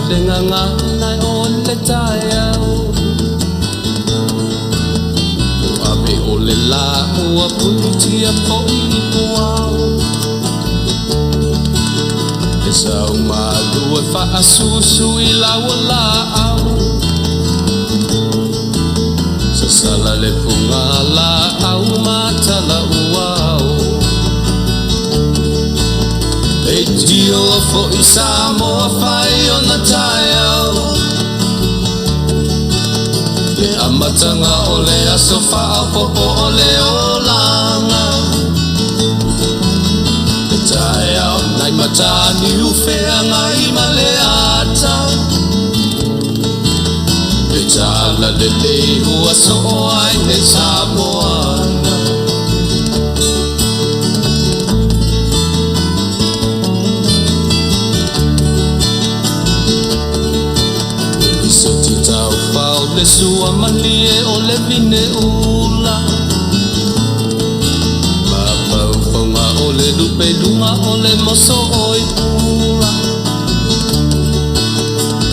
le gagana o le taeao. Ave o le la ua punitia foi i puao. E sau malu e faasusu i lau laau. Sasala le puga laau ma tala uao. E tio foi Samoa fai ona taeao. Le amataga o le aso faaopoopo o le olaga. Le taeao nai Mataniu Feagai ma le ata. Le tala lelei ua soo ai nei Samoana. E lisoti taufao le sua malie o le vine ula. Ma paufauga o le lupe luga o le moso oi pula.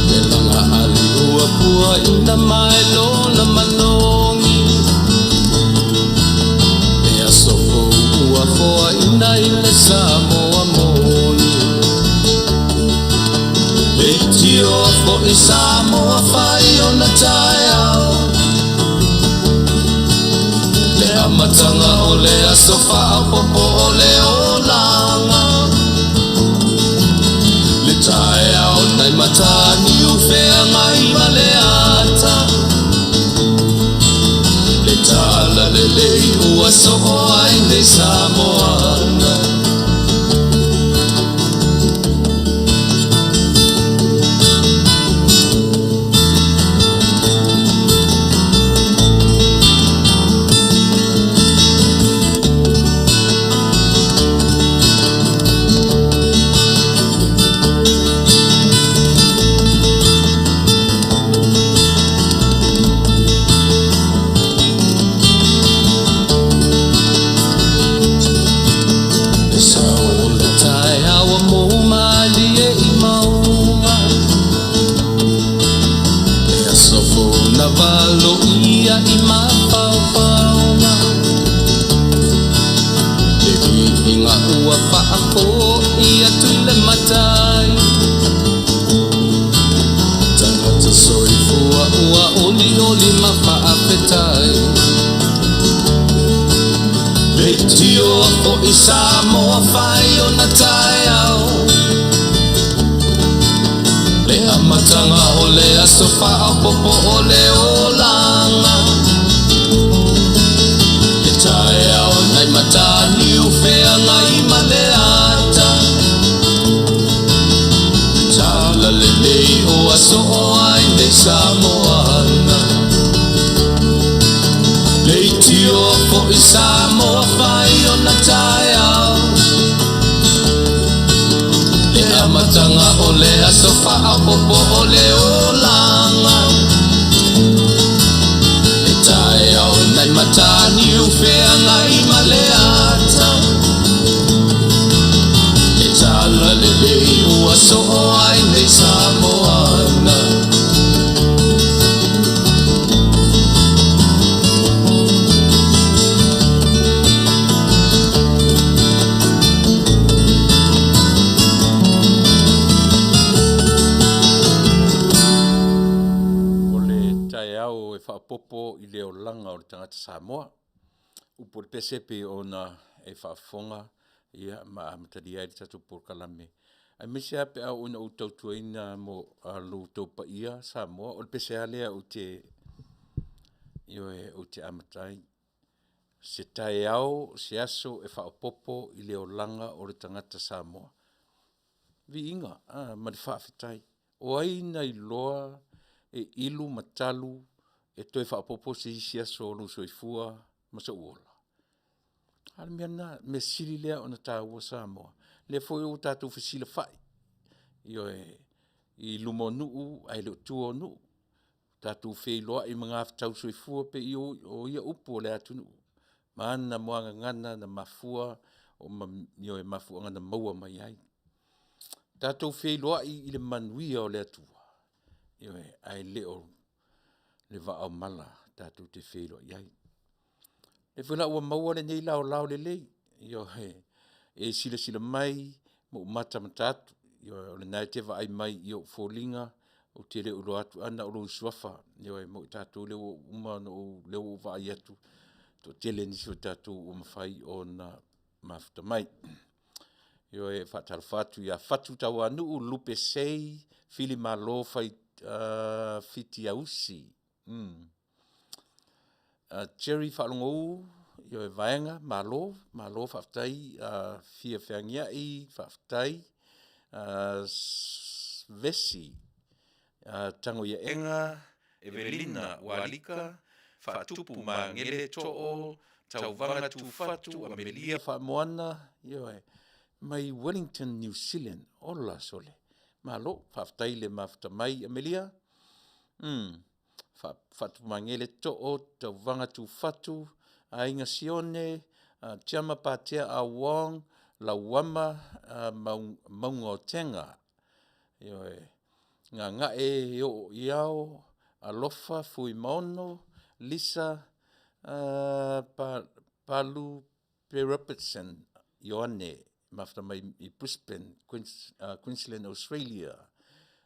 Le laga ali ua pua ina mai lona manogi. Le aso fou ua foaina i le Samoa moni. Le tio foi Samoa fai ona taeao. Le amataga o le aso faaopoopo o le olaga. Le taeao nai Mataniu Feagai ma le ata. Le tala lelei ua soo ai nei Samoana. Le sao o le taeao ua mou malie i mauga. Le aso fou na valoia i mafaufauga. Le viiga ua faafoi atu i le Matai. Tagata soifua ua olioli ma faafetai. Le tio foi Samoa fai ona taeao. Le amataga o le aso faaopoopo o le olaga. Le taeao nai Mataniu Feagai ma le ata. Le tala lelei ua soo ai nei Samoana. Le tio foi Samoa fai ona taeao. Le amataga o le aso faaopoopo o le olaga. Le taeao nai Mataniu Feagai ma le ata. Le tala lelei ua soo ai nei Samoana. O le taeao e faaopoopo i le olaga o le tagata Samoa. Upu o le pese pei ona e faafofoga ia ma amatalia ai le tatou polokalame aemaise lava pe a oo ina ou tautuaina mo lo outou paia Samoa, o le pese lava lea ou te, ioe, ou te amata ai. Se taeao, se aso e faaopoopo i le olaga o le tagata Samoa. Viiga ma le faafetai. O ai na iloa e ilu ma talu e toe faaopoopo se isi aso o lou soifua ma sou ola? A o le mea lena, mea sili lea ona taua Samoa. Lea foi ua tatou fesilafai, ioe, i luma o nuu ae le o tua o nuu, tatou feiloai i magafetausoifua pei o ia upu o le atunuu ma ana muagagana na mafua ioe, mafuaaga na maua mai ai. Tatou feiloai i le manuia o le Atua. Ioe, ae le o le vaa o mala tatou te feiloai ai. O lea foi la ua maua lenei laolao lelei, ioe, e silasila mai ma ou matamata atu, ioe, o lena e te vaai mai i ou foliga, ou te le o iloa atu ae na o lou suafa, ioe mo i tatou lea ua uma ona ou lea ua ou vaai atu, toatele nisi o tatou ua mafai ona mafuta mai. Ioe, e faatalofa atu ia Fatu Tauanuu, Lupe Sei, Fili Malo Fitiausi, Jerry Faalogou ioe Vaega, malo, malo faafetai fia feagiai, faafetai. Vesi Tagoiaega Evelina Ualika Faatupu Magele Too Tauvaga Tufatu Amelia Faamoana, ioe, mai Wellington Niu Sila. Ola sole, malo faafetai le mafuta mai Amelia. Faatupumagele Too Tauvaga Tufatu, Aiga Sione, Chairma Patea Ah Wong, Lauama Maugaotega, ioe, Gagae Eoiao, Alofa Fuimaono, Lisa Palu Robertson Ioane, mafuta mai i Brisbane Queensland Australia.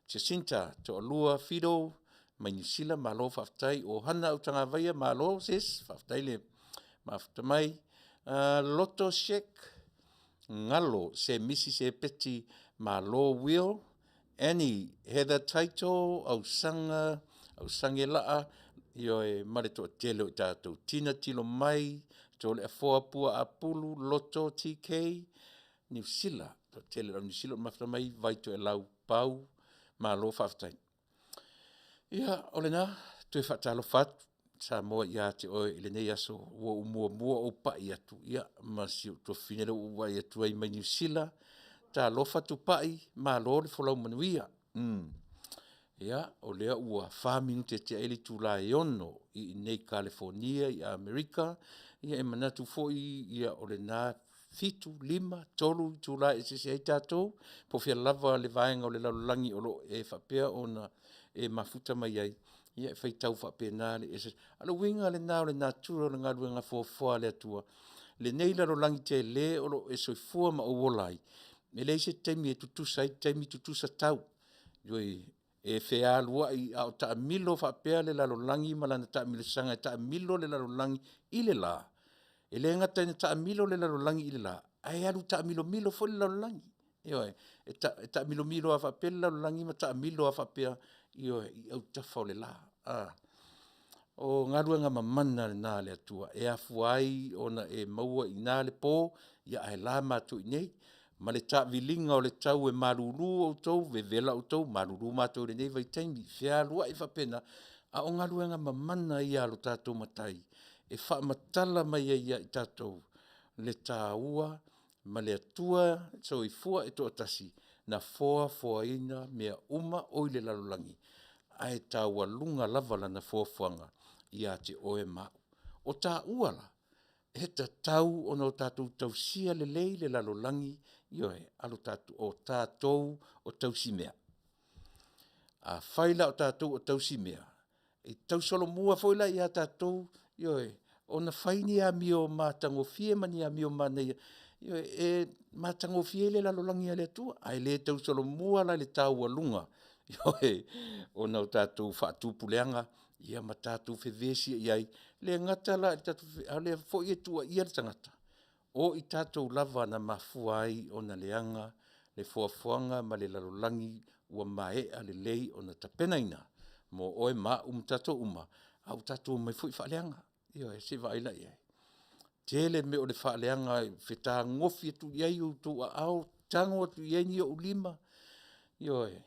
Jacinta Toalua Fido mai Niu Sila, malo faafetai. Ohana Autagavaia, malo sis, faafetai le mafuta mai. Loto Sheck Galo Semisi Sepeti Malo Will Annie Heather Taito Ausaga Ausagelaa, ioe ma le toatele o i tatou. Tina Tilomai, Toleafoa Pua Apulu, Loto TK, Niu Sila, toatele o le au Niu Sila ua mafuta mai, Vai Toelau Pau, malo faafetai. Ia, o lena, e toe faatalofa atu Samoa ia te oe i lenei aso ua ou muamua ou pai atu ma si ou tuafafine lea ua ou vaai atu ai mai Niu Sila. Talofa Tupai, malo le folau manuia. Ia, o lea ua 4 minute tea ai le itula e 6:00 i inei i Kalifonia i Amerika. Ia e manatu foi o lena 7, 5, 3 itula e eseese ai tatou, po o fea lava le vaega o le lalolagi o lo o e faapea ona e mafuta mai ai, ia e faitau faapena le eseese. A o le uiga lena o le natura o le galuega foafoa a le Atua, lenei lalolagi tele o lo o e soifua ma ou ola ai, e leai se taimi e tutusa ai taimi, tutusa tau. Ioe. E fealuai a o taamilo faapea le lalolagi ma lana taamilosaga e taamilo le lalolagi i le la, e le gata ina taamilo le lalolagi i le la, ae alu taamilomilo foi le lalolagi. Ioe. E taamilomilo lava faapea le lalolagi ma taamilo lava faapea, ioe, i autafa o le la. O galuega mamana na a le Atua e afua ai ona e maua i ina le po, ae la matou i inei ma le taaviliga o le tau e malulu outou, vevela outou, malulu matou i lenei vaitaimi, fealuai faapena, a o galuega mamana ia a lo tatou Matai e faamatala mai ai ia i tatou le taua ma le Atua soifua e toatasi na foafoaina mea uma o i le lalolagi, ae taualuga lava lana foafoaga ia te oe ma au. O taua la, e tatau ona tatou tausia lelei le lalolagi, ioe, o tatou o tausimea. Afai la o tatou o tausimea, e tausolomua foi la ia tatou, ioe, ona fai ni amio matagofie ma ni amio manaia, ioe, e matagofie ai le lalolagi a le Atua, ae le tausolomua la i le taualuga, ioe, ona o tatou faatupuleaga ma tatou fevesiai ai. E le gata la i le tatou a o lea foi e tuuaia le tagata, o i tatou lava na mafua ai ona leaga le foafoaga ma le lalolagi ua maea lelei ona tapenaina mo oe ma au ma tatou uma, a ua tatou omai foi faaleaga. Ioe, se i vaai la i ai? Tele mea o le faaleaga e fetagofi atu i ai outou aao, tago atu i ai ni ou lima, ioe,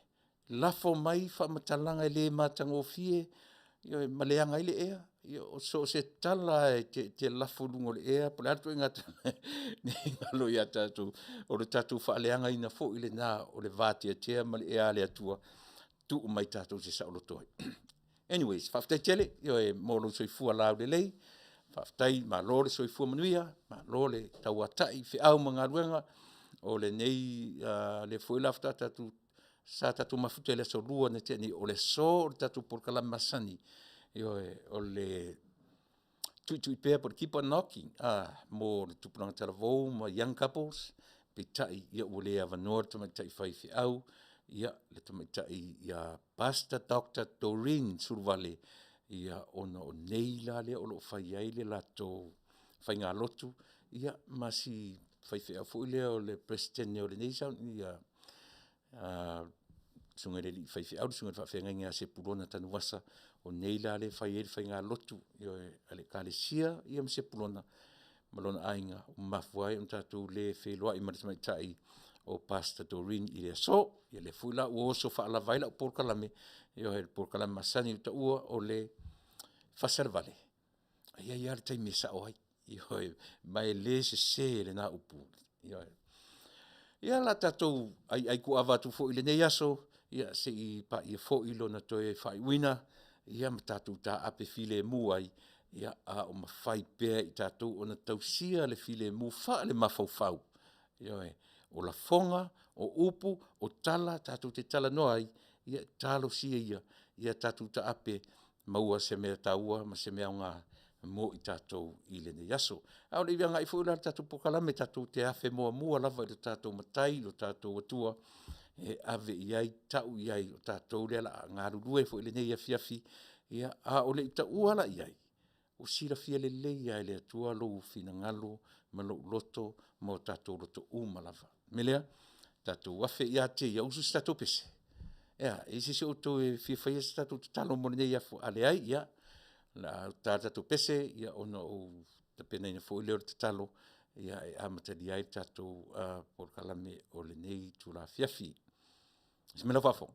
lafo mai faamatalaga e le matagofie, ioe, ma leaga ai le ea. Ia so o se tala lava e te lafo i luga o le ea po o le a le ituaiga tala, ne i galo ia tatou, o le tatou faaleagaina foi lena o le vateatea ma le ea a le Atua, tuu mai tatou te saoloto ai. Anyways, faafetai tele, ioe, mo lou soifua laulelei, faafetai malo le soifua manuia, malo le tauatai i feau ma galuega o lenei lea foi la faatoa tatou Sa tatou mafuta i le aso Lua na tea nei, o le aso o le tatou polokalame masani, ioe, o le tuitui pea po o le keep on knocking mo le tupulaga talavou ma young couples, peitai ua le avanoa le tamaitai faifeau, ia le tamaitai ia Pastor Dr. Doreen Suluvale, ia ona o nei la lea o lo o fai ai le latou faigalotu, ia ma si faifeau foi lea o le Peresetene o lenei susuga i le alii faifeau, le susuga i le faafeagaiga ia Sepulona Tanuvasa, o nei la lea e fai ai le faigalotu, ioe, a le Ekalesia ma Sepulona ma lona aiga ua mafua ai ona tatou le feiloai ma le tamaitai o Pastor Doreen i le aso. Ia lea foi la ua oso faalava ai lau polokalame, ioe, le polokalame masani ua taua o le fasa i le vale, ae i ai lava le taimi e sao ai, ioe, ma e le sese lena upu, ioe. Ia o le a tatou aiaikuaava atu foi i lenei aso, se i paia foi lona toe faaiuina ma tatou taape filemu ai, a o mafai pea e i tatou ona tausia le filemu faalemafaufau. Ioe. O lafoga, o upu, o tala tatou te talanoa ai, ia talosia ia ia tatou taape maua se mea taua ma se mea aoga mo i tatou i lenei aso. A o le i agai foi la i le tatou polokalame, tatou te afe muamua lava i lo tatou Matai lo tatou Atua e ave i ai, tau i ai o tatou lea o le a galulue foi i lenei afiafi, a o le i taua la i ai, ua silafia lelei lava e le Atua lou finagalo ma lou loto ma o tatou loto uma lava. O le mea lea, tatou afe ia te Ia, usu se tatou pese. E a, e i ai se isi o outou e fia faia se tatou tatalo mo lenei aso? A leai, ia, o le a ta le tatou pese ona ou tapenaina foi lea o le tatalo e amatalia ai le tatou polokalame o lenei itula afiafi. Lasi mai lau faafofoga.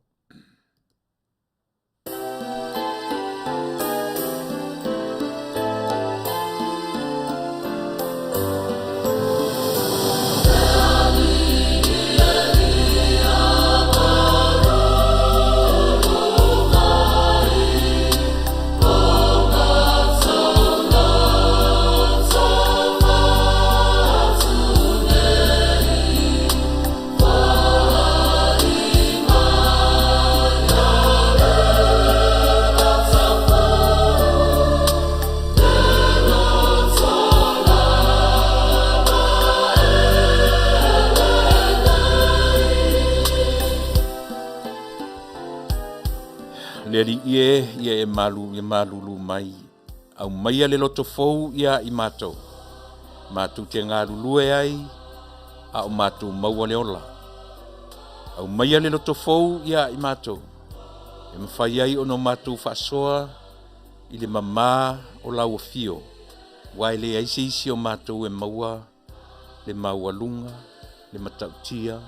Le Alii e, ia e malu, ia malulu mai, aumaia le loto fou ia i matou, matou te galulue ai a o matou maua le ola. Aumaia le loto fou ia i matou, e mafai ai ona matou faasoa i le mamā o lau afio, aua e leai se isi o matou e maua le maualuga, le matautia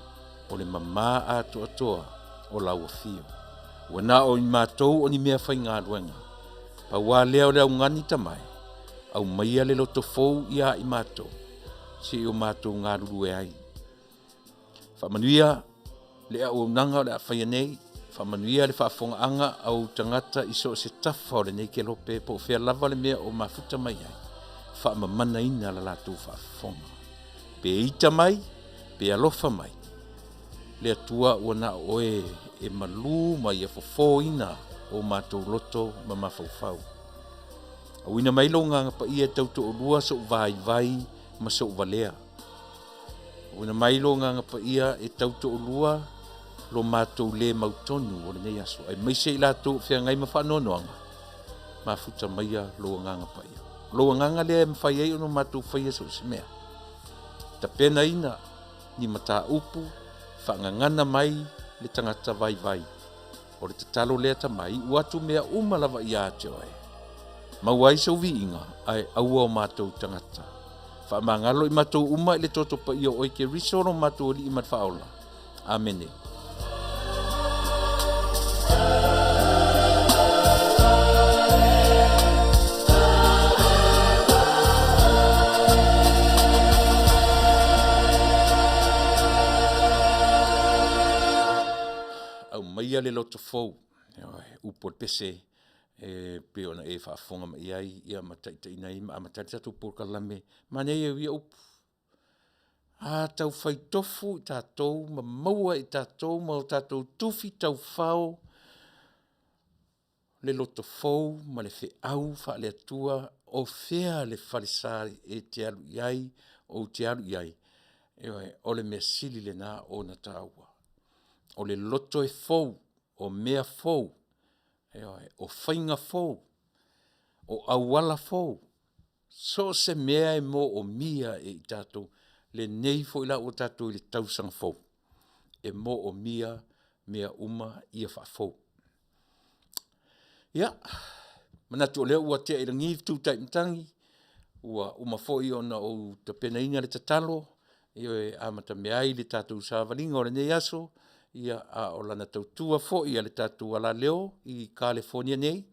o le mamā atoatoa o lau afio. Ua na o i matou o ni meafaigaluega, pau lava lea o le augani tamae, aumaia le loto fou ia i matou, se i o matou galulue ai. Faamanuia le auaunaga o le a faia nei, faamanuia le faafofogaaga a ou tagata i so o se tafa o lenei kelope po o fea lava le mea o mafuta mai ai, faamamanaina la latou faafofoga. Pe ita mai, pe alofa mai, le Atua ua na o oe e malū ma ia fofoina o matou loto ma mafaufau. Auina mai lou Agaga Paia e tautoalua sou vaivai ma sou valea. Auina mai lou Agaga Paia e tautoalua lo matou le mautonu o lenei aso, aemaise i latou o feagai ma faanoanoaga, mafuta maia lou Agaga Paia. O lou Agaga lea e mafai ai ona matou faia so o se mea. Tapenaina ni mataupu, faagagana mai le tagata vaivai. O le tatalo lea tama, iu atu mea uma lava ia te oe. Maua ai sou viiga, ae aua o matou tagata. Faamagalo i matou uma i le toto paia o oe Keriso lo matou Alii ma le Faaola. Amene. Aumaia le loto fou, ioe, upu o le pese e pei ona e faafofoga mai i ai ma taitaiina ai ma amata ai le tatou polokalame. Manaia ia o ia upu. A taufai tofu i tatou ma maua e i tatou ma o tatou tufi taufao le lotofou ma le feau faale-Atua o fea le falesa e te alu i ai, ou te alu i ai, ioe, o le mea sili lena ona taua. O le loto e fou, o mea fou, ioe, o faiga fou, o auala fou, so o se mea e moomia e i tatou, lenei foi la ua tatou i le tausaga fou, e moomia mea uma ia faafou. Ia, manatu o lea ua tea i lagi fetu tai matagi, ua uma foi ona ou tapenaina le tatalo, ioe, e amatamea ai le tatou savaliga o lenei aso, ia a o lana tautua foi a le tatou alaleo i Kalifonia nei.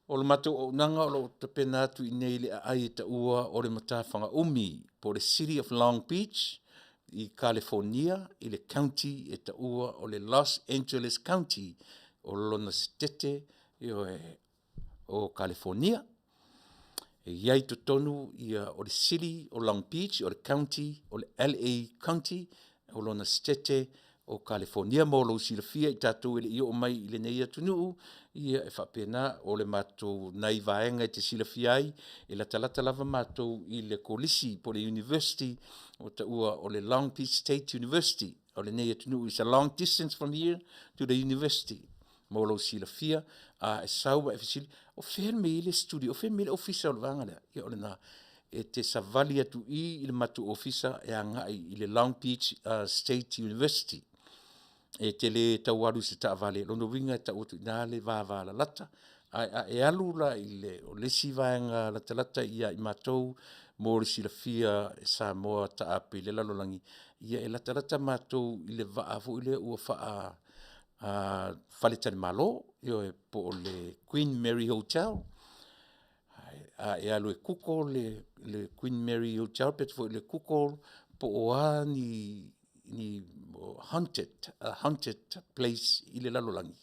O le matou auaunaga o lo o tapena atu i inei i le aai e taua o le matafaga umi po o le City of Long Beach i Kalifonia i le County e taua o le Los Angeles County o lona Setete, ioe, o Kalifonia. E i ai i totonu o le City o Long Beach, o le County o le LA County, o lona Setete o Kalifonia. Mo lou silafia i tatou e le i oo mai i lenei atunuu, ia e faapena, o le matou nai vaega e te silafia ai, e latalata lava matou i le Kolisi po o le University ua taua o le Long Beach State University o lenei atunuu. It's a long distance from here to the University mo lou silafia. A e sau ma e fesili, o fea le mea e i ai le studio, o fea le mea e i ai le ofisa o le vaega lea? Ia o lena. E te savali atu i i i le matou ofisa e agai i le Long Beach State University. E te le tau alu i se taavale, lona uiga e tau atu i ina le vavalalata. Ae a e alu la i le isi vaega latalata ia i matou mo le silafia e Samoa taape i le lalolagi, ia e latalata matou i le vaa foi lea ua faa-faletalimalo, ioe, po o le Queen Mary Hotel. A e alu e google le Queen Mary Hotel pe i le google po o a ni haunted place i le lalolagi,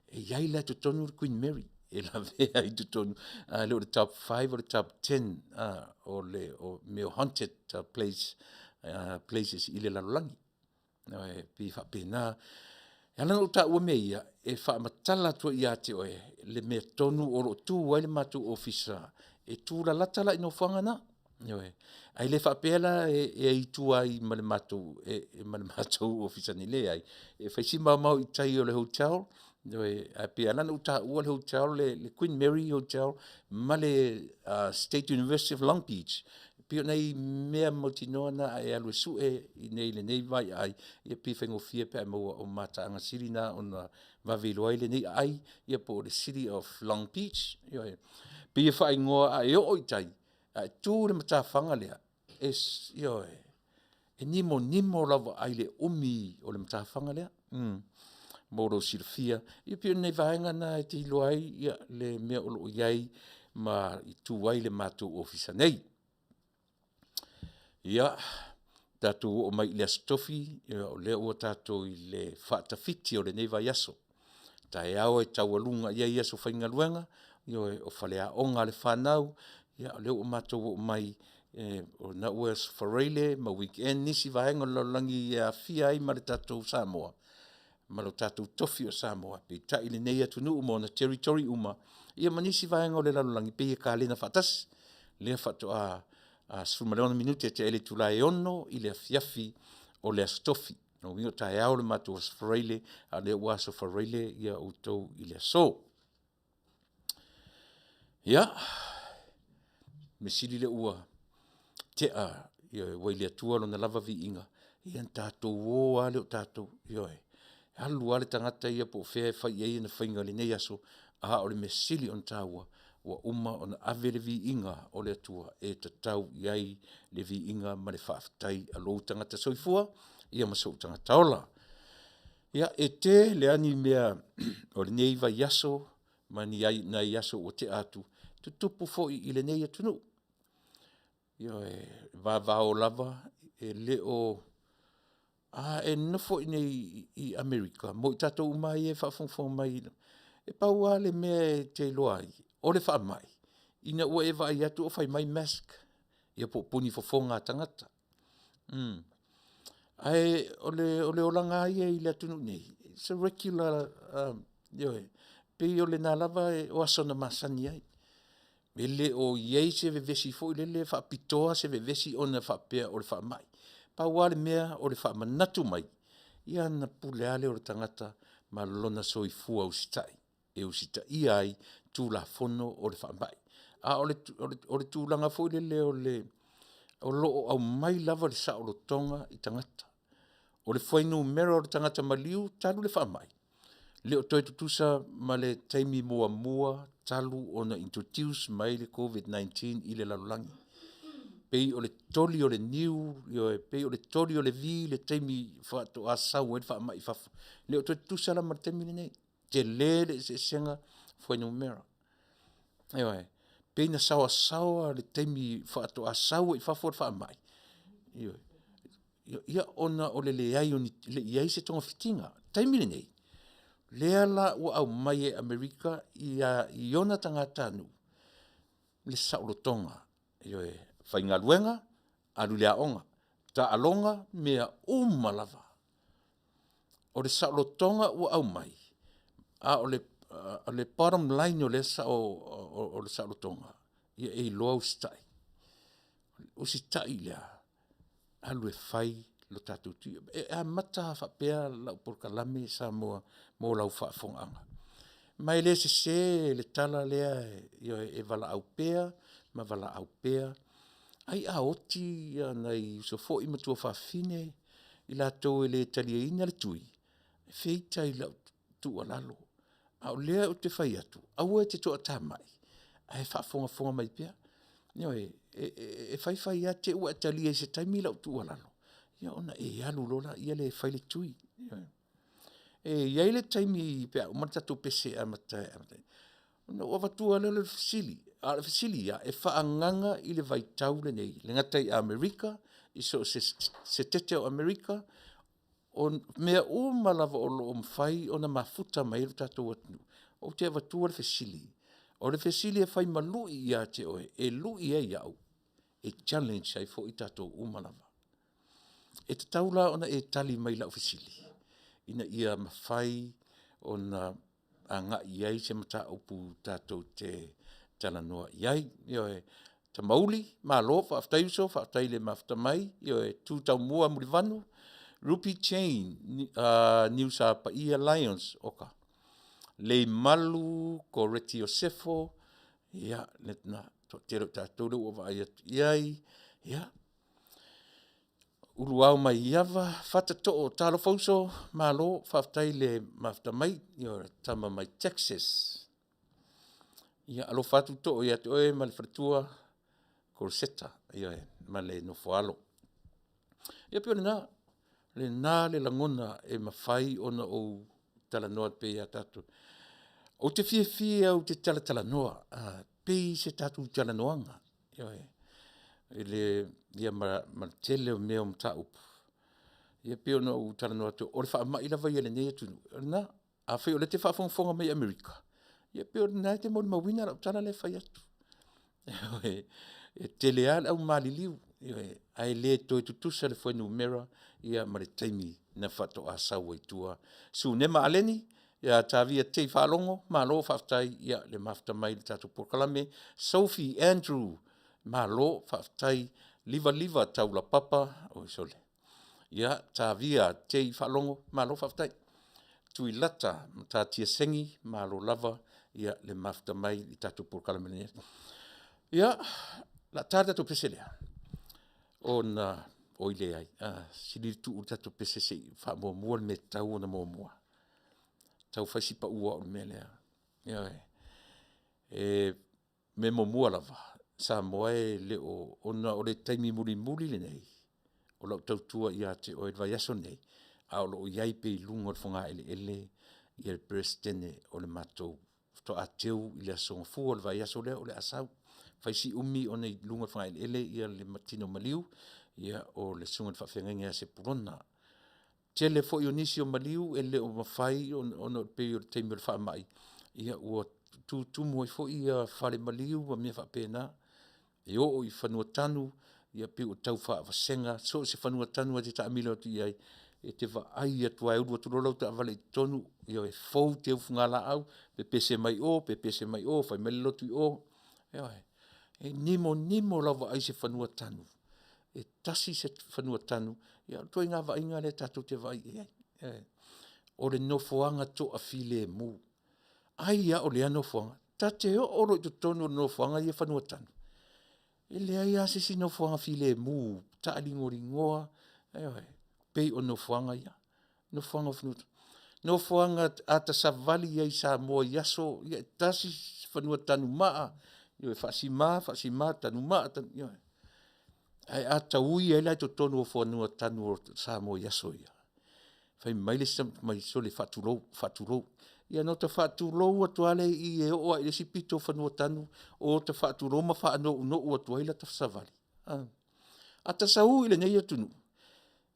e i ai la i totonu le Queen Mary e lavea ai i totonu, a le o le top 5 o le top 10 o mea o haunted places i le lalolagi. E pei e faapena. E ala ona ou taua mea ia, e faamatala atu ai ia te oe le mea tonu o lo o tu ai le matou ofisa, e tulalata la i nofoaga na, ioe. Ae le faapea la e ai i tua ma le matou ofisa nei, leai, e fai si maomao i tai o le hotel, ioe, ae pei e ala ona ou taua le hotel le Queen Mary Hotel ma le State University of Long Beach, e pei o nai mea mautinoa na a e alu e sue i inei i lenei vaiaai, ia pei e faigofie pe a e maua o mataaga sili na ona vave iloa ai lenei aai, ia po o le City of Long Beach. Ioe. Pei e faaigoa a e oo i tai, a e tu i le matafaga lea, ioe, e nimonimo lau vaai i le umi o le matafaga lea mo lou silafia. Ia pei o nai vaega na e te iloa ai le mea o lo o i ai ma i tu ai le matou ofisa nei. Ia, tatou oo mai i le Aso Tofi, o lea ua tatou i le faatafiti o lenei vaiaso. Taeao e taualuga i ai aso faigaluega, ioe, o faleaoga a le fanau, ia o lea ua matou oo mai o lena ua i Aso Faraile ma weekend nisi vaega o le lalolagi e aofia ai ma le tatou Samoa ma lo tatou tofi o Samoa, peitai lenei atunuu ma ona territory uma, ia ma nisi vaega o le lalolagi, pei e kalena faatasi, lea faatoa 16 minute e tea ai le itula e 6:00 i le afiafi o le Aso Tofi. Lona uiga o taeao le matou Aso Faraile, a o lea ua Aso Faraile outou i le aso. Ia, mea sili lea ua tea, ioe, ua i le Atua lona lava viiga, ia ona tatou o lava lea o tatou, ioe. E alu lava le tagata ia po o fea e fai i ai ana faiga i lenei aso, a o le mea sili ona taua, ua uma ona ave le viiga o le Atua e tatau i ai le viiga ma le faafetai a lou tagata soifua ma sou tagata ola. Ia, e tele lava ni mea o lenei vaiaso ma nai aso ua tea atu, tutupu foi i lenei atunuu. Ioe, e vavao lava, e le o… A e nonofo i inei i Amerika, mo i tatou uma lava ia e faafogafoga mai, e pau lava le mea e te iloa ai o le faamai, ina ua e vaai atu o fai mai mask, ia po o puni fofoga a tagata. Ae o le olaga lava ia i le atunuu nei, it's a regular ioe, pei o lena lava o aso na masani ai. E le o i ai se vevesi foi lele faapitoa se vevesi ona faapea o le faamai. Pau lava le mea o le faamanatu mai, ia ona pule lava lea o le tagata ma lona soifua usitai, e usitaia ai Tulafono o le faamai. A o le tulaga foi lele o lo o aumai lava le saolotoga i tagata. O le fuainumera o tagata maliu talu le faamai, e le o toe tutusa ma le taimi muamua talu ona introduce mai le Covid-19 i le lalolagi. E pei o le toli o le niu, ioe, e pei o le toli o le vi i le taimi faatoa sau ai le faamai i fafo, e le o toe tutusa la ma le taimi lenei. Tele le eseesega o fuainumera. Ioe, pei na saoasaoa le taimi faatoa sau ai i fafo le faamai, ioe, ia ona o le leai o ni e le i i ai se togafitiga. O le taimi lenei, lea la ua aumai e Amerika i ona tagatanuu le saolotoga, ioe, faigaluega, alu i le aoga, taaloga, mea uma lava. O le saolotoga ua aumai, a o le bottom line o lea saolotoga, ia e iloa usitai. Usitai i le a? Alu e fai lo tatou tui. E amata lava faapea lau polokalame Samoa mo lau faafofogaaga. Ma e le sese le tala lea, ioe, e valaau pea ma valaau pea. Ai a oti nai uso foi ma tuafafine i latou e le taliaina le tui, feita i lau tuualalo, a o lea ou te fai atu, aua e te toatamai, ae faafogafoga mai pea. Ioe, e fai fai lava te i ua e talia i se taimi lau tuualalo, ia ona e alu loa lea e fai le tui. E i ai le taimi pe a uma le tatou pese e amata ai, ona ou avatua lea o le fesili, a o le fesili ia, e faaagaaga i le vaitau lenei, e le gata i Amerika i so o se Setete o Amerika, o mea uma lava o lo o mafai ona mafuta mai ai le tatou atunuu. Ou te avatua le fesili, o le fesili e fai ma lui ia te oe, e lui ai au, e challenge ai foi tatou uma lava. E tatau la ona e tali mai i lau fesili, ina ia mafai ona agai i ai se mataupu tatou te talanoa i ai. Ioe. Tamauli, malo faafetai uso, faafetai i le mafuta mai, ioe, tu taumua Mulivanu, Rupi Jane Nuusapaia Lyons, oka. Leimalu Koreti Iosefo, ia lena. Toatele o tatou lea ua ou vaai atu i ai. Ia, Uluao Maiava Fata Too. Talofa uso, malo faafetai le mafuta mai, ioe, le tama mai Texas. Ia alofa atu Too ia te oe ma le faletua Koloseta, ioe, ma le nofo a alo. Ia pei o lena, lena le lagona e mafai ona ou talanoa atu ai ia tatou. Ou te fiafia ou te talatalanoa, pei se tatou talanoaga, ioe, ia ma le tele o mea o mataupu. Ia pei ona ou talanoa atu, o le faamai lava ia i lenei atunuu, o lena. Afai o lea e te faafogafoga mai Amerika, ia pei o lena e te molimauina lau tala lea e fai atu. E tele lava le au maliliu, ioe, ae le toe tutusa le fuainumera ma le taimi na faatoa sau ai i tua. Sunema Aleni, Tavia Tei Faalogo, malo faafetai le mafuta mai i le tatou polokalame. Sophie Andrew, malo faafetai Livaliva Taulapapa, oi sole, ia Tavia Tei Faalogo, malo faafetai. Tuilata Matatia Segi, malo lava le mafuta mai i le tatou polokalame i lenei aso. Ia, o le a ta le tatou pese lea? Oi leai, sili le tuu le tatou pese se i faamuamua le mea e tatau ona muamua. Tau fai si pau o au i le mea lea. Ioe. O le mea muamua lava, Samoa e le o, ona o le taimi mulimuli lenei o lau tautua ia te oe i le vaiaso lenei, a o lo o i ai pea i luga o le fogaeleele le Peresetene o le matou, faatoa teu i le aso Gafua o le vaiaso lea o le a sau. Fai si umi o i luga o le fogaeleele le tino maliu o le susuga i le faafeagaiga ia Sepulona. Tele foi o nisi o maliu e le o mafai ona pei o le taimi o le faamai, ua tutumu ai foi falemaliu ma mea faapena. E oo i fanuatanu Ia pei ua tau faavasega so o se fanua tanu lava e te taamilo atu i ai, e te vaai atu lava e ulu atu loa lau taavale i totonu, ioe, fou teu fugalaau, pepese mai o, pepese mai o, fai mai le lotu i o, ioe. E nimonimo lau vaai i se fanua tanu, e tasi se fanua tanu, ia o le ituaiga vaaiga lea tatou te vaai i ai, ioe. O le nofoaga toafilemu. Ai lava o lea nofoaga, ta te oo loa i totonu o nofoaga ia fanua tanu, e leai lava se isi nofoaga filemu taaligoligoa, ioe, pei o nofoaga ia, nofoaga o fanua tanu. Nofoaga a ta savali ai i Samoa i aso, ia e tasi si fanua tanumaa, ioe, faasima, faasima, tanumaa, ioe. Ae a taui ai la i totonu o fanua tanu o Samoa i aso ia, fai mai le isi tamaiti mai, sole faatulou, faatulou. Ia ona ota faatulou atu lava lea i i e oo lava i le isi pito o fanua tanu o ota faatulou ma faanounou atu ai lata savali. Ata sau i lenei atunuu,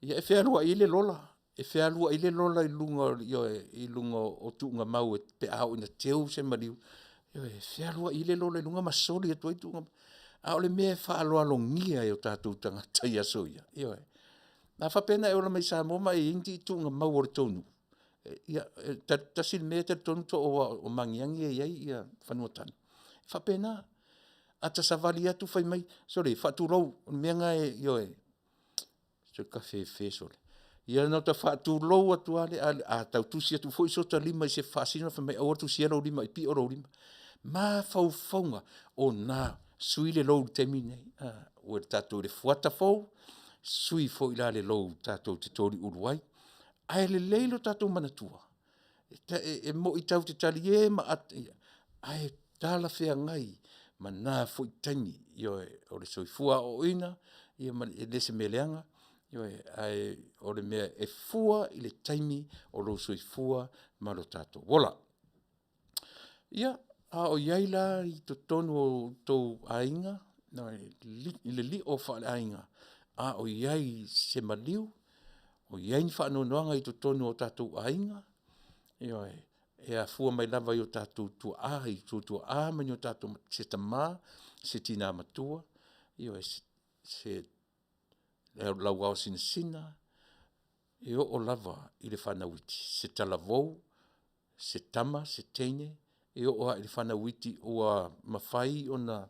ia e fealuai ai le lola, e fealuai le lola i luga ioe, i luga o tuugamau pe a oo ina teu se maliu, ioe, e fealuai ai le lola i luga ma soli atu ai tuugamau. A o le mea e faaaloalogia e o tatou tagata i aso ia, ioe. A faapea na e ola mai Samoa ma e i ai ni tuugamau o le tou nuu, ia e tasi le mea e talitonu toa o Magiagi e i ai fanua tanu. E faapena, ata savali atu fai mai, sole faatulou, o le mea lena ioe, se o le tafefe sole. Ia ona ota faatulou atu lava lea, a tau tusi atu foi sota lima i se faasino fai mai aua le tusia lou lima i pio lou lima. Mafaufauga, o na, sui le lou i le taimi lenei, ua tatou i le fuata fou, sui foi la le lou tatou te toliulu ai. Ae lelei lo tatou manatua, e moi tatou te talie ma ae talafeagai ma na foi taimi, ioe, o le soifua aoaoina, e le o se mea leaga, ioe, ae o le mea e fua i le taimi o lou soifua ma lo tatou ola. Ia, a o i ai la i totonu o outou aiga i le lio faaleaiga, a o i ai se maliu, o i ai ni faanoanoaga i totonu o tatou aiga, ioe, e afua mai lava i o tatou tuaa, i outou tuaa ma ni o tatou se tama, se tina matua, ioe, se lau ao sinasina, e oo lava i le fanau iti, se talavou, se tama, se teine, e oo lava i le fanau iti ua mafai ona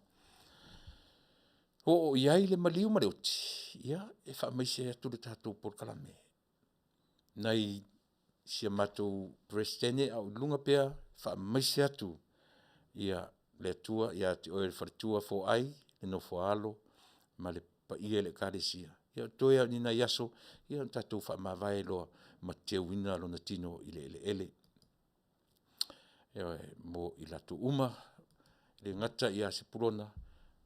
oo i ai le maliu ma le oti, ia, e faamaise atu le tatou polokalame nai si a matou Peresetene a o i luga pea, faamaise atu le Atua ia te oe le faletua Foai, le nofo a alo ma le paia i le Ekalesia. Ia toe lava o ni nai aso ona tatou faamavae loa ma teuina lona tino i le eleele. Ioe, mo i latou uma, e le gata ia Sepulona,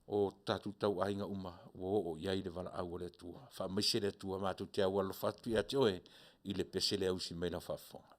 o tatou tauaiga uma ua oo i ai le valaau a le Atua. Faamaise le Atua, matou te aualofa atu ia te oe i le pese lea e usi mai i lau faafofoga.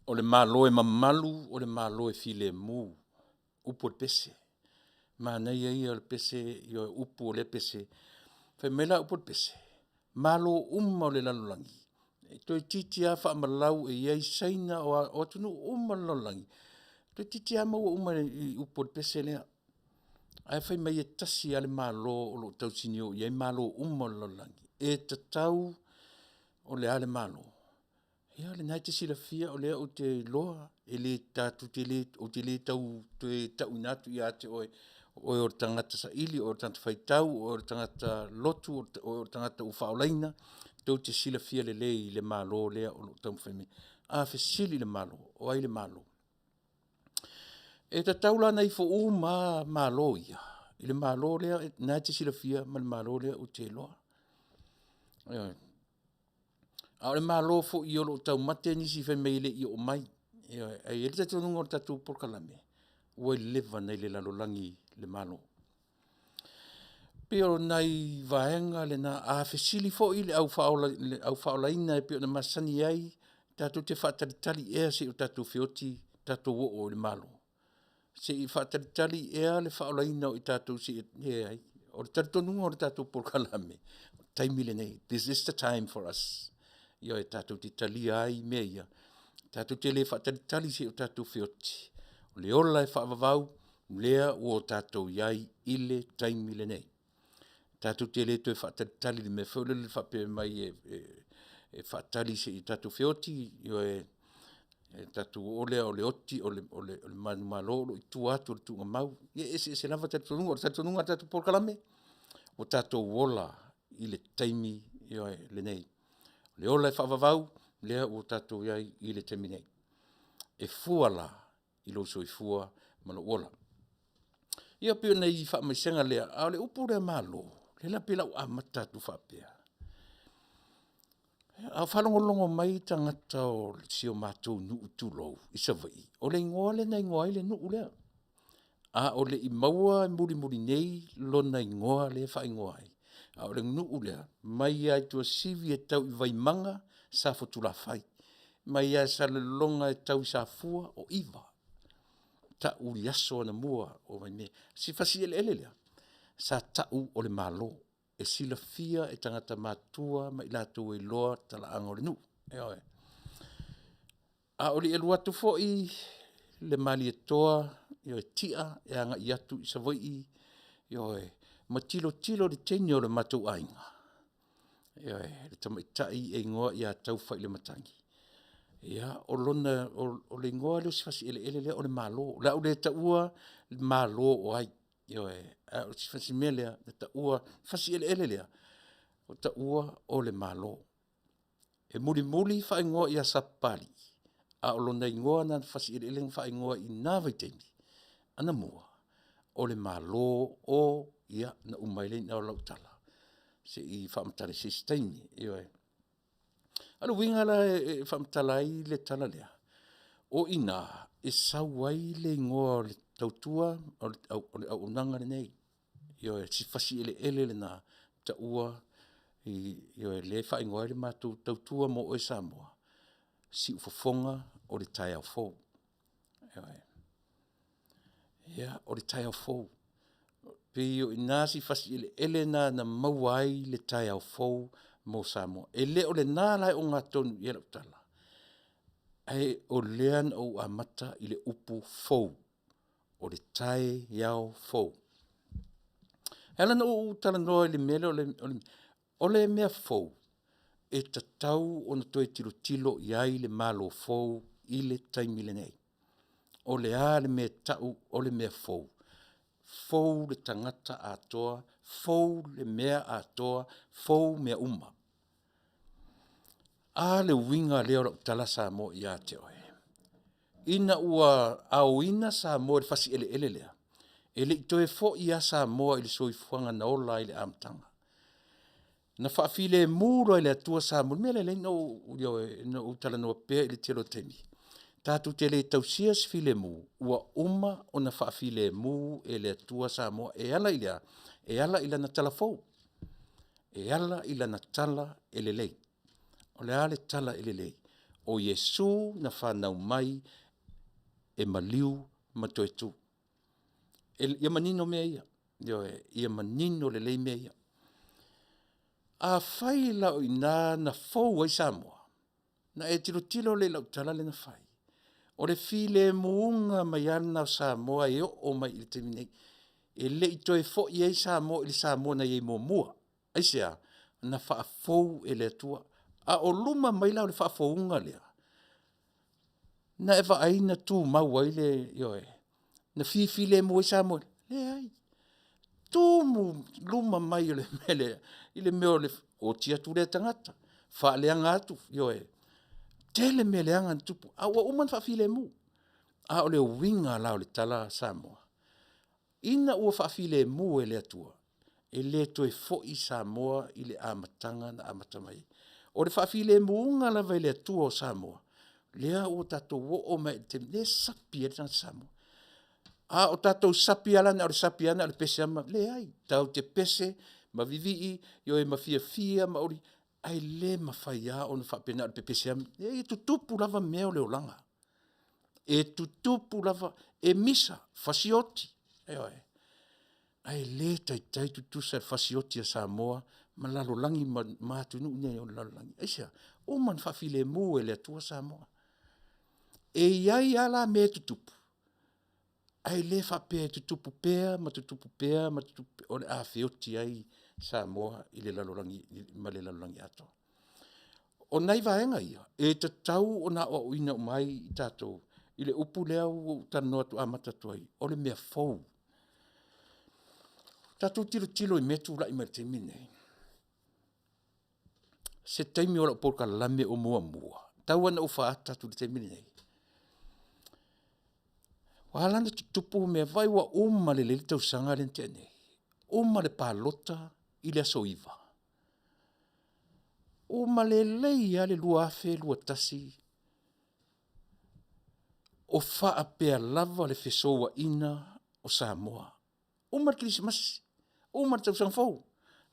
O le Malo e mamalu o le Malo e filemu, upu o le pese. Manaia ia o le pese ioe upu o lea pese. Fai mai la upu o le pese, Malo uma o le lalolagi, toeitiiti lava faamalau e i ai Saina o a o atunuu uma o le lalolagi, toeitiiti lava maua uma i upu o le pese lea. Ae fai mai e tasi lava le Malo o lo o tausinio i ai malo uma o le lalolagi. E tatau, o le a le Malo? Ia o lena e te silafia o lea ou te iloa e le tatou te le ou te le tau toe tauina atu ia te oe, o oe o le tagata saili, o oe o le tagata faitau, o oe o le tagata lotu, o oe o le tagata ua faaolaina, tou te silafia lelei le Malo lea o lo o taumafai nei. A fesili i le Malo, o ai le Malo? E tatau la ona ifo uma lava Malo ia i le Malo lea lena e te silafia ma le Malo lea ou te iloa. Ioe. A o le Malo foi o lo o taumate nisi fai mai e le i oo mai, ioe. Ae i ai le talitonuga o le tatou polokalame, ua leva ona i le lalolagi le Malo. E pei o nai vaega na, a fesili foi le au faaolaina e pei ona masani ai, tatou te faatalitali ea seia o tatou feoti tatou oo i le Malo? Se i faatalitali ea le faaolaina o i tatou seia… Leai. O le talitonuga o le tatou polokalame, o le taimi lenei, this is the time for us. Ioe, tatou te talia ai mea ia, tatou te le faatalitali seia o tatou feoti, o le ola e faavavau lea ua tatou i ai i le taimi lenei. Tatou te le toe faatalitali i le mea foi lele faapea mai e faatali seia tatou feoti, ioe, ona tatou oo lea o le oti o le manumalo o lo o i tua atu o le tuugamau. Ia e eseese lava talitonuga. O le talitonuga o le tatou polokalame, ua tatou ola i le taimi, ioe, lenei. O le ola e faavavau lea ua tatou i ai i le taimi nei. E fua la i lou soifua ma lou ola. Ia pei o nai faamaisega lea, a o le upu lea Malo, lea la pei o le a ou amata atu faapea, a o faalogologo mai tagata o si o matou nuu tulou i Savaii, o le igoa lea na igoa ai le nuu lea, a o le i maua mulimuli nei lona igoa lea e faaigoa ai. A o le nuu lea mai lava i Tuasivi e tau i Vaimaga, Safotulafai, mai lava i Salelologa e tau i Safua, o 'Iva, tau i aso anamua o Vaimea. O si fasi eleele lea, sa tau o le Malo, e silafia e tagata matutua ma i latou e iloa talaaga o le nuu, ioe. A o le i alu atu foi le Malietoa Tia e agai atu i Savaii, ioe, ma tilotilo i le teine o le matou aiga, ioe, le tamaitai e igoa ia Taufailematagi, ia, o le igoa lea o si fasi eleele lea o le Malo. O le a ou le taua le Malo o ai, ioe, ae o si fasi mea lea e taua, fasi eleele lea ua taua o le Malo. E mulimuli faaigoa ia Sapapalii, a o lona igoa na fasi eleele na faaigoa ai i na vaitaimi anamua, o le Malo o, ia ona uma ai lea i ina o lau tala, se i faamatala i se isi taimi, ioe. A o le uiga la e faamatala ai le tala lea, o i ina e sau ai le igoa o le tautua o le auaunaga lenei. Ioe, si fasi eleele lena e taua, ioe, lea e faaigoa ai le matou tautua mo oe Samoa, siufofoga o le taeao fou. Ioe. Ia, o le taeao fou. E pei o i ina si fasi eleele lena na maua ai le taeao fou mo Samoa. E le o lena la e ogatotonu i ai lau tala, ae o lea na ou amata i le upu fou, o le taeao fou. E ala ona ou talanoa i le mea lea o le mea fou, e tatau ona toe tilotilo i ai le Malo fou i le taimi lenei. O le a le mea e tau o le mea fou? Fou le tagata atoa, fou le mea atoa, fou mea uma. A le uiga lea o lau tala Samoa ia te oe? Ina ua aoina Samoa i le fasi eleele lea, e le i toe foi lava Samoa i le soifuaga na ola ai i le amataga. Na faafilemu loa e le Atua Samoa, o le mea lea e ala ai ona ou talanoa pea i le tele o taimi, tatou te le tausia se filemu, ua uma ona faafilemu e le Atua Samoa e ala i le a? E ala i lana tala fou, e ala i lana tala e lelei. O le a le tala e lelei? O Iesu na fanau mai e maliu ma toe tu. Ia manino mea ia, ioe, ia manino lelei mea ia. Afai la o i ina na fou ai Samoa, ona e tilotilo lea i lau tala lea na fai, o le filemuga mai lava lena o Samoa e oo mai i le taimi nei. E le i toe foi ai Samoa i le Samoa na i ai muamua. Aisea? Na faafou e le Atua, a o luma mai la o le faafouga lea, na e vaai na tumau ai le, ioe, na fifilemu ai Samoa? Leai, tumu i luma mai o le mea lea i le mea o le oti atu lea tagata, faaleaga atu, ioe, tele mea leaga na tutupu, a ua uma ona faafilemu. A o le uiga la o le tala Samoa, ina ua faafilemu e le Atua, e le toe foi Samoa i le amataga na amata mai ai. O le faafilemuga lava e le Atua o Samoa, lea ua tatou oo mai lava i le taimi lenei, lea e sapi ai le tagata Samoa. A o tatou sapi lava la na o le sapi lava na o le pese lava ma… leai, tatou te pese ma vivii, ioe ma fiafia ma uli, ae le mafai lava ona faapea na o le pepese lava ma… leai e tutupu lava mea o le olaga. E tutupu lava, e misa, fasioti, ioe. Ae le taitai tutusa le fasioti a Samoa ma lalolagi ma atunuu nei o le lalolagi. Aisea? Ua uma ona faafilemu e le Atua Samoa. E i ai lava la mea e tutupu, ae le faapea e tutupu pea ma tutupu pea ma tutupu pea, o le a feoti ai Samoa i le lalolagi ma le lalolagi atoa. O nai vaega ia, e tatau ona aoaoina uma ai i tatou i le upu lea ua ou talanoa atu amata atu ai, o le mea fou. Tatou tilotilo i mea e tulai mai i le taimi lenei, se taimi o lau polokalame o muamua, tau lava ina ou faaata atu i le taimi lenei, ua ala ona tutupu mea, vaai ua uma lelei le tausaga lea na tea nei, uma le palota i le aso 9, uma lelei lava le 2021 o faapea lava le fesouaina o Samoa. Uma le Kerisimasi, uma le tausaga fou,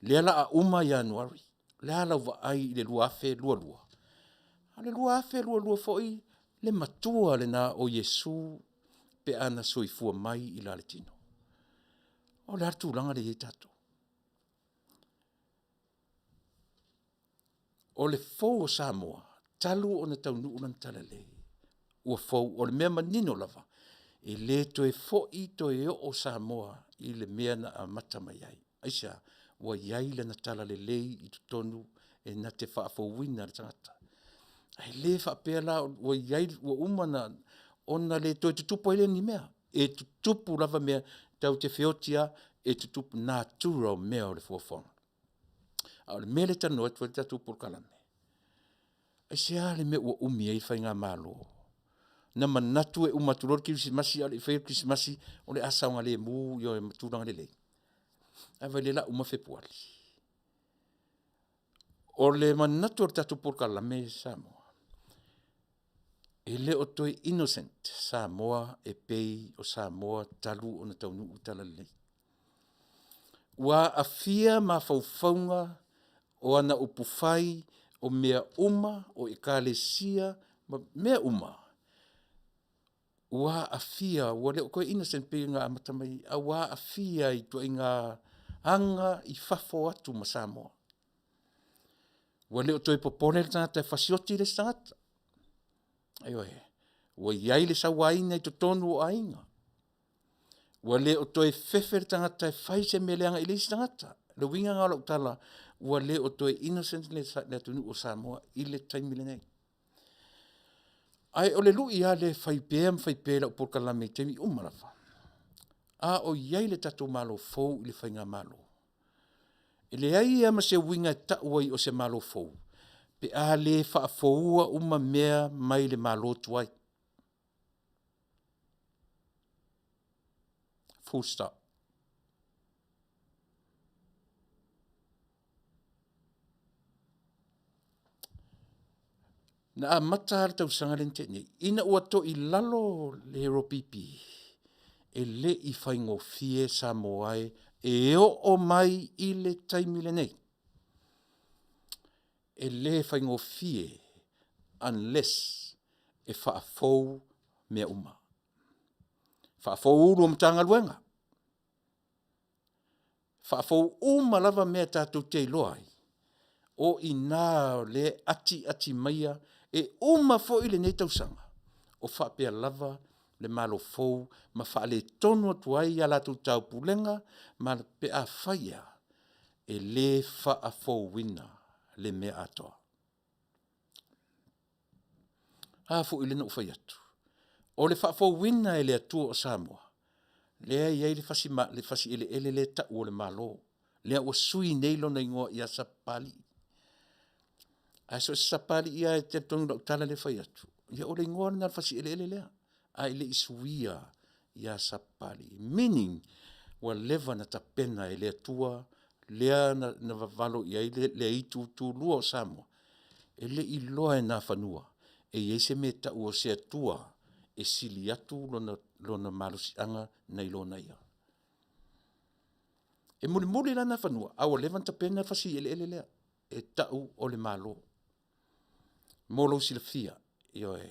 lea o le a uma Ianuari. O le a lau vaai i le 2022? A o le 2022 foi le matua lena o Iesu pe a na soifua mai i la le tino. O le a le tulaga lea e i ai tatou? O le fou o Samoa talu ona taunuu lana talalelei, ua fou. O le mea manino lava, e le toe foi toe oo Samoa i le mea na amata mai ai. Aisea? Ua i ai lana talalelei i totonu e na te faafouina le tagata. Ae le faapea la ua i ai ua uma ona le toe tutupu ai lea o ni mea. E tutupu lava mea tatou te feoti lava, e tutupu, natura o mea o le foafoaga. A o le mea lea e talanoa atu ai le tatou polokalame, aisea le mea ua umi ai le faigamalo? Na manatu e uma atu loa le Kerisimasi a o le i faia le Kerisimasi o le a saogalemu, ioe ma tulaga lelei. Ae vaai o lea o le a uma Fepuari. O le manatu o le tatou polokalame Samoa, e le o toe innocent Samoa e pei o Samoa talu ona taunuu le talalelei. Ua aafia mafaufauga o ana upufai, o mea uma, o Ekalesia ma mea uma ua aafia ua le o toe innocent pei ona amata mai ai, a ua aafia i ituaiga aga i fafo atu ma Samoa. Ua le o toe popole le tagata e fasioti le isi tagata, ioe. Ua i ai le sauaina i totonu o aiga, ua le o toe fefe le tagata e fai se mea leaga i le isi tagata. O le uiga lena o lau tala, ua le o toe innocent le atunuu o Samoa i le taimi lenei. Ae o le lui lava lea e fai pea ma fai pea i lau polokalame i taimi uma lava, a o i ai le tatou Malo fou i le faigamalo, e leai lava ma se uiga e tau ai o se Malo fou pe a le faafoua uma mea mai le Malo tuai. Full stop. Na amata lava le tausaga lea na tea nei, ina ua toilalo le HRPP, e le i faigofie Samoa e, e oo mai i le taimi lenei. E le faigofie. unless e faafou mea uma. Faafou Ofisa Sili o Matagaluega, faafou uma lava mea tatou te iloa ai, o i ina lea e atiati mai e uma foi lenei tausaga o faapea lava le Malo fou ma faaletonu atu ai a latou taupulega ma pe afai e a, e le faafouina le mea atoa. A foi lea na ou fai atu, o le faafouina e le Atua o Samoa, lea e i ai le fasi eleele lea e tau o le Malo, lea ua sui nei lona igoa ia Sapapalii. Ae so o se Sapapalii lava e talitonu i lau tala lea e fai atu, ia o le igoa lena o le fasi eleele lea, ae le i suia ia Sapapalii, meaning ua leva ona tapena e le Atua lea na vavalo i ai le aitu tulua o Samoa, e le i iloa e Nafanua e i ai se mea e tau o se Atua e sili atu lona malosiaga nai lo na Ia. E mulimuli la Nafanua a ua leva ona tapena le fasi eleele lea e tau o le Malo. Mo lou silafia, ioe,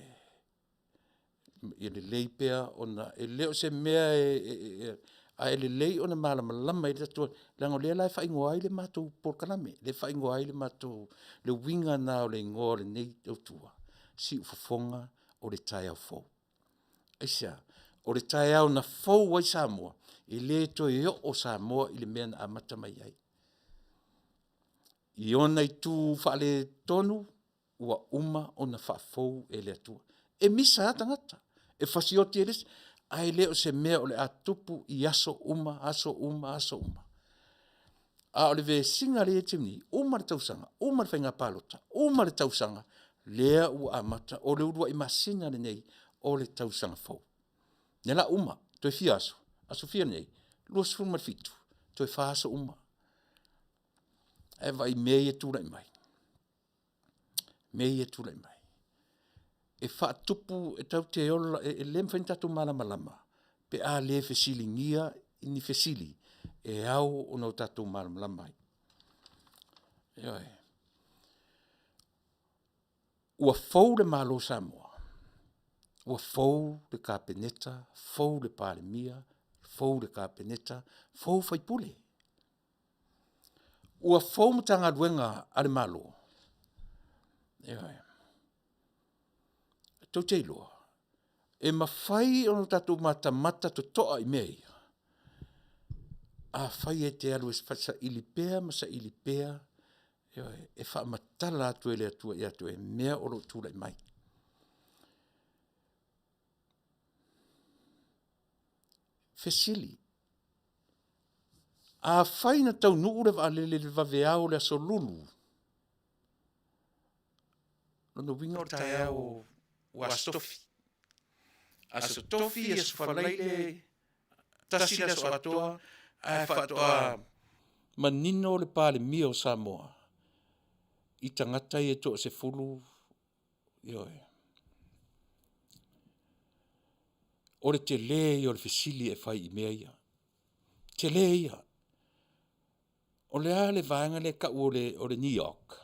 ia lelei pea ona e le o se mea ae lelei ona malamalama i ai le tatou leaga o lea la e faaigoa ai le matou polokalame, lea e faaigoa ai le matou le uiga lena o le igoa o lenei tautua, siufofoga o le taeao fou. Aisea? O le taeao na fou ai Samoa, e le toe oo Samoa i le mea na amata mai ai. I ona itu faaletonu, ua uma ona faafou e le Atua. E misa lava tagata, e fasioti e le isi, ae le o se mea o le a tupu i aso uma, aso uma, aso uma. A o le vesiga lea e i ai i le taimi nei, uma le tausaga, uma le faiga palota, uma le tausaga, lea ua amata, o le uluai masina lenei o le tausaga fou. Lea o le a uma, toe fia aso? Aso fia nei? 27, toe fa aso uma. Ae vaai i mea ia e tulai mai, mea ia e tulai mai. E faatupu, e tatou te ola, e le mafai ona tatou malamalama pe a le fesiligia ni fesili e ao ona tatou malamalama ai. Ioe. Ua fou le Malo o Samoa, ua fou le Kapeneta, fou le Palemia, fou le Kapeneta, fou sui usufono. Ua fou Matagaluega a le Malo, ioe. Tou te iloa, e mafai ona tatou matamata totoa i mea ia, afai e te alu e saili pea ma saili pea, ioe, e faamatala atu e le Atua ia te oe mea o lo o tulai mai. Fesili; afai na taunuu le vaalele i le vaveao o le Aso Lulu, lona uiga o le taeao o Aso Tofi, Aso Tofi, Aso Faraile, tasi le aso atoa ae faatoa manino le Palemia o Samoa i tagata ia e toasefulu, ioe. O le tele ia o le fesili e fai i mea ia, tele ia. O le a le vaega lea e tau o le NEOC?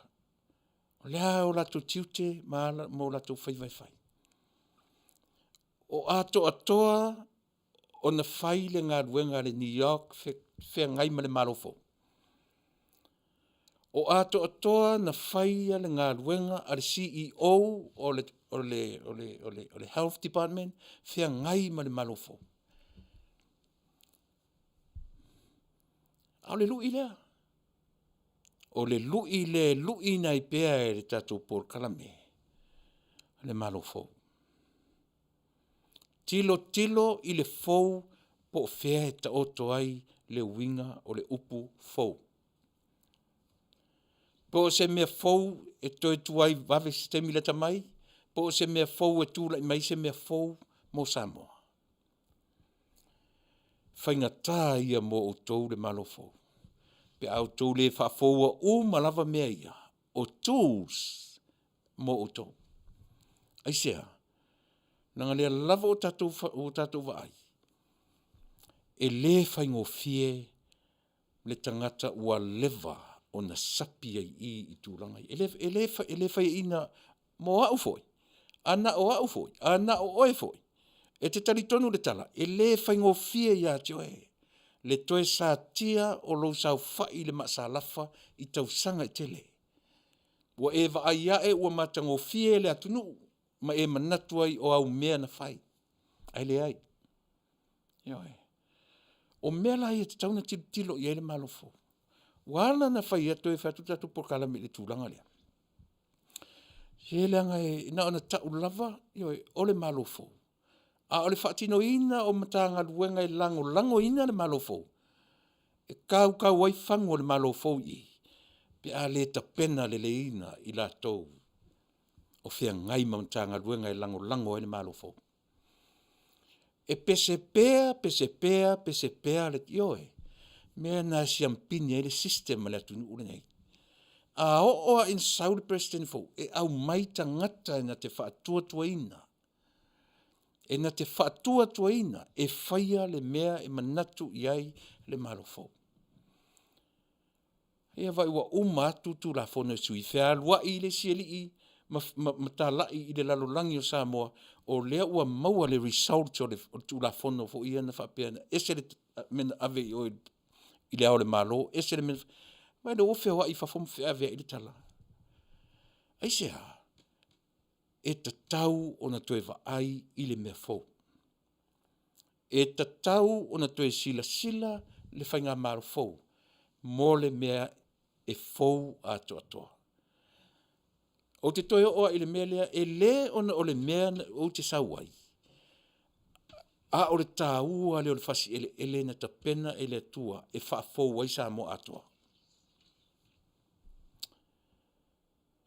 O le a o latou tiute ma o latou faiva e fai? O atoatoa ona fai le galuega a le NEOC feagai ma le Malo fou? O atoatoa ona faia le galuega a le CEO o le Health Department feagai ma le Malo fou? A o le lui lea, o le lui lea e luiina ai pea e le tatou polokalame le Malo fou. Tilotilo i le fou po o fea e taoto ai le uiga o le upu fou. Po o se mea fou e toe tuai vave se taimi lata mai, po o se mea fou e tulai mai ai se mea fou mo Samoa? E faigata ia mo outou le Malo fou pe a outou le faafoua uma lava mea ia, o tools mo outou. Aisea? Leaga o lea lava ua tatou vaai, e le faigofie le tagata ua leva ona sapi ai i i i tulaga ia. E le faiaina. Mo au foi, a na o au foi, a na o oe foi, e te talitonu i le tala, e le faigofie ia te oe le toe satia o lou saofai i le maasalafa i tausaga e tele. Ua e vaai ae ua matagofie le atunuu ma e manatu ai o au mea na fai, ae leai. Ioe, o mea la ia e tatau ona tilotilo i ai le Malo fou. Ua ala ona fai atu e fai atu le tatou polokalame i le tulaga lea, se leaga e na ona tau lava, ioe, o le Malo fou, a o le faatinoina o Matagaluega e lagolagoina le Malo fou, e tautau ai fagu o le Malo fou i i pe a le tapena leleiina i latou o feagai ma Matagaluega e lagolago ai le Malo fou. E pese pea, pese pea, pese pea le, ioe, o mea na e siamupini ai le system a le atunuu lenei. A oo lava ina sau le Peresetene fou, e aumai tagata e na te faatuatuaina, e na te faatuatuaina e faia le mea e manatu i ai le Malo fou. Ia vaai ua uma atu Tulafono e sui, fealuai le isi alii ma talai i le lalolagi o Samoa, o lea ua maua le result o le Tulafono foi ia na faapea na ese le mea na ave i o i Le Ao o le Malo, ese le mea na… Vaai la e ua feoai i fafo ma feaveai le tala. Aisea? E tatau ona toe vaai i le mea fou. E tatau ona toe silasila le faigamalo fou mo le mea e fou atoatoa. Ou te toe oo lava i le mea lea, e le ona o le mea ou te sau ai, a o le taua lea o le fasi eleele na tapena e le Atua e faafou ai Samoa atoa.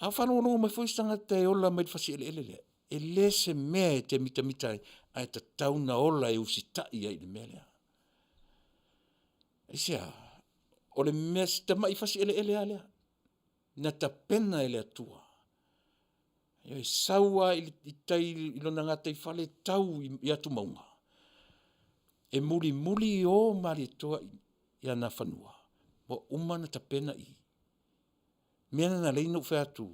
A o faalogologo mai foi isi tagata e ola mai le fasi eleele lea, e le se mea e te mitamita ai, ae tatau ona ola e usitai ai i le mea lea. Aisea? O le mea si tamai fasi eleele lava lea na tapena e le Atua, e sau lava i tai i lona gataifale tau i atumauga, e mulimuli i o Malietoa i ana fanua, ua uma ona tapena i i. O le mea lena na ala ai ona ou fai atu,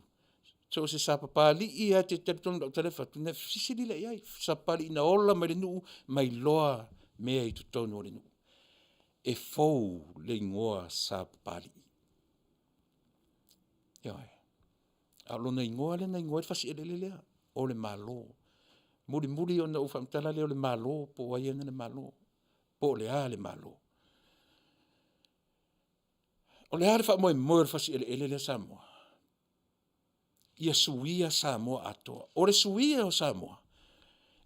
so o se Sapapalii lava e te talitonu i lau tala lea e fai atu, ona e fesili lea i ai, Sapapalii na ola mai le nuu ma iloa mea i totonu o le nuu. E fou le igoa Sapapalii, ioe. A o lona igoa lea na igoa ai le fasi eleele lea, o le Malo. Mulimuli ona ou faamatala lea o le Malo po o ai e ana le Malo, po o le a le Malo. O le a le faamoemoe o le fasi eleele lea Samoa? Ia suia Samoa atoa. O le suia o Samoa,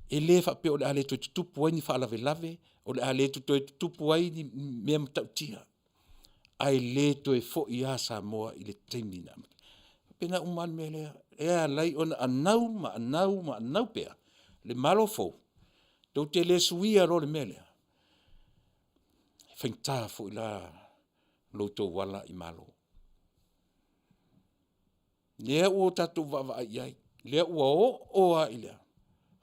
e le faapea o le a le toe tutupu ai ni faalavelave, o le a le toe tutupu ai ni mea matautia, ae le toe foi lava Samoa i le taimi na amata ai. E faapena uma lava le mea lea, lea e ala ai ona anau ma anau ma anau pea le Malo fou, tou te le suia loa le mea lea, e faigata foi la lo outou ala i malo. Lea ua tatou vaavaai i ai, lea ua oo lava i le a?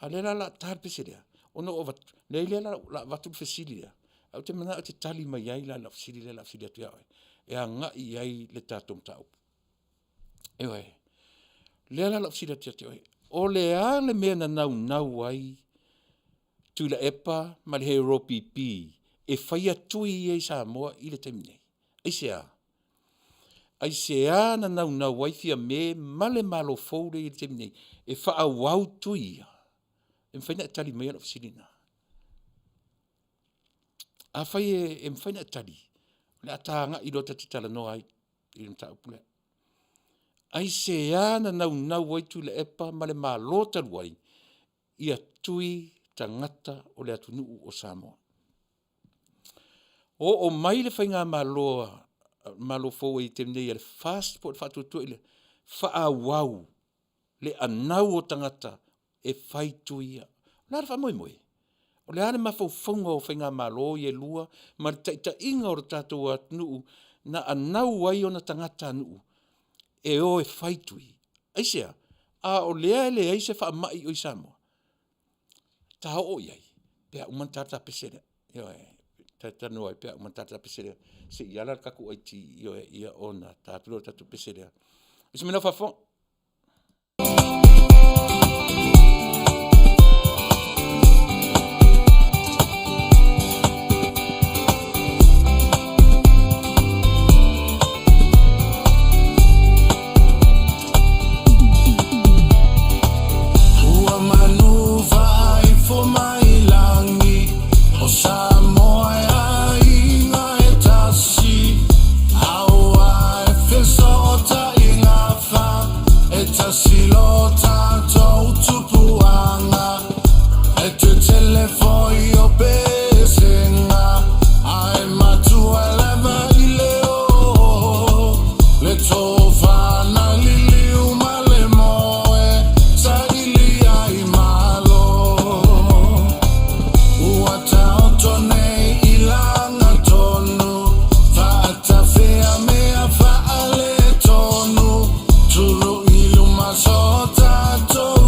A o lea la o le a ta le pese lea, ona ua avatu, leai o lea o le a avatu le fesili lea, ae ou te manao e te tali mai ai la i lau fesili lea o le a fesili atu ia oe e agai i ai le tatou mataupu. Ioe, o lea la o le a ou fesili atu ia te oe, o le a le mea na naunau ai Tuilaepa ma le HRPP e faia tui ia i Samoa i le taimi nei? Aisea? Aisea na naunau ai Fiame ma le Malo fou lea e i ai i le taimi nei e faaauau tui ia? E mafai ona e tali maia lau fesili lena? Afai e mafai ona e tali, o le a ta agai loa ta te talanoa ai i le mataupu lea. Aisea na naunau ai Tuilaepa ma le Malo talu ai ia tui tagata o le atunuu o Samoa? Oo mai le faigamalo a le Malo fou lea e i ai i le taimi nei a le FAST po o le Faatuatua i le Faaauau le anau o tagata e fai tui ia. O le a le faamoemoe? O le a le mafaufauga o faigamalo ia e lua ma le taitaiga o le tatou atunuu na anau ai ona tagatanuu e o e fai tui? Aisea? A o lea e leai se faamai o i Samoa? Ta oo i ai pe a uma ona ta le ta pese lea, ioe. Ta talanoa ai pe a uma ona ta le ta pese lea, se i ala le tatou IT ioe, ia ona ta atu lea o le tatou pese lea. Ia se i fai mai lau faafofoga. tatou tupuaga E tetele foi o pesega Ae matua lava i le oo Le tofa na liliu ma le moe Saili ai malo Ua taoto nei i lagatonu Faatafea mea faaletonu Tulu i luma so tatou.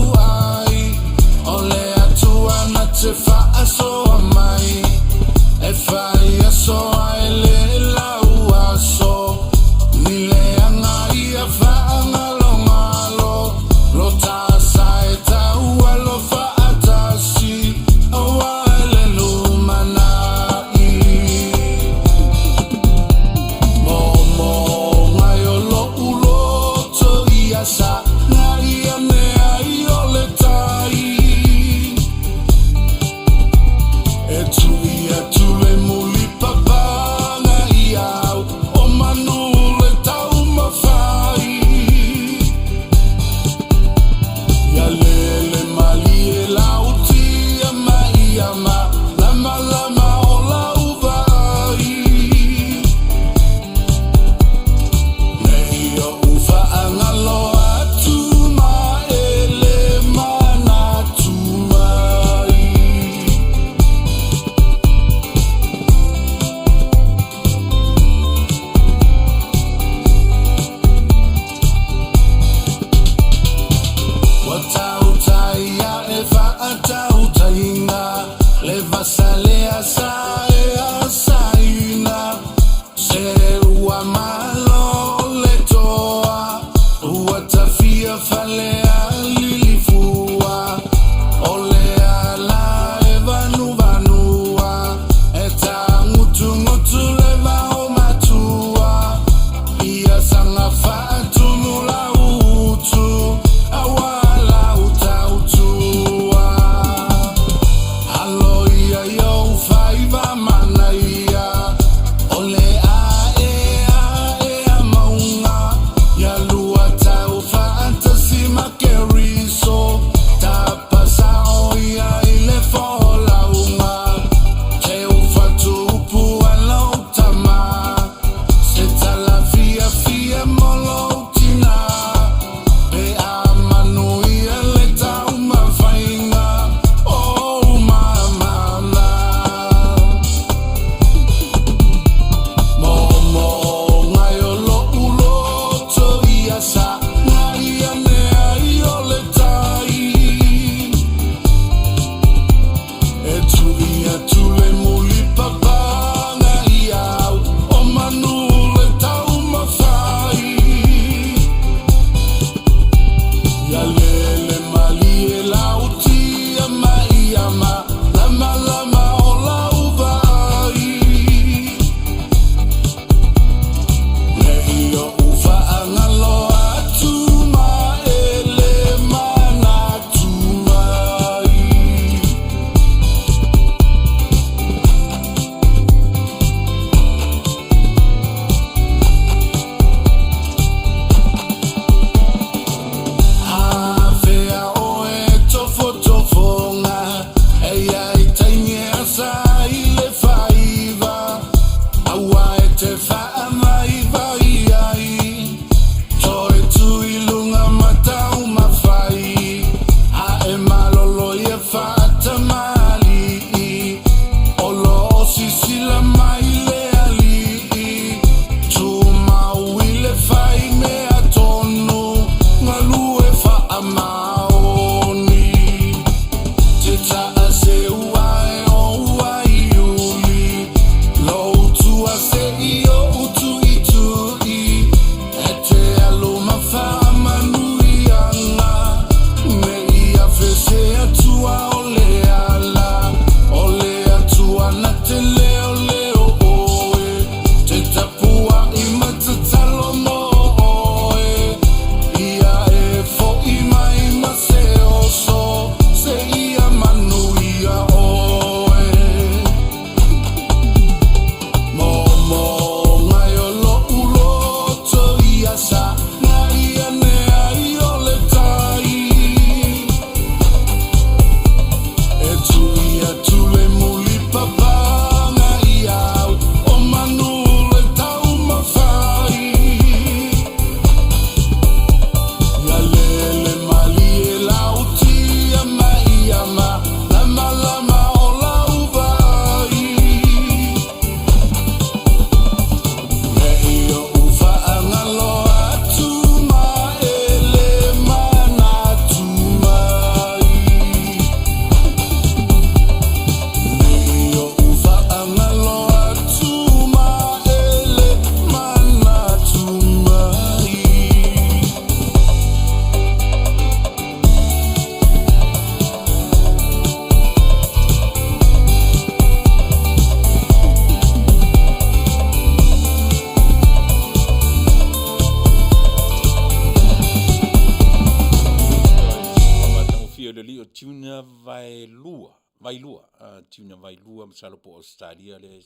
o le alii o Tuna Vaelua, Vailua, Tuna Vailua masalo po o Ausetalia lea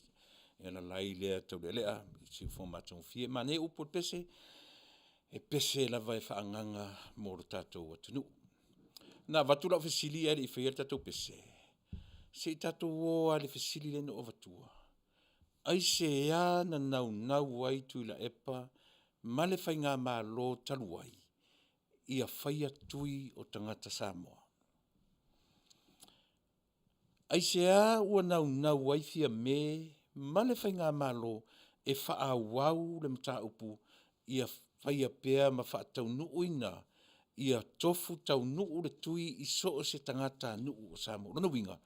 e alaala ai lea Taulealea i le siufofoga matagofie. Manaia upu o le pese, e pese lava e faaagaga mo le tatou atunuu. Na avatu lau fesili ae le i faia le tatou pese, se i tatou o lava i le fesili lea na ou avatua, aisea na naunau ai Tuilaepa ma le faigamalo talu ai ia faia tui o tagata Samoa? Aisea ua naunau ai Fiame ma le faigamalo e faaauau le mataupu ia faia pea ma faataunuuina ia tofu taunuu le tui i so o se tagatanuu o Samoa? O lona uiga,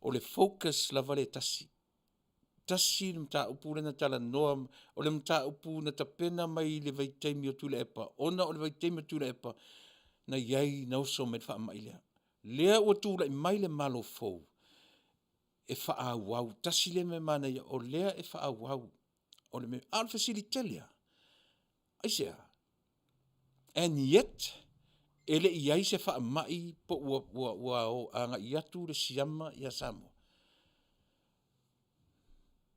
o le focus lava lea e tasi, tasi le mataupu lea na talanoa, o le mataupu na tapena mai i le vaitaimi o Tuilaepa ona o le vaitaimi o Tuilaepa na i ai na oso mai ai le faamai lea. Lea ua tulai mai le Malo fou e faaauau, tasi lea mea manaia o lea e faaauau. A o le fesili tele lava, aisea? And yet e le i i ai se faamai po ua agai atu le siama ia Samoa?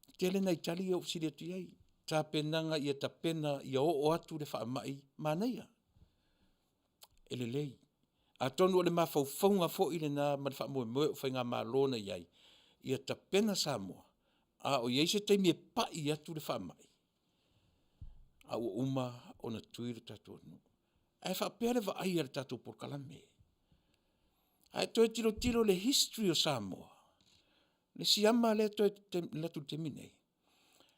E tele nai tali ia ua ou fesili atu i ai, tapenaga ia tapena ia oo atu le faamai, manaia, e lelei. Atonu o le mafaufauga foi lena ma le faamoemoe o faigamalo na i ai, ia tapena Samoa a o i ai se taimi e pai atu le faamai, a ua uma ona tui le tatou atunuu. Ae faapea le vaai a le tatou polokalame. A e toe tilotilo i le history o Samoa, le siama lea e toe alu atu i le taimi lenei,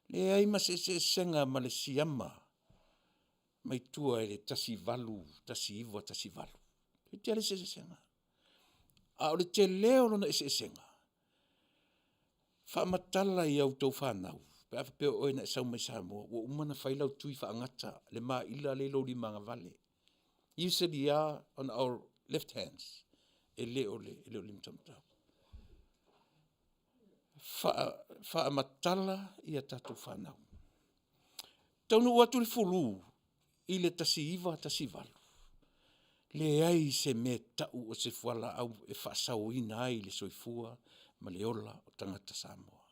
leai ma se eseesega ma le siama mai tua i le 18, 1918, toeitiiti lava leai se eseesega. A o le tele o lona eseesega, faamatala i a outou fanau pe a faapea o oe na e sau mai Samoa ua uma ona fai lau tui faagata le maila lea i lou lima agavale, usually lava on our left hands e le o le lima taumatau. Faamatala i a tatou fanau. E taunuu atu le flu i le 1918, leai se mea e tau o se fualaau e faasaoina ai le soifua ma le ola o tagata Samoa.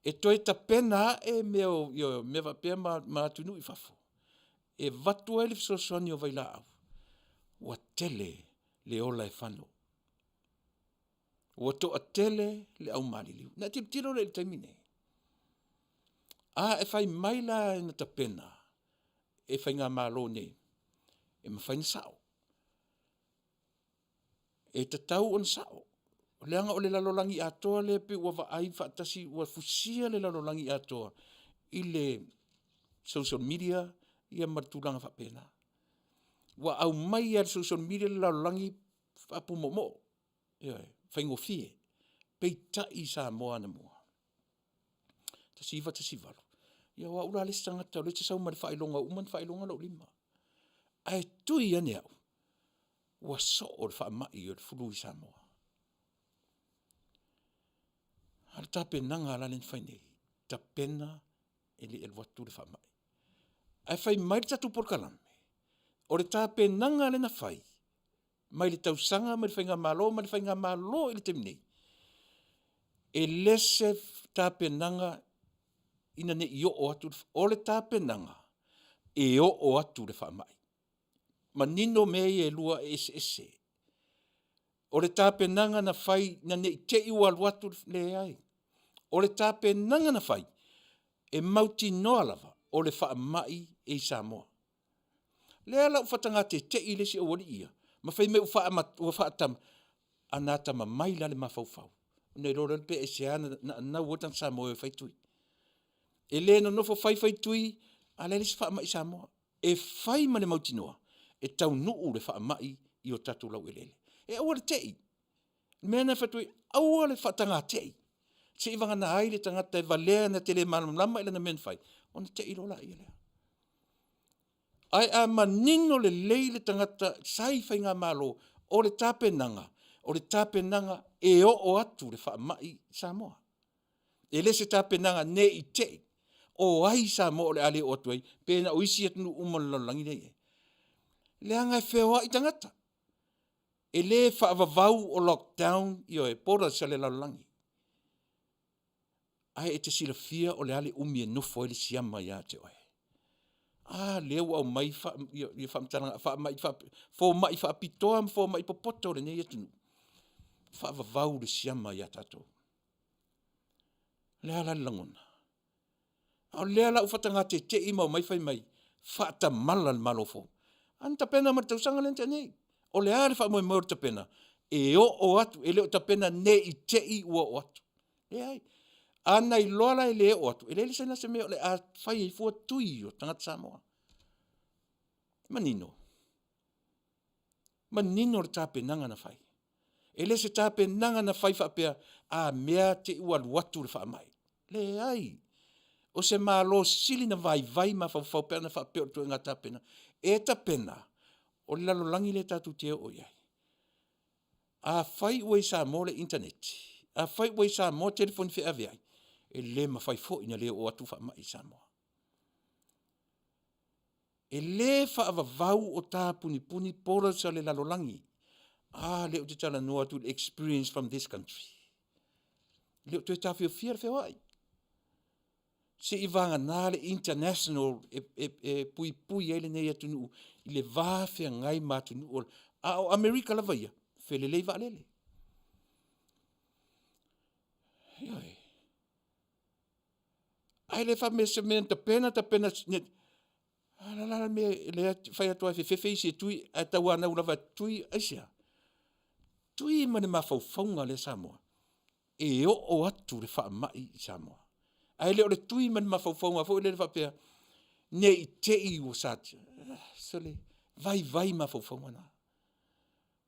E toe tapena ae mea o mea faapea ma atunuu i fafo e avatu ai le fesoasoani o vailaau, ua tele le ola e fano, ua toatele le au maliliu. Ona e tilotilo lea i le taimi lenei, a e fai mai la na tapena e Faigamalo nei, e mafai ona sao, e tatau ona sao, leaga o le lalolagi atoa lea pei ua vaai faatasi ua fusia le lalolagi atoa i le social media ia ma tulaga faapena. Ua aumai lava e le social media le lalolagi faapu moomoo, ioe, faigofie. Peitai i Samoa anamua 1918, ia o au la le isi tagata lea ou te sau ma le faailoga ua uma ona faailoga lou lima. Ae tui ane au, ua soo le faamai o le flu i Samoa. A o le tapenaga la lea na fai nei, tapena e le i alu atu le faamai. Ae fai mai le tatou polokalame, o le tapenaga lea na fai mai le tausaga mai le faigamalo ma le faigamalo i le taimi nei, e le se tapenaga ina ne i oo atu, o le tapenaga, e oo atu le faamai. Manino mea ia e lua e eseese. O le tapenaga na fai ina ne i te i ua alu atu, leai. O le tapenaga na fai, e mautinoa lava o le faamai e i Samoa. Lea la ua faataga tete'i le isi aualii ia ma fai mai ua faatam…. A na atamamai la le mafaufau ona iloa loa lea pe aisea na anau ai tagata Samoa e o e fai tui. E le nonofo fai fai tui a o la e leai se faamai i Samoa. E fai ma le mautinoa e taunuu le faamai i o tatou laueleele. E aua le te i, o le mea lena e fai atu ai, aua le faataga te i, seia vagana ai le tagata e valea na te le malamalama i lana mea na fai ona te i loa lea. Ae a manino lelei le tagata sa i faigamalo, o le tapenaga, o le tapenaga e oo atu le faamai i Samoa. E le o se tapenaga ne i te i, o ai Samoa o le a le oo atu ai pe na o isi atunuu uma o le lalolagi lea e i ai? Leaga e feoai tagata. E le faavavau o lockdown, ioe, borders a le lalolagi. Ae e te silafia o le a le umi e nofo ai le siama ia te oe? A lea ua aumai faamatalaga faamai fomai faapitoa ma fomai popoto o lenei atunuu, faavavau le siama ia tatou. O le a la le lagona? A o lea la ua faataga tete'i ma omai fai mai, faatamala le Malo fou. A na tapena mai i le tausaga lea na tea nei. O le a le faamoemoe o le tapena? E oo atu, e le o tapena ne i te i ua oo atu. Leai, ana iloa la e le oo atu, e leai la se mea o le a fai ai fua tui o tagata Samoa. Manino, manino le tapenaga na fai. E le o se tapenaga na fai faapea a mea te i ua alu atu le faamai, leai. O se Malo e sili ona vaivai mafaufau pe ana faapea o le ituaiga tapenaga. E tapena, o le lalolagi lea tatou te oo i ai. Afai ua i Samoa le internet, afai ua i Samoa telefoni feaveai, e le mafai foi ona le oo atu faamai i Samoa. E le faavavau o tapunipuni borders a le lalolagi. A lea ou te talanoa atu i le experience from this country. E le o toe taofiofia le feoai, seivagana le international e puipui ai lenei atunuu i le va feagai ma atunuu o le. A o Amerika lava ia, felelei vaalele. Ioe, ae le faapea o se mea na tapena, tapena a o le a la le mea lea e fai atu lava e fefefe isi e tui ae tauanau lava e tui, aisea? Tui ma le mafaufauga lea Samoa, e oo atu le faamai i Samoa. Ae le o le tui ma le mafaufauga foi lele faapea, ne i te i ua satia, sole, vaivai mafaufauga na.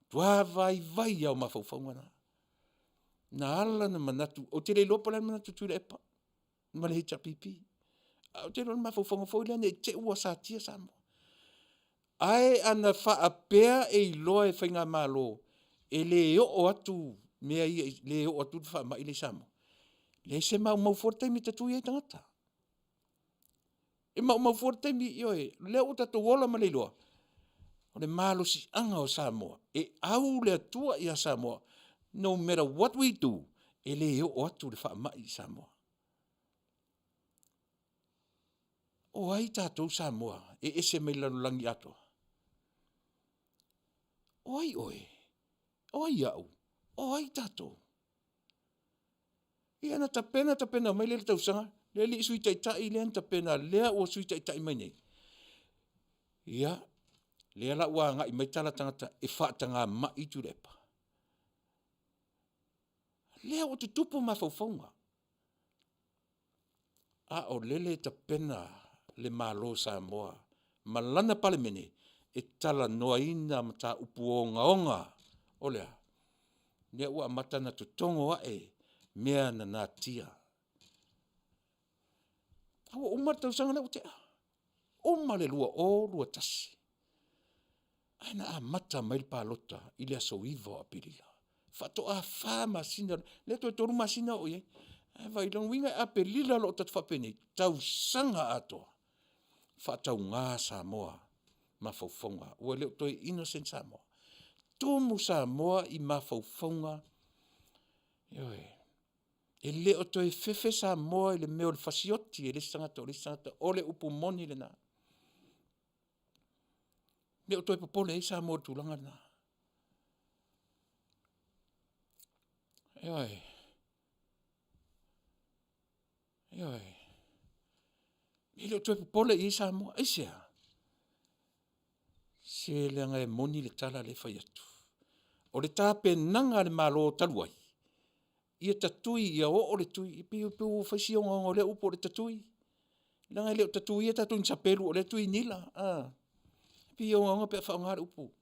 Matua vaivai lava o mafaufauga na. Na ala ona manatu, ou te le iloa po o le a le manatu o Tuilaepa ma le HRPP, ae ou te iloa o le mafaufauga foi lea ne i te i ua satia Samoa. Ae ana faapea e iloa e Faigamalo e le oo atu mea ia le oo atu le faamai lea i Samoa, e leai se maumau fua le taimi e tatui ai tagata. E maumau fua le taimi, ioe, o lea ua tatou ola ma le iloa, o le malosiaga o Samoa, e au le Atua ia Samoa, no matter what we do, e le oo atu le faamai i Samoa. O ai tatou Samoa e ese mai i le lalolagi atoa? O ai oe? O ai au? O ai tatou? Ia na tapena, tapena mai lea i le tausaga le alii Sui Taitai lea na tapena lea ua Sui Taitai mai nei, ia, lea la ua agai mai tala a tagata e faatagamai Tuilaepa. Lea ua tutupu mafaufauga, a o lele e tapena le Malo o Samoa ma lana Palemene e talanoaina mataupu ogaoga. O le a? Lea ua amata ona totogo ae mea na natia. A ua uma le tausaga lea ua tea, uma le 2021, ae na amata mai le palota i le aso 9 o Aperila, faatoa 4 masina, lea toe 3 masina oo i ai. Ae vaai, lona uiga o Aperila o lo o tatou faapenei, tausaga atoa, faatauga Samoa mafaufauga, ua le o toe innocent Samoa. Tumu Samoa i mafaufauga, ioe, e le o toe fefe Samoa i le mea o le fasioti e le isi tagata o le isi tagata. O le upu moni lena. E le o toe popole ai Samoa i le tulaga lena. Ioe, ioe. E le o toe popole i ai Samoa. Aisea? Se leaga e moni le tala lea e fai atu, o le tapenaga a le Malo talu ai, ia tatui ia oo le tui, e pei ua fai si ogaoga o lea upu o le tatui, leaga e le o tatuia tatou i ni sapelu o lea e tui nila. E pei e ogaoga pe a faaaoga le upu.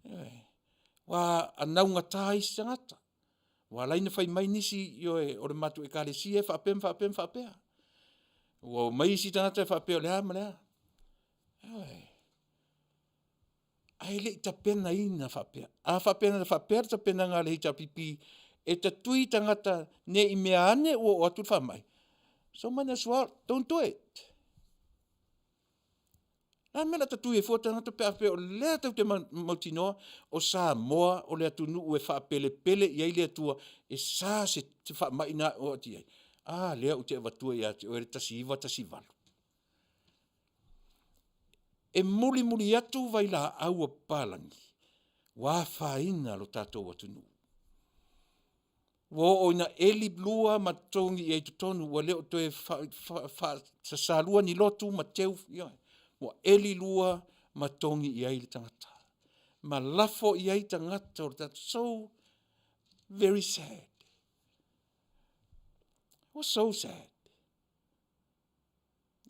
Ioe, aua a naugata isi tagata, ua ala ai ona fai mai nisi, ioe, o le matou Ekalesia e faapea ma faapea ma faapea. Ua omai isi tagata faapea o le a ma le a. Ioe, ae le i tapenaina faapea. A faapea na faapea le tapenaga a le HRPP e tatui tagata ne i meaane ua oo atu le faamai, so might as well don't do it. Le a le mea o le a ta tui ai fua tagata pe a faapea o lea tatou te mautinoa o Samoa o le atunuu e faapelepele i ai le Atua, e sa se faamai na oo atu i ai. A lea ou te avatua ia te oe le 1918. E mulimuli atu vailaau a papalagi, ua afaina lo tatou atunuu. Ua oo ina eli lua ma totogi i ai i totonu ua le o toe sasalua ni lotu ma teu, ioe, ua eli lua ma togi i ai le tagata ma lafo i ai tagata o le tatou, so very sad. Was so sad.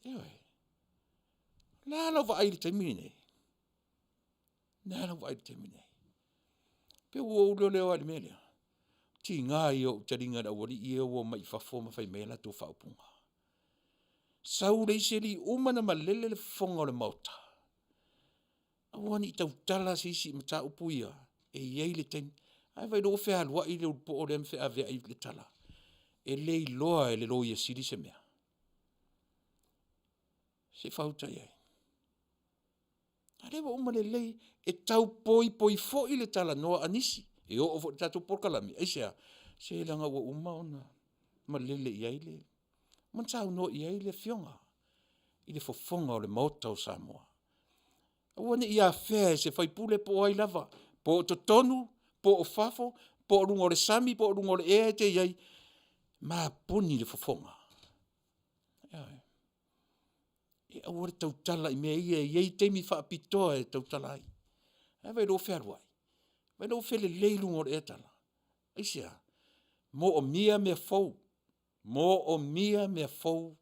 Ioe. O le a lau vaai i le taimi lenei? O le a lau vaai i le taimi lenei? Pei ua ou leo lava i le mea lea, tiga ia o ou taliga i le aualii ia ua omai i fafo ma fai mai a latou faaupuga. Sau le isi alii, uma ona malele le fofoga o le Maota, aua ne i tautala se isi i mataupu ia, e i ai le taimi. Ae vaai o lea ua fealuai le ulupo lea ma feaveai le tala, e le iloa e le Loia Sili se mea. Se i faauta i ai. A o lea ua uma lelei, e tau poipoi foi le talanoa a nisi, e oo foi i le tatou polokalame. Aisea? Se leaga ua uma ona malele i ai le, ua uma ona saunoa i ai le Afioga i le fofoga o le Maota o Samoa. Aua ne i afea e se sui usufono po o ai lava, po o totonu po o fafo, po o luga o le sami po o luga o le ea e te i ai, mapuni le fofoga, ioe. E aua le tautala i mea ia e i ai taimi faapitoa e tautala ai. Ae vaai o lea ua fealuai, vaai o lea ua felelei i luga o le ea tala. Aisea? Moomia mea fou, moomia mea fou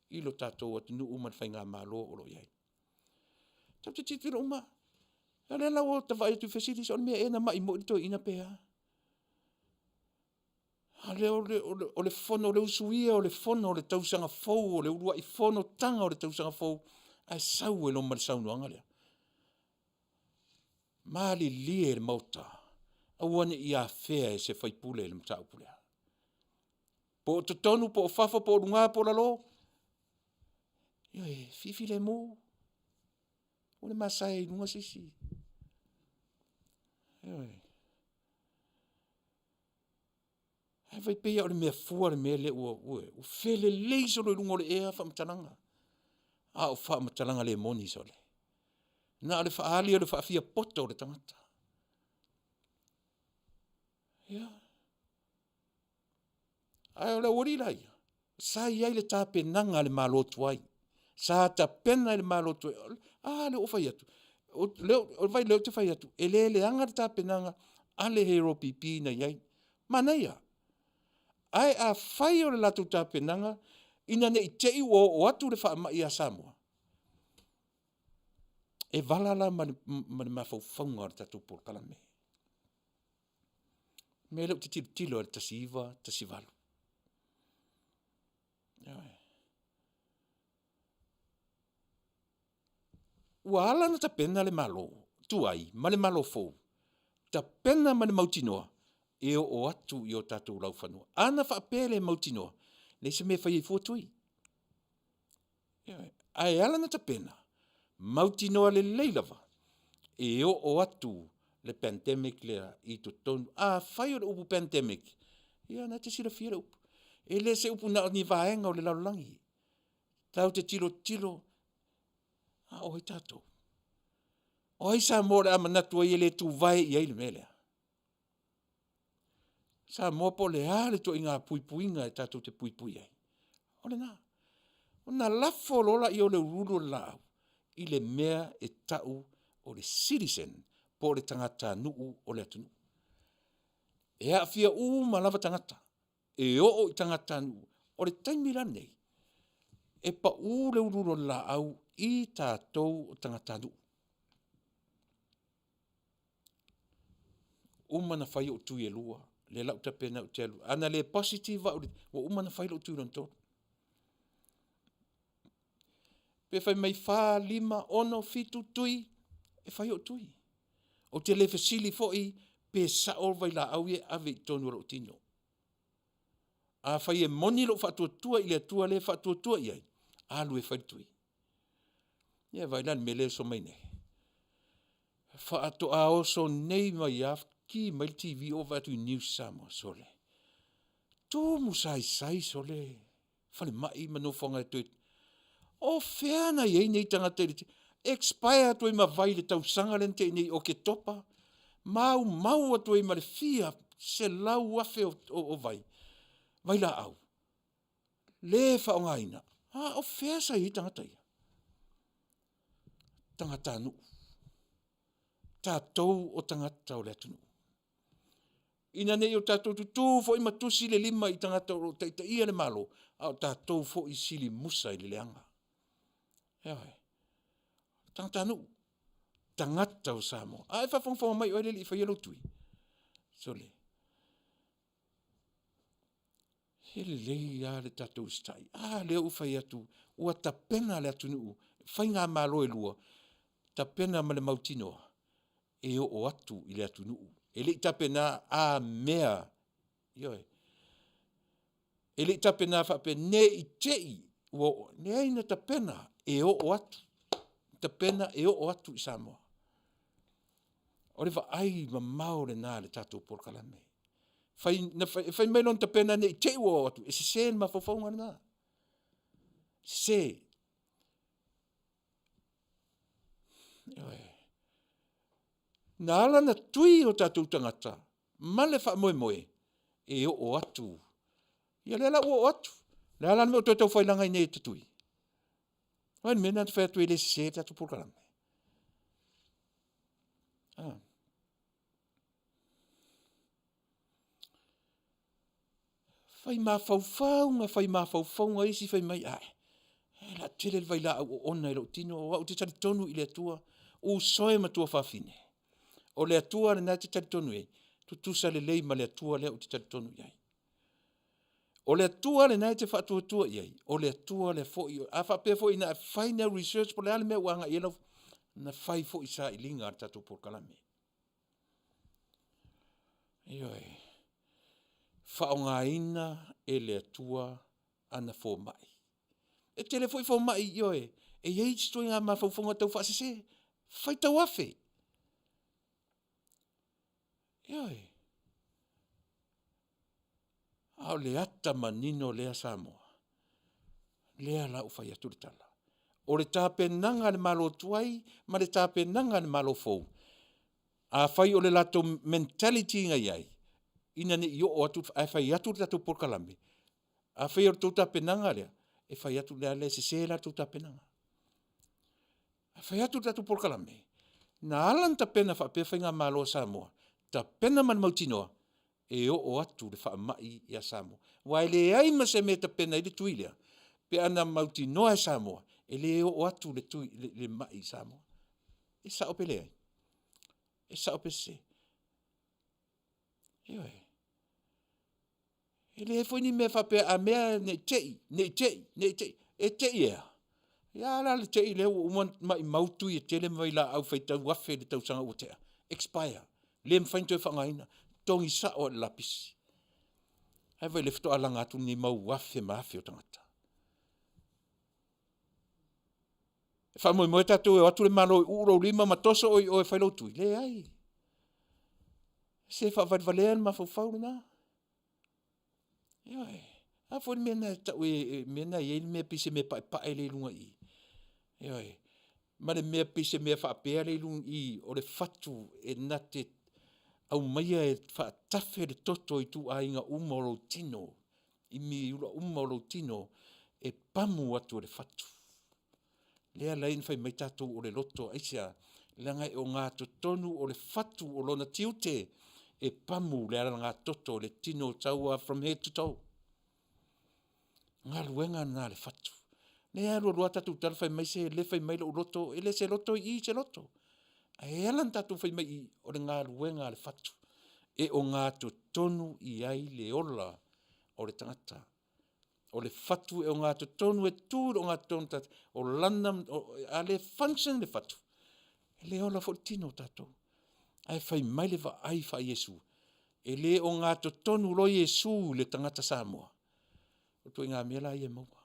i lo tatou atunuu ma le faigamalo o lo o i ai. Tatou te tilotilo uma lava. O lea la ua ta vaai atu i fesili, sole mea ea na mai moi le toeaina pe a? A lea o le fono o le usuia o le fono o le tausaga fou o le uluai fonotaga o le tausaga fou, ae sau ai loa ma le saunoaga lea. Malilie le Maota, aua ne i afea e se sui usufono le mataupu lea, po o totonu po o fafo po o luga po o lalo, ioe, fifilemu, aua le masae ai i luga se isi. Ioe. Ae vaai pei lava o le mea fua le mea lea ua felelei solo i luga o le ea faamatalaga, a o faamatalaga le moni sole. Na o le faaali o le faafiapoto o le tagata. Ia. Ae o le aualii la ia, sa i ai le tapenaga a le Malo tuai, sa tapena e le Malo tuai. A lea ua ou fai atu, vaai o lea ou te fai atu, e le leaga le tapenaga a le HRPP na i ai, manaia. Ae afai o le latou tapenaga ina ne i te i ua oo atu le faamai ia Samoa, e vala la ma le mafaufauga o le tatou polokalame. O le mea lea ou te tilotilo ai i le 1918. Ioe. Ua ala ona tapena le Malo tuai ma le Malo fou, tapena ma le mautinoa e oo atu i o tatou laufanua. A na faapea e le mautinoa, leai se mea e fai ai fua tui. Ioe. Ae ala ona tapena, mautinoa lelei lava e oo atu le pandemic lea i totonu. Afai o le upu pandemic, ia o lena e te silafia le upu, e le o se upu na o ni vaega o le lalolagi. Tatou te tilotilo, a o ai tatou? O ai Samoa o le a manatu ai e le tuvae i ai le mea lea? Samoa po o le a le ituaiga puipuiga e tatou te puipui ai, o lena. Ona lafo loa lea o le uluulu o le laau i le mea e tau o le citizen po o le tagatanuu o le atunuu. E aafia uma lava tagata, e oo i tagatanuu. O le taimi la lenei, e pau le uluulu o le laau i tatou o tagatanuu. Uma ona fai ou tui e lua, lea o le a ou tapena ou te alu. Ana le positive au ua uma ona fai lou tui lona tolu. Pe fai mai 4, 5, 6, 7 tui, e fai ou tui. Ou te le fesili foi pe sao vailaau ia e ave i totonu o lou tino. Afai e moni lou faatuatua i le Atua lea e faatuatua i ai, alu e fai le tui. Ia vaai la i le mea lea e oso mai nei. Faatoa oso nei mai lava ki mai le TV ou vaai atu i news a Samoa, sole, tumu saisai sole falemai ma nofoaga e toe… O fea na i ai nei tagata i le expire atu ai ma vai i le tausaga lea na tea nei Oketopa, maumau atu ai ma le fia 100,000 o vai, vailaau le faaaogaina. A o fea sa i ai tagata ia? Tagatanuu, tatou o tagata o le atunuu. Ina ne i o tatou tutu foi ma tusi le lima i tagata o lo o taitaia le Malo, a o tatou foi e sili musa i le leaga. Ioe, tagatanuu, tagata o Samoa. A e faafogafoga mai oe lea e le i faia lou tui? Sole, e lelei lava le tatou usitai. A lea ua ou fai atu ua tapena le atunuu, faigamalo e lua, tapena ma le mautinoa e oo atu i le atunuu. E le i tapena a mea, ioe, e le i tapena faapea ne i te i ua oo, leai na tapena e oo atu, tapena e oo atu i Samoa. O le vaaimamao lena a le tatou polokalame. Fai mai lona tapena ne i te i ua oo atu, e sese le mafaufauga lena, sese. Ioe. Na ala ona tui o tatou tagata ma le faamoemoe e oo atu, ia lea la ua oo atu. O le a la le mea ua toe taufailaga ai nei e ta tui? O le a le mea lena e te fai atu ai e le sese le tatou polokalame? A. Fai mafaufauga, fai mafaufauga isi fai mai, ae o le a tele le vailaau oona i lou tino, o au ou te talitonu i le Atua, uso e ma tuafafine, o le Atua lena e te talitonu i ai, tutusa lelei ma le Atua lea ou te talitonu i ai. O le Atua lena e te faatuatua i ai, o le Atua lea foi, a faapea foi na e fai ni au research po o le a le mea ua agai i ai lau, na fai foi sailiga a le tatou polokalame. Ioe, faaaogaina e le Atua ana fomai. E tele foi fomai, ioe, e i ai isi ituaiga mafaufauga taufaasese, faitau afe, ioe. A o le ata manino lea Samoa, lea la ua fai atu le tala, o le tapenaga a le Malo tuai ma le tapenaga a le Malo fou, afai o le latou mentality na i ai ina ne i oo atu ae fai atu le tatou polokalame, afai o le tou tapenaga lea, e fai atu leaga e sese la outou tapenaga. Ae fai atu le tatou polokalame, na ala ona tapena faapea faigamalo a Samoa, tapena ma le mautinoa e oo atu le faamai ia Samoa. Aua e leai ma se mea e tapena ai le tui lea pe ana mautinoa e Samoa e le oo atu le mai i Samoa. E sao pe leai? E sao pe sese? Ioe. E leai foi ni mea faapea a mea ne i te i, ne i te i, ne i te i, e te i e a? A la le te i lea ua uma ona maumau tui e tele ma vailaau faitau afe i le tausaga ua tea, expire, le mafai ona toe faaaogaina, totogi sao lava i le lapisi. Ae vaai o lea faatoa laga atu lenei mau afe ma afe o tagata. E faamoemoe tatou e o atu le Malo e uu lou lima ma toso oe i o e fai lou tui? Leai. Se faavalevalea le mafaufau lena. Ioe. O le a foi le mea na e tau e le mea lena e i ai le mea pei se mea paepae lea i luga i i? Ioe, ma le mea pei se mea faapea lea i luga i i, o le fatu e na te aumaia e faatafe le toto i ituaiga uma o lou tino, i meiula uma o lou tino, e pamu atu e le fatu. Lea e ala ai ona fai mai tatou o le loto, aisea? Leaga e ogatotonu o le fatu o lona tiute e pamu i le alagatoto o le tino sau lava from head to toe. O le galuega lena a le fatu. Lea e alu alu lava tatou tala fai mai se le fai mai lou loto, e le o se loto i i se loto. Ae ala ona tatou fai mai i i, o le galuega a le fatu, e ogatotonu i ai le ola o le tagata. O le fatu e ogatotonu e tu i le ogatotonu a le tagata, o lana a le function le fatu, e le ola foi le tino o tatou. Ae fai mai le vaai faa-Iesu, e le ogatotonu loa Iesu i le tagata Samoa, o ituaiga mea la ia e maua,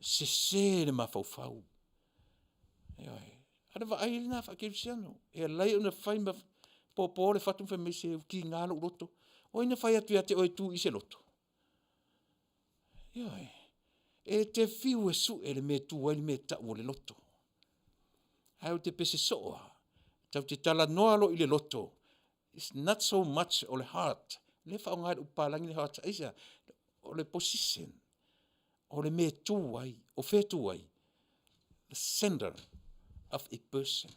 sese le mafaufau. Ioe, a o le vaai lena faakerisiano e ala ai ona fai ma popo le fatu ma fai mai, se ua tiga lou loto. O ai na fai atu ia te oe e tu i i se loto? Ioe, e te fiu e sue le mea e tu ai le mea e tau o le loto, ae ou te pese soo lava, tatou te talanoa loa i le loto, is not so much o le heart, lea e faaaoga e le ulupalalagi le heart, aisea? O le position, o le mea e tu ai. O fea e tu ai? The center of a person.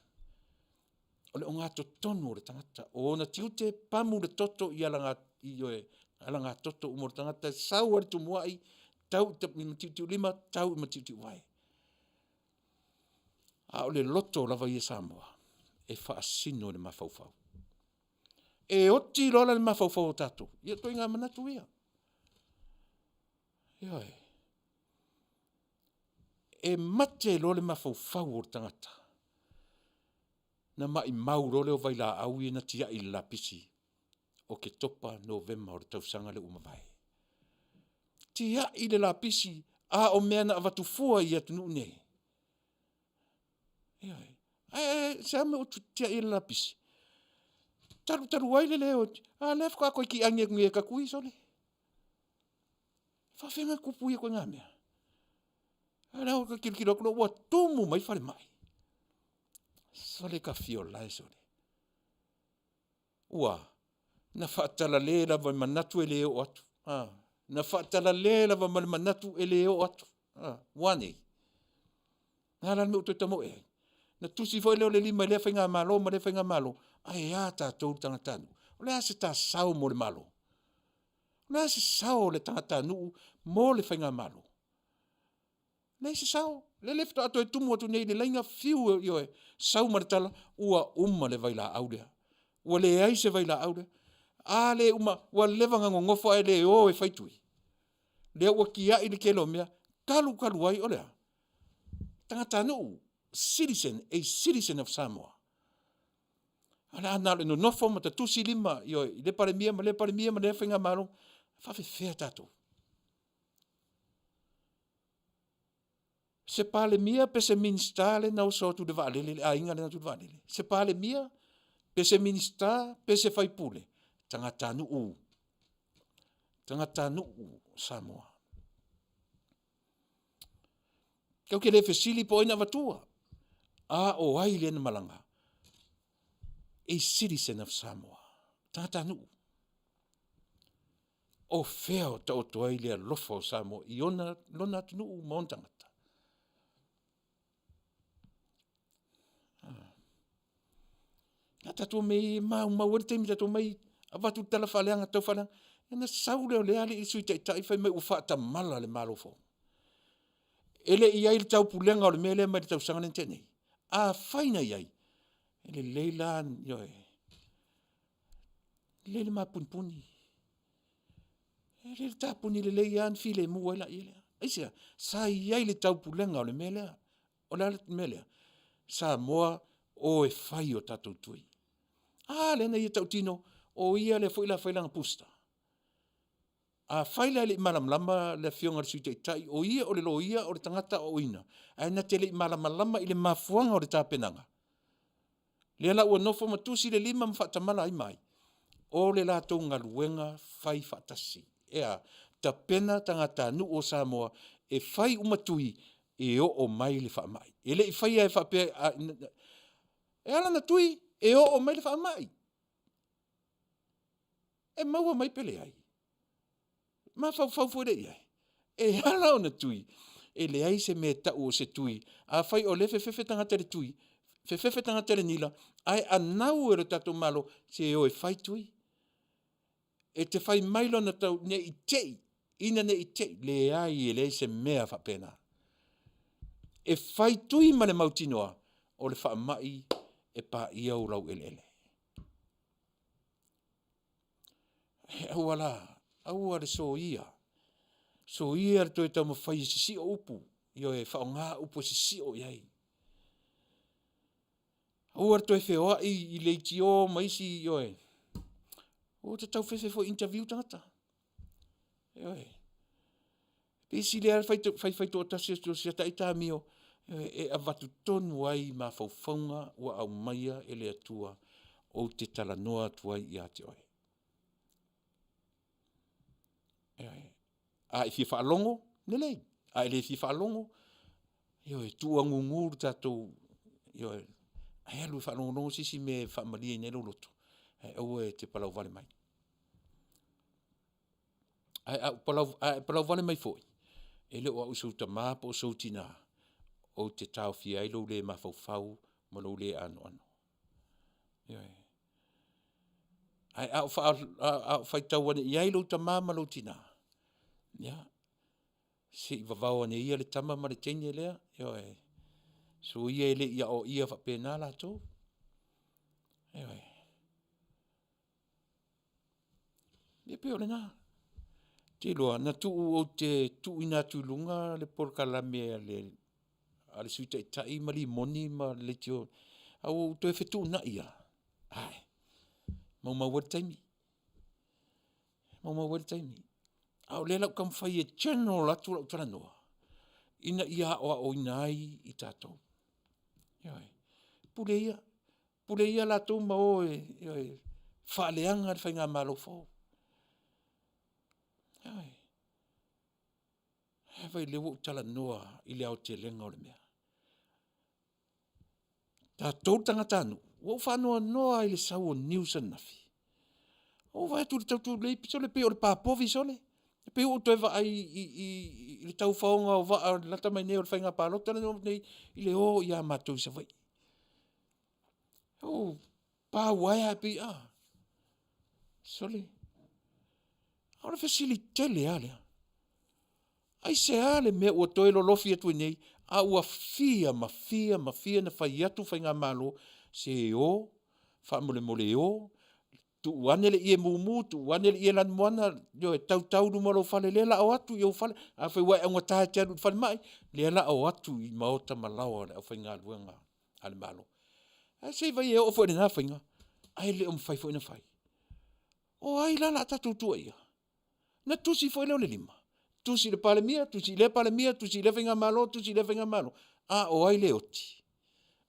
O le ogatotonu o le tagata, o ona tiute, pamu le toto i alagatoto uma o le tagata e sau lava i le tumuai, tau i matiutiulima, tau i matiutiuvae. A o le loto lava ia Samoa, e faasino i le mafaufau. E oti loa la le mafaufau o tatou, ia o ituaiga manatu ia. Ioe. E mate loa le mafaufau o le tagata, ona maumau loa lea o vailaau ia na tiai i le lapisi Oketopa, Novema o le tausaga lea ua mavae. Tiai le lapisi, a o mea na avatu fua i atunuu nei, ioe. Ae se a le mea ua tiai ai le lapisi? Talu talu ai le le o, a lea faatoa toe tiagi atu nei e ta tui sole, e faapefea ona tupu ia ituaiga mea? A lea ua ta tilotilo atu loa ua tumu mai falemai. Sole tafiola e sole, ua a? Na faatalale lava i le manatu e le oo atu, a. Na faatalale lava ma le manatu e le oo atu, a. Ua a nei? O le a la le mea ua toe tamoe ai? Na tusi foi lea o le lima i lea faigamalo ma lea faigamalo, ae a tatou tagatanuu? O le a se ta sao mo le Malo? O le a se sao o le tagatanuu mo le faigamalo? Leai se sao. Lele faatoa toe tumu atu nei i le laina, fiu e, sau ma le tala ua uma le vailaau lea, ua leai se vailaau lea. A lea ua uma, leva ona nonofo ae le o e fai tui? Lea ua tiai le tele o mea, talu talu ai o le a? Tagatanuu, citizen, a citizen of Samoa. Ae na o le nonofo ma tatusi lima, ioe, i lea Palemia ma lea Palemia ma lea faigamalo. E faapefea tatou? Se Palemia pe se Minisita lea na oso atu i le vaalele, le aiga lea na o atu i le vaalele? Se Palemia, pe se Minisita pe se sui usufono? Tagatanuu, tagatanuu o Samoa. Tatou te le fesili po o ai na avatua, a o ai lea na malaga? A citizen of Samoa, tagatanuu. O fea o taoto ai le alofa o Samoa i lona atunuu ma ona tagata? A tatou omai e maumau ai le taimi tatou te omai avatu le tala faaleaga tau faaleaga, ona sau lea o lea alii Sui Taitai fai mai ua faatamala le Malo fou. E le i i ai i le taupulega o le mea lea mai le tausaga lea na tea nei? Afai na i ai, e lelei la, ioe, lelei le ma punipuni, e lelei le tapuni lelei lava ona filemu ai laia lea. Aisea? Sa i ai le taupulega o le mea lea. O le a le mea lea? Samoa o e fai o tatou tui. A lea na ia tautino o ia lea foi o le a fai lana booster. Afai la e le i malamalama le Afioga i le Sui Taitai o ia o le Loia o le tagata aoaoina, ae na te le i malamalama i le mafuaaga o le tapenaga, lea la ua nofo ma tusi le lima ma faatamala ai ma ai? O le latou galuega faifaatasi. E a? Tapena tagatanuu o Samoa e fai uma tui e oo mai le faamai. E le i faia e faapea e ala ona tui e oo mai le faamai. E maua mai pe leai? Mafaufau foi lea i ai. E ala ona tui, e leai se mea e tau o se tui, afai o lea e fefefe tagata i le tui, fefefe tagata i le nila, ae anau e le tatou Malo, se o e fai tui. E te fai mai lona tau ne i te i, ina ne i te i, leai e leai se mea faapena. E fai tui ma le mautinoa o le faamai e paia ou laueleele. Aua la, aua le soia, soia le toe taumafai e sisio upu, ioe faaaoga upu e sisio i ai. Aua le toe feoai i leitio ma isi, ioe, aua e te tau fefe foi e interview tagata, ioe. Pei sili lava le fai faitoatasi o si ata amio. Ioe, e avatu tonu ai i mafaufauga ua aumaia e le Atua ou te talanoa atu ai ia te oe. Ioe, a e fia faalogo, lelei, a e le fia faalogo, ioe tuuagugu le tatou, ioe, ae alu e faalogologo se isi mea e faamalieina ai lou loto, ae aua e te palauvale mai. Ae a e palauvale mai foi, e le o au o sou tama po o sou tina ou te taofia ai lou le mafaufau ma lou le anoano, ioe. Ae a ou faitau ane i ai lou tama ma lou tina, ia se i vavao ane ia le tama ma le teine lea, ioe, soia e le i aoaia faapena latou, ioe. Ia e pei o lena. Ou te iloa na tuu ou te tuuina atu i luga le polokalame a le Sui Taitai ma limoni ma le leitio, ae ua ou toe fetuunai lava, ae maumau ai le taimi, maumau ai le taimi. A o lea o le a ou taumafai e general atu lau talanoa, ina ia aoaoina ai i tatou, ioe. Pule ia, pule ia latou ma o e faaleaga le faigamalo fou, ioe. Ae vaai o lea ua ou talanoa i le aotelega o le mea. O tatou tagatanuu, ua ou faanoanoa lava i le sau o news ananafi, ua ou vaai atu i le tau tulei, sole pei o le pa povi sole, pei ua ou toe vaai i le taufaoga o vaa lata mai nei o le faiga palota lea na tea nei i le o ia matou i Savaii. O pa uaea pei a, sole, o le fesili tele lava lea, aisea le mea ua toe lolofi atu ai nei a ua fia ma fia ma fia ona fai atu faigamalo, se o, faamolemole o, tuu ane le ie mumu, tuu ane le ie lanumoana, ioe, tautau i luma o lou fale o lea o le a o atu i ou fale. Afai ua e augata e te alu i le falemai, o lea o le a o atu i maota ma laoa o le aufaigaluega a le Malo. Ae se i vaai e oo foi i lena faiga, ae le o mafai foi ona fai. O ai la o le a tatou tuuaia? Na tusi foi lea o le 5, tusi i le Palemia, tusi i lea Palemia, tusi i lea faigamalo, tusi i lea faigamalo, a o ai lea e oti?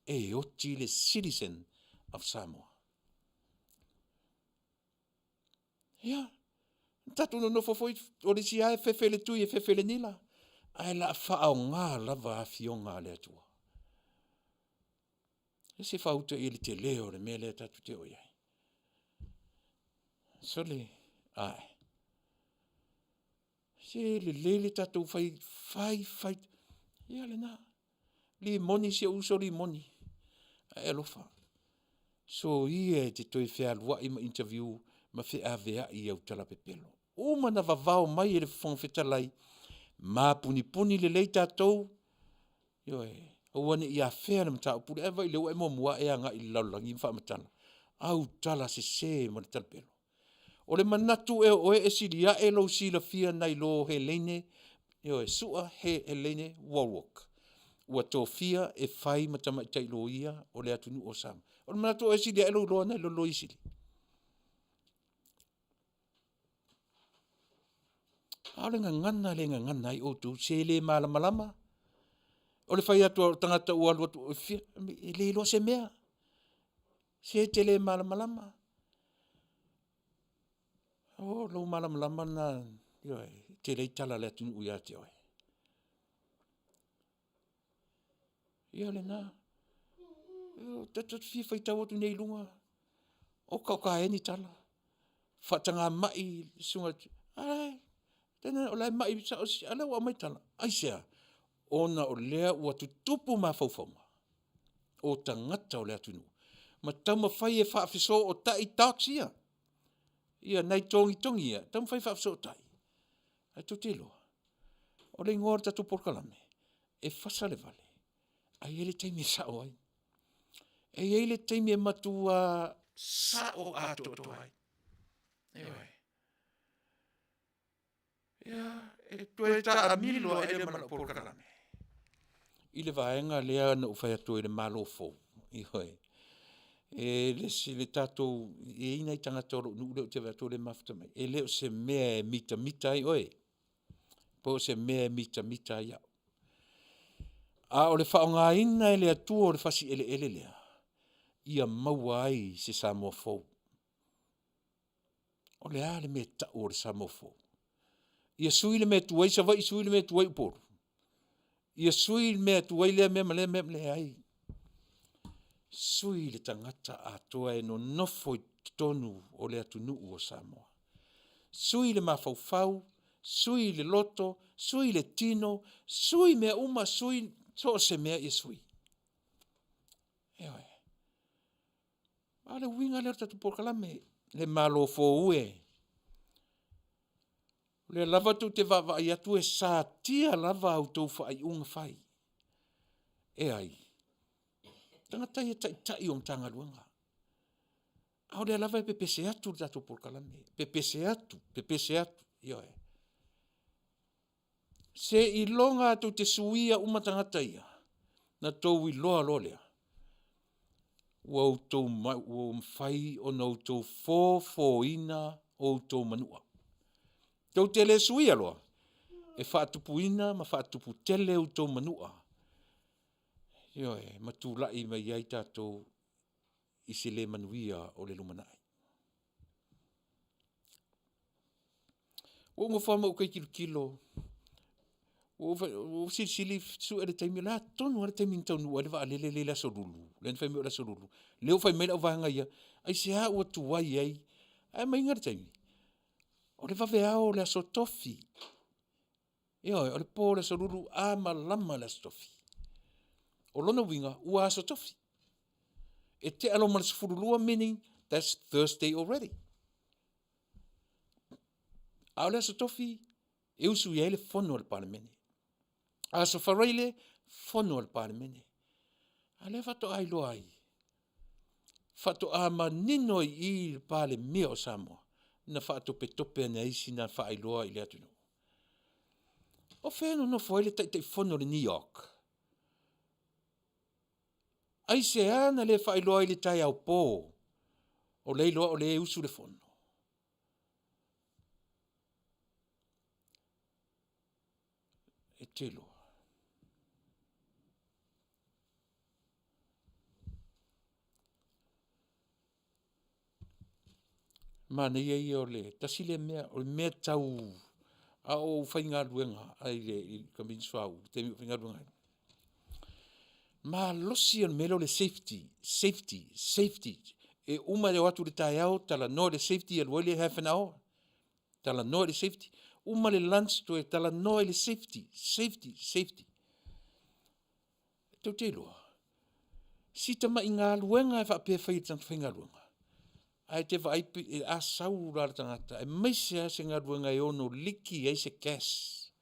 E oti le citizen of Samoa. Ia, tatou nonofo foi o le isi lava e fefe i le tui e fefe i le nila, ae o le a faaaoga lava afioga a le Atua. Ia se i faauta i ai i le tele o le mea lea tatou te oo i ai. Sole, ae, se lelei le tatou fai, fai, fai, ia lena. Limoni si ou uso Limoni, ae alofa, soia e te toe fealuai ma interview ma feaveai i au tala pepelo. Ua uma ona vavao mai e le Fofoga Fetalai, ma punipuni lelei tatou, ioe, aua ne i afea le mataupu lea. Ae vaai o lea ua e muamua e agai i le lalolagi ma faamatala au tala sese ma le talapelo. O le manatu ea o oe e sili ae lou silafia nai lo Hellene, ioe Sua Hellene Wallwork ua tofia e fai ma tamaitai loia o le atunuu o Samoa. O le manatu o oe e sili ae lou iloa nai lo le Loia Sili? A o le gagana lea e gagana ai outou, se le malamalama. O le fai atu lava o le tagata ua alu atu e le iloa se mea. Se e te le malamalama. O lou malamalama lena, ioe, e tele ai tala a le atunuu ia te oe. Ia lena, ta te fia faitau atu nei i luga, oka oka e ni tala, faataga mai le susuga i le a o la e mai sao a o lea ua aumai tala. Aisea? Ona o lea ua tutupu mafaufauga o tagata o le atunuu ma taumafai e faafesootai dots ia, ia nai togitogi ia, taumafai e faafesootai. Ae tou te iloa, o le igoa o le tatou polokalame, e fasa le vale, ae i ai le taimi e sao ai. E i ai le taimi e matua sao atoatoa ai, ioe. Ia, e toe taamilo ae lea ma lau polokalame i le vaega lea na ou fai atu ai i le Malo fou, ioe. E le tatou, e i ai nai tagata o lou nuu lea ou te vaai atu o lea e mafuta mai, e le o se mea e mitamita ai oe, po o se mea e mitamita ai au. A o le faaaogaina e le Atua o le fasi eleele lea, ia maua ai se Samoa fou. O le a le mea e tau o le Samoa fou? Ia sui le mea e tu ai Savaii sui le mea e tu ai Upolu? Ia sui le mea e tu ai lea mea ma lea mea? Leai, sui le tagata atoa e nonofo i totonu o le atunuu o Samoa. Sui le mafaufau, sui le loto, sui le tino, sui mea uma, sui so o se mea ia sui. Ioe, a o le uiga lea o le tatou polokalame, le Malo fou e, o lea lava tou te vaavaai atu e satia lava a outou faaiuga fai. E ai? O tagata ia Taitai o Matagaluega, a o lea lava e pepese atu le tatou polokalame, pepese atu, pepese atu, ioe. Seiloga lava tou te suia uma tagata ia, ona outou iloa loa lea, ua mafai ona outou fofoina outou manua. Tou te le suia loa, e faatupuina ma faatuputele outou manua, ioe ma tulai mai ai tatou i se le manuia o le lumanai. Ua ou nofo lava ma ou tau tilotilo, ua ou fesilisili sue le taimi, o le a tonu lava le taimi na taunuu ai le vaalele lea i le Aso Lulu lea na fai mai o le Aso Lulu? Lea ua fai mai le auvaega ia, aisea ua tuai ai? Ae aumaiga le taimi? O le vaveao o le Aso Tofi. Ioe, o le po o le Aso Lulu amalama le Aso Tofi. O lona uiga, ua Aso Tofi. E tea loa ma le 12 meaning that's Thursday already. A o le Aso Tofi e usuia ai le fono a le Palemene, Aso Faraile, fono a le Palemene. A o lea faatoa iloa ai? Faatoa manino i i le Palemia o Samoa na faatopetope ane ai sina faailoa i le atunuu. O fea e nonofo ai le Taitaifono o le NEOC? Aisea na le faailoa ai i le taeao po o lea e iloa o lea e usu le fono? E te iloa, manaia ia o le tasi lea mea, o le mea tau, a o ou faigaluega ai i le kamupani suauu i le taimi a o faigaluega ai, malosi ia o le mea lea o le safety, safety, safety. E uma le o atu i le taeao talanoa i le safety alu ai le half an hour, talanoa i le safety. Uma le lunch toe talanoa i le safety, safety, safety. Tou te iloa, si tamai galuega lava e faapea e fai e le tagata faigaluega, ae e te vaai a sau la le tagata aemaise lava se galuega e ono liki ai se gas,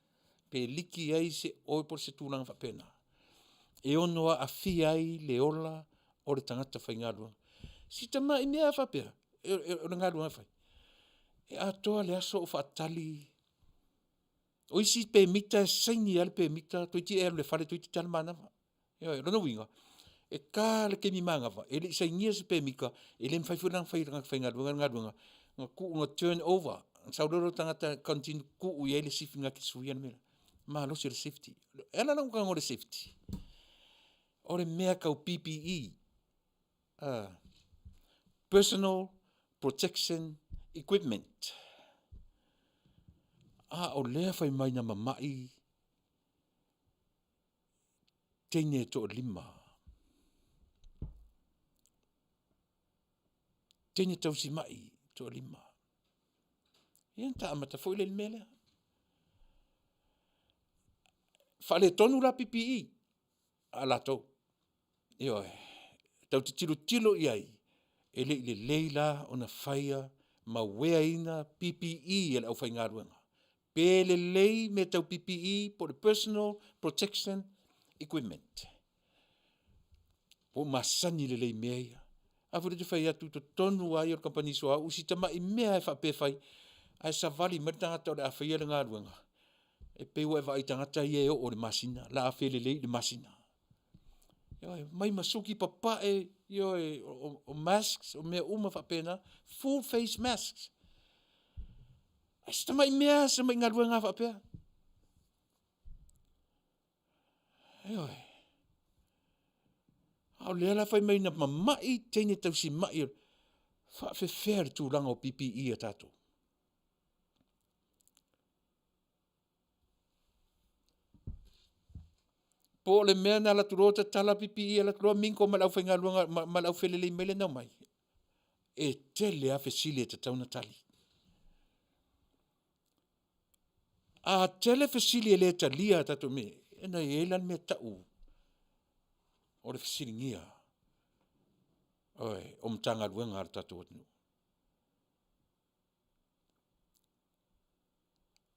pe liki ai se oil po o se tulaga faapena, e ono aafia ai le ola o le tagata faigaluega. Si tamai mea lava faapea o le galuega e fai, e atoa le aso o faatali. O isi pemita e saini lava le pemita toeitiiti e alu i le fale toeitiiti ta le manava. Ioe, o lona uiga, e ta le taimi manava e le i sainia se pemita, e le mafai foi la ona faia e le tagata faigaluega le galuega, na tuu na turn over, ona sau loa lea o le tagata e continue tuu i ai le sifi na te suia le mea lea. Malosi o le safety. E ala la ona ou tago i le safety, o le mea tau PPE Personal Protection Equipment. A o lea fai mai na mamai teine e toalima, teine tausimai e toalima. Ia ona ta amata foi lea i le mea lea. Faaletonu la PPE a latou, ioe. Tatou te tilotilo i ai, e le i lelei la ona faia ma wear ina PPE a le aufaigaluega. Pe lelei mea tau PPE po o le personal protection equipment. Ua ou masani lelei i mea ia. A foi lea ou te fai atu i totonu lava ia o le kamupani suauu, si tamai mea lava e faapea e fai, ae savali mai le tagata o le a faia le galuega, e pei ua e vaai i tagata ia e oo i le masina, o le a felelei i le masina. Ioe, omai ma suki papae, ioe o masks o mea uma faapena, full face masks. Ae si tamai mea lava si tamai galuega lava faapea, ioe. A o lea la e fai mai na mamai teine tausimai, e faapefea le tulaga o PPE a tatou? Po o le mea na alu atu loa tatala PPE alu atu loa mingle ma le aufaigaluega ma le aufelelei mai lea na omai? E tele lava fesili e tatau ona tali. A tele fesili e le talia e tatou mea ia, ona e i ai lea o le mea e tau o le fesiligia ioe, o Matagaluega a le tatou atunuu.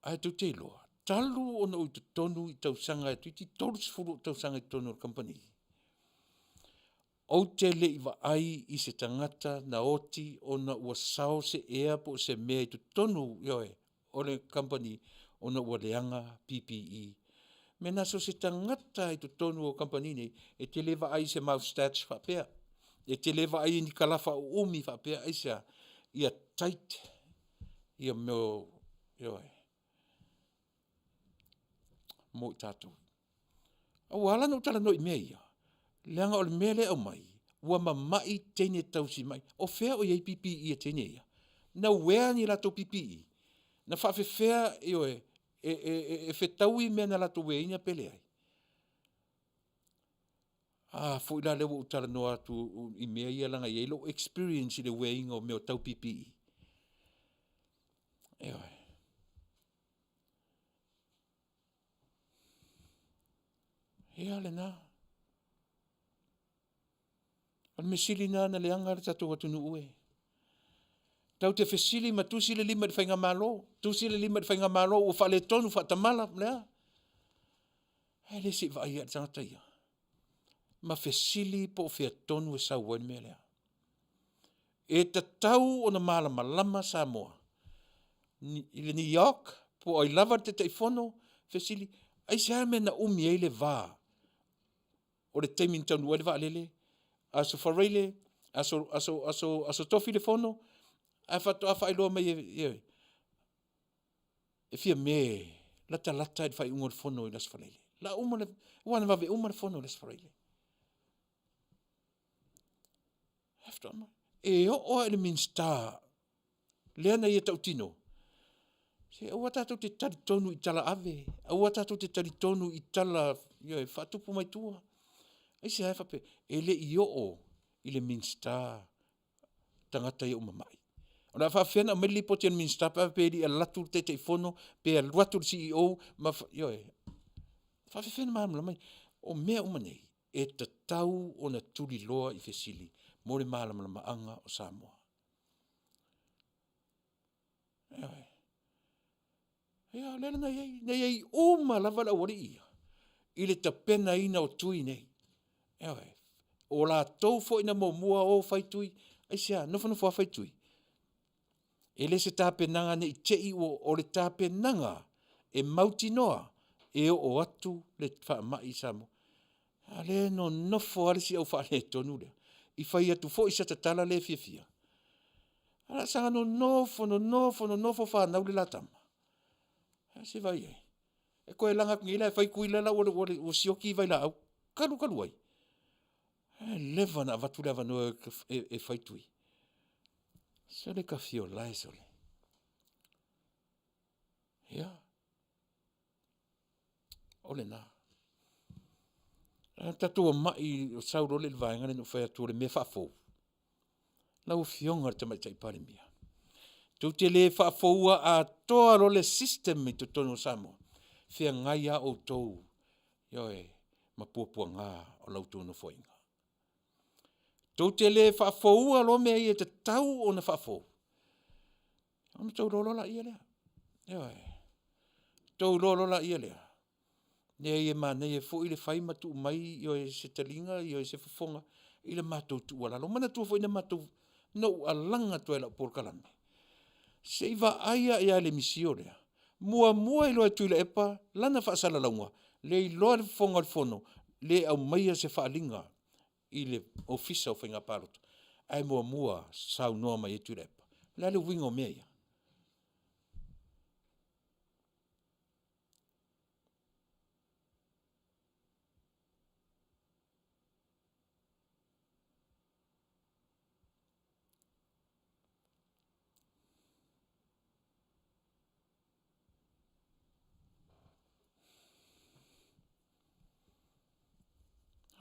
Ae tou te iloa, talu ona ou i totonu i tausaga toeitiiti 30 ou tausaga i totonu o le kamupani, ou te le i vaai i se tagata na oti ona ua sao se ea po o se mea i totonu, ioe, o le kamupani ona ua leaga PPE. O le mea lena so o se tagata lava i totonu o kamupani nei, e te le vaai i se moustache faapea, e te le vaai i ni kalafa uumi faapea, aisea? Ia tight ia mea o, ioe, mo i tatou. Ae ua ala ona ou talanoa i mea ia, leaga o le mea lea e aumai, ua mamai teine tausimai. O fea o i ai PPE a teine ia? Na wear ni a latou PPE? Na faapefea, ioe, e fetaui mea na latou wear ina pe leai? A foi la lea ua ou talanoa atu i mea ia leaga e i ai lou experience i le wear ina o mea tau PPE. Ioe. Ia lena. O le mea sili lena ona leaga le tatou atunuu e. Tatou te fesili ma tusi le lima i le faigamalo, tusi le lima i le faigamalo ua faaletonu faatamala ma le a? Ae le se i vaai lava i le tagata ia ma fesili po o fea tonu e sau ai le mea lea. E tatau ona malamalama Samoa i le NEOC po o ai lava le Taitaifono, fesili, aisea le mea na umi ai le va o le taimi na taunuu ai le vaalele, Aso Faraile, Aso Tofi le fono ae faatoa faailoa mai e e Fiame latalata i le faaiuga o le fono i le Aso Faraile. O le a uma le, aua na vave uma le fono i le Aso Faraile. E oo lava i le Minisita lea na ia tautino, se aua tatou te talitonu i tala ave, aua tatou te talitonu i tala, ioe, faatupu mai tua. Aisea e faapea ai? E le i oo i le Minisita tagata ia ua mamai. O le a faapefea ona aumai le lipoti a le Minisita pe a faapea e le i alu atu le Taitaifono pe alu atu le CEO ma ioe. E faapefea ona malamalama ia? O mea uma nei, e tatau ona tuliloa i fesili mo le malamalamaaga o Samoa. Ioe. Ia o lea la na i ai, na i ai uma lava le aualii ia i le tapenaina o tui nei, ioe. O latou foi na muamua o fai tui. Aisea? Nofonofo lava fai tui? E le o se tapenaga ne i te i ua, o le tapenaga e mautinoa e oo atu le faamai i Samoa. A o lea e nonofo lava le isi au faaletonu lea i fai atu foi sata tala le fiafia, ae o le a saga nonofo, nonofo, nonofo fanau le la tama. Ae se i vaai i ai? E toe laga atu nei la e fai tui la ua sioki vailaau, talu talu ai? Ae leva ona avatu le avanoa e fai tui. Sole tafiolae sole. Ia, o lena. Ae tatou agai, sau loa lea i le vaega lea na ou fai atu o le mea faafou. Lau Afioga i le Tamaitai Palemia, tou te le faafoua atoa loa le system i totonu o Samoa, feagai lava outou, ioe, ma puapuaga o la outou Nofoaiga. Tou te le faafoua loa mea ia e tatau ona faafou, ona outou iloa loa lea. Ioe, outou iloa loa lea, leai e manaia foi le fai ma tuu mai, ioe, se taliga se fofoga i le matou tuualalo. Manatua foi na ou alaga atu lava i lau polokalame, se i vaai ae lava i le misio lea, muamua iloa e Tuilaepa lana faasalalauga, le iloa e le Fofoga o le Fono, le aumaia se faaaliga i le Ofisa o Faiga Palota, ae muamua saunoa mai ai Tuilaepa. O le a le uiga o mea ia?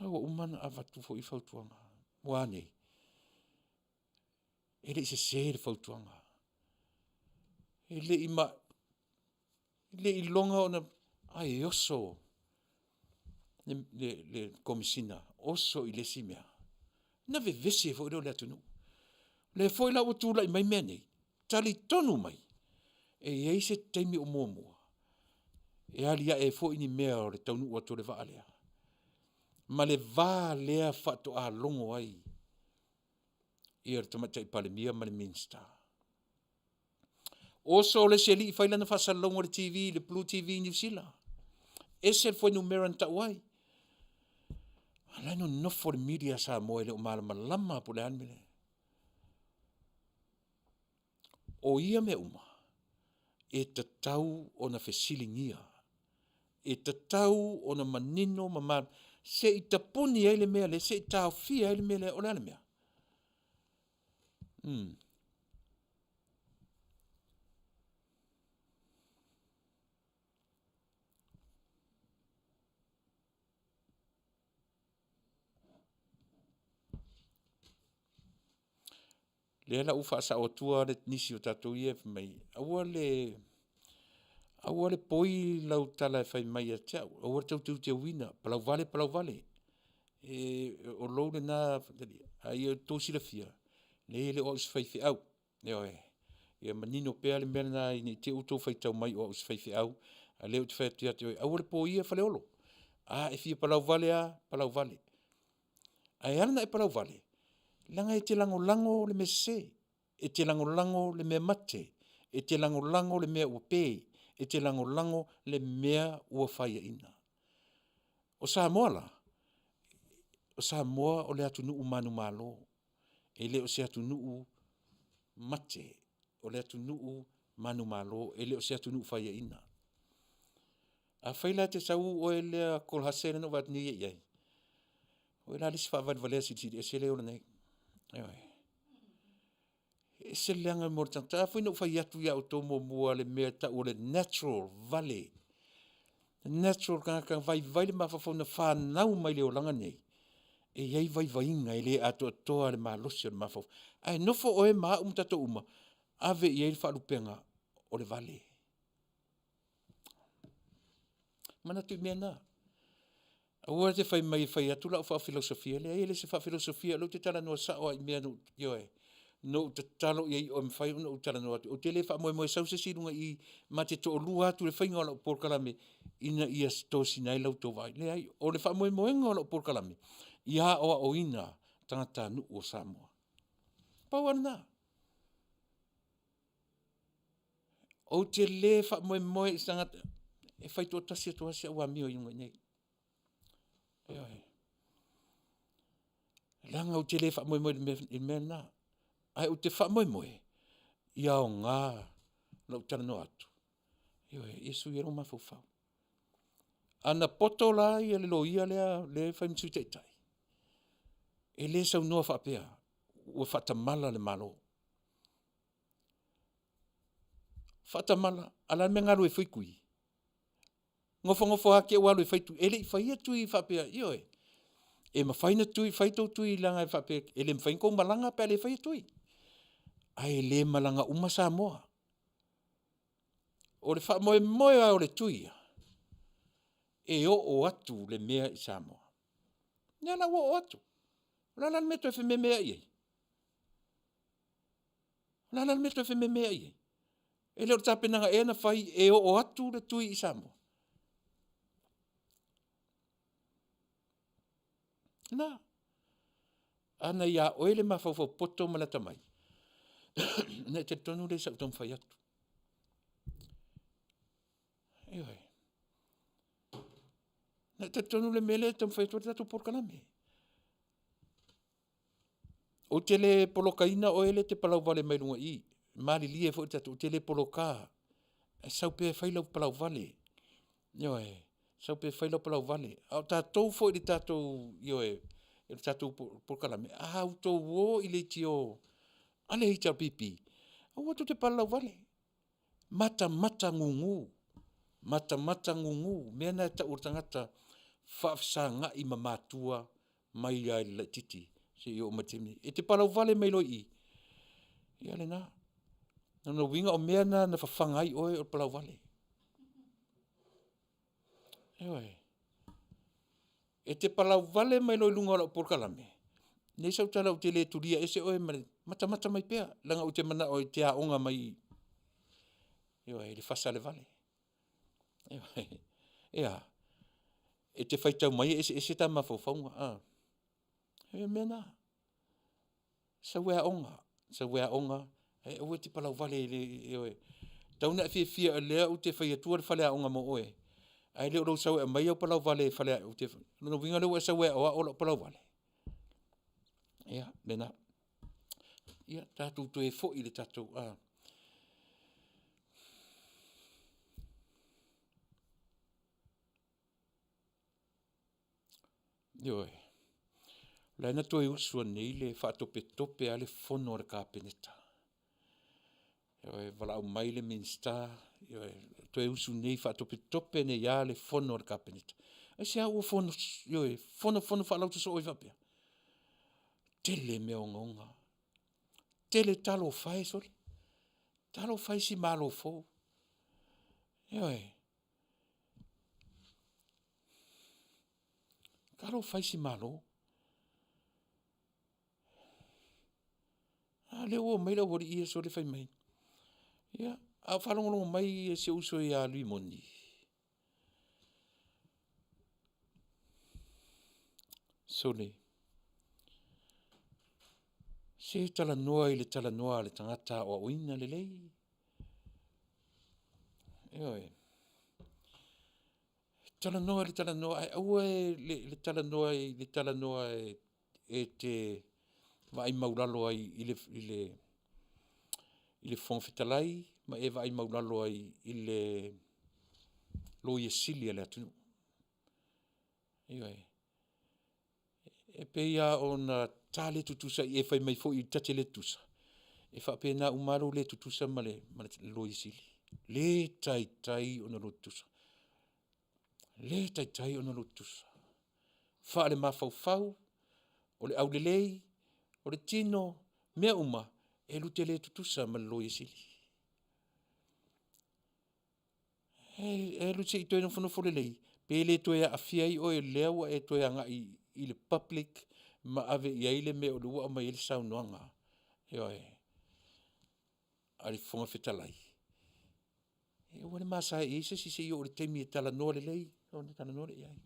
A ua uma ona avatu foi fautuaga, ua a nei? E le i sese le fautuaga, e le i iloga ona, ae oso le Komesina oso i le isi mea, ona vevesi ai foi lea o le atunuu. O lea foi la ua tulai mai mea nei, talitonu mai e i ai se taimi o muamua e aliae ai foi ni mea o le taunuu atu o le vaa lea, ma le va lea faatoa logo ai le Tamaitai Palemia ma le Minisita. Oso le isi alii fai lana faasalalauga i le TV i le Blue TV i Niu Sila, ese le fuainumera na tau ai. A o la e nonofo le media a Samoa e le o malamalama po o le a le mea e… O ia mea uma, e tatau ona fesiligia, e tatau ona manino ma malamalama se i tapuni ai le mea lea, se i taofia ai le mea lea. O le a le mea? O lea la ua faasao atua nisi o tatou ia e fai mai, aua le poi lau tala e fai mai ia te au, aua le tau teuteuina, palauvale palauvale. O lou lena, a ia outou silafia, leai e le o au o se faifeau, ioe. Ia manino pea le mea lena ne i te i ua outou faitau mai o au o se faifeau, a o lea ou te fai atu ia te oe, aua le poia Faleolo. A e fia palauvale lava, palauvale. Ae ala ona e palauvale, leaga e te lagolago le mea sese, e te lagolago le mea mate, e te lagolago le mea ua pe, e te lagolago le mea ua faiaina. O Samoa la, o Samoa o le atunuu manumalo, e le o se atunuu mate, o le atunuu manumalo, e le o se atunuu faiaina. Afai la e te sau oe lea Kolohase lea na ou vaai atu nei i ai, o oe la le isi faavalevalea silisili ese lea e ola nei, ioe. E ese le leaga o le moa o le tagata. A foi na ou fai atu ia outou muamua i le mea e tau o le natural vale, natural tagata e vaivai le mafaufau na fanau mai i le olaga lenei, e i ai vaivaiga e le atoatoa le malosi o le mafaufau. Ae nofo oe ma au ma tatou uma, ave i ai le faalupega o le vale. Manatu i mea na, aua e te fai mai e fai atu lau faafilosofia, e leai e le o se faafilosofia o lea ou te talanoa sao lava i mea na ou, ioe, na ou tatalo ina ia mafai ona ou talanoa atu. Ou te le faamoemoe e sau se isi i luga i i ma te toalua atu i le faiga o lau polokalame ina ia tosina ai la outou vaai, leai. O le faamoemoega o lau polokalame, ia aoaoina tagatanuu o Samoa. Pau lava lena. Ou te le faamoemoe i se tagata, e fai toatasi atu lava si au amio i luga i inei, ioe. Leaga ou te le faamoemoe i le mea lena, ae ou te faamoemoe ia aoga lou talanoa atu, ioe, ia sui ai lou mafaufau. Ana poto la le loia lea e fai ma Sui Taitai, e le saunoa faapea ua faatamala le Malo. Faatamala, a o le a le mea na alu ai e fai tui? Nofonofo lava te i ua alu e fai tui. E le i faia tui faapea, ioe, e mafai ona fai tou tui leaga e faapea e le mafai ona outou malaga pe a le faia tui. Ae le malaga uma Samoa. O le faamoemoe lava o le tui ia, e oo atu le mea i Samoa. O lea la ua oo atu. O le a la le mea e toe fememeai ai? O le a la le mea e toe fememeai ai? E le o le tapenaga ea na fai e oo atu le tui i Samoa? Na. A na ia oe le mafaufau poto ma le atamai, ona e talitonu lea i sau taumafai atu. Ioe. Ona e talitonu lea i le mea lea e taumafai atu ai le tatou polokalame. Ou te le polokaina oe lea e te palauvale mai luga i i, malilie foi ou te le poloka, ae sau pea e fai lau palauvale, ioe, sau pea e fai lau palauvale. A o tatou foi i le tatou, ioe, o le tatou polokalame, a outou o i leitio a le HRPP, aua tou te palalauvale, matamata gugu, matamata gugu, mea na e tau o le tagata. Faafesagai ma matua mai lava i le laitiiti seia oo mai i le taimi lenei. E te palauvale mai loa i i, ia lena. O lona uiga o mea na na fafaga ai oe o le palauvale. Ioe, e te palauvale mai loa i luga o lau polokalame, leai sau tala ou te le tulia ese oe ma le, matamata mai pea leaga ou te manao e te aoga mai i i, ioe i le fasa o le vale. Ioe, e a? E te faitau mai e eseese ta mafaufauga a? O le mea lena. Sau e aoga, sau e aoga ae aua e te palauvale ioe, tatau ona e fiafia o lea ou te fai atua le faleaoga mo oe, ae le o lou sau e aumai au palauvale o lona uiga o lea ua e sau e aoao lou palauvale? Ia lena. Ia tatou toe foi i le tatou Ioe, o lea na toe usu nei le faatopetope lava le fono a le Kapeneta. Ioe, valaau mai le Minisita, ioe, toe usu nei faatopetope nei lava le fono a le Kapeneta. Aisea ua fono ioe, fono faalauto soo ai faapea? Tele mea ogaoga, tele talofa e sole, talofa e i si Malo fou. Ioe, talofa e i si Malo. A lea ua omai le aualii ia sole fai mai, ia a o faalogologo mai si ou uso ia Rimoni, sole, se talanoa i le talanoa a le tagata aoaoina lelei. Ioe, talanoa i le talanoa ae aua le talanoa i le talanoa e te vaai maualalo ai i le Fofoga Fetalai ma e vaai maualalo ai i le Loia Sili a le atunuu. Ioe, e pei lava ona ta le tutusa i e fai mai foi ta te le tutusa, e faapena uma lava lou le tutusa ma le Loia Sili. Le taitai ona lua tutusa, le taitai ona lua tutusa. Faalemafaufau, o le aulelei, o le tino, mea uma, e lua te le tutusa ma le Loia Sili. E alu se i toe nofonofo lelei, pe le toe aafia ai oe o lea ua e toe agai i le public ma ave i ai le mea o lea ua aumai ai le saunoaga, ioe, a le Fofoga Fetalai. Aua le masae ai se isi se i oo i le taimi e talanoa lelei ona talanoa lea i ai.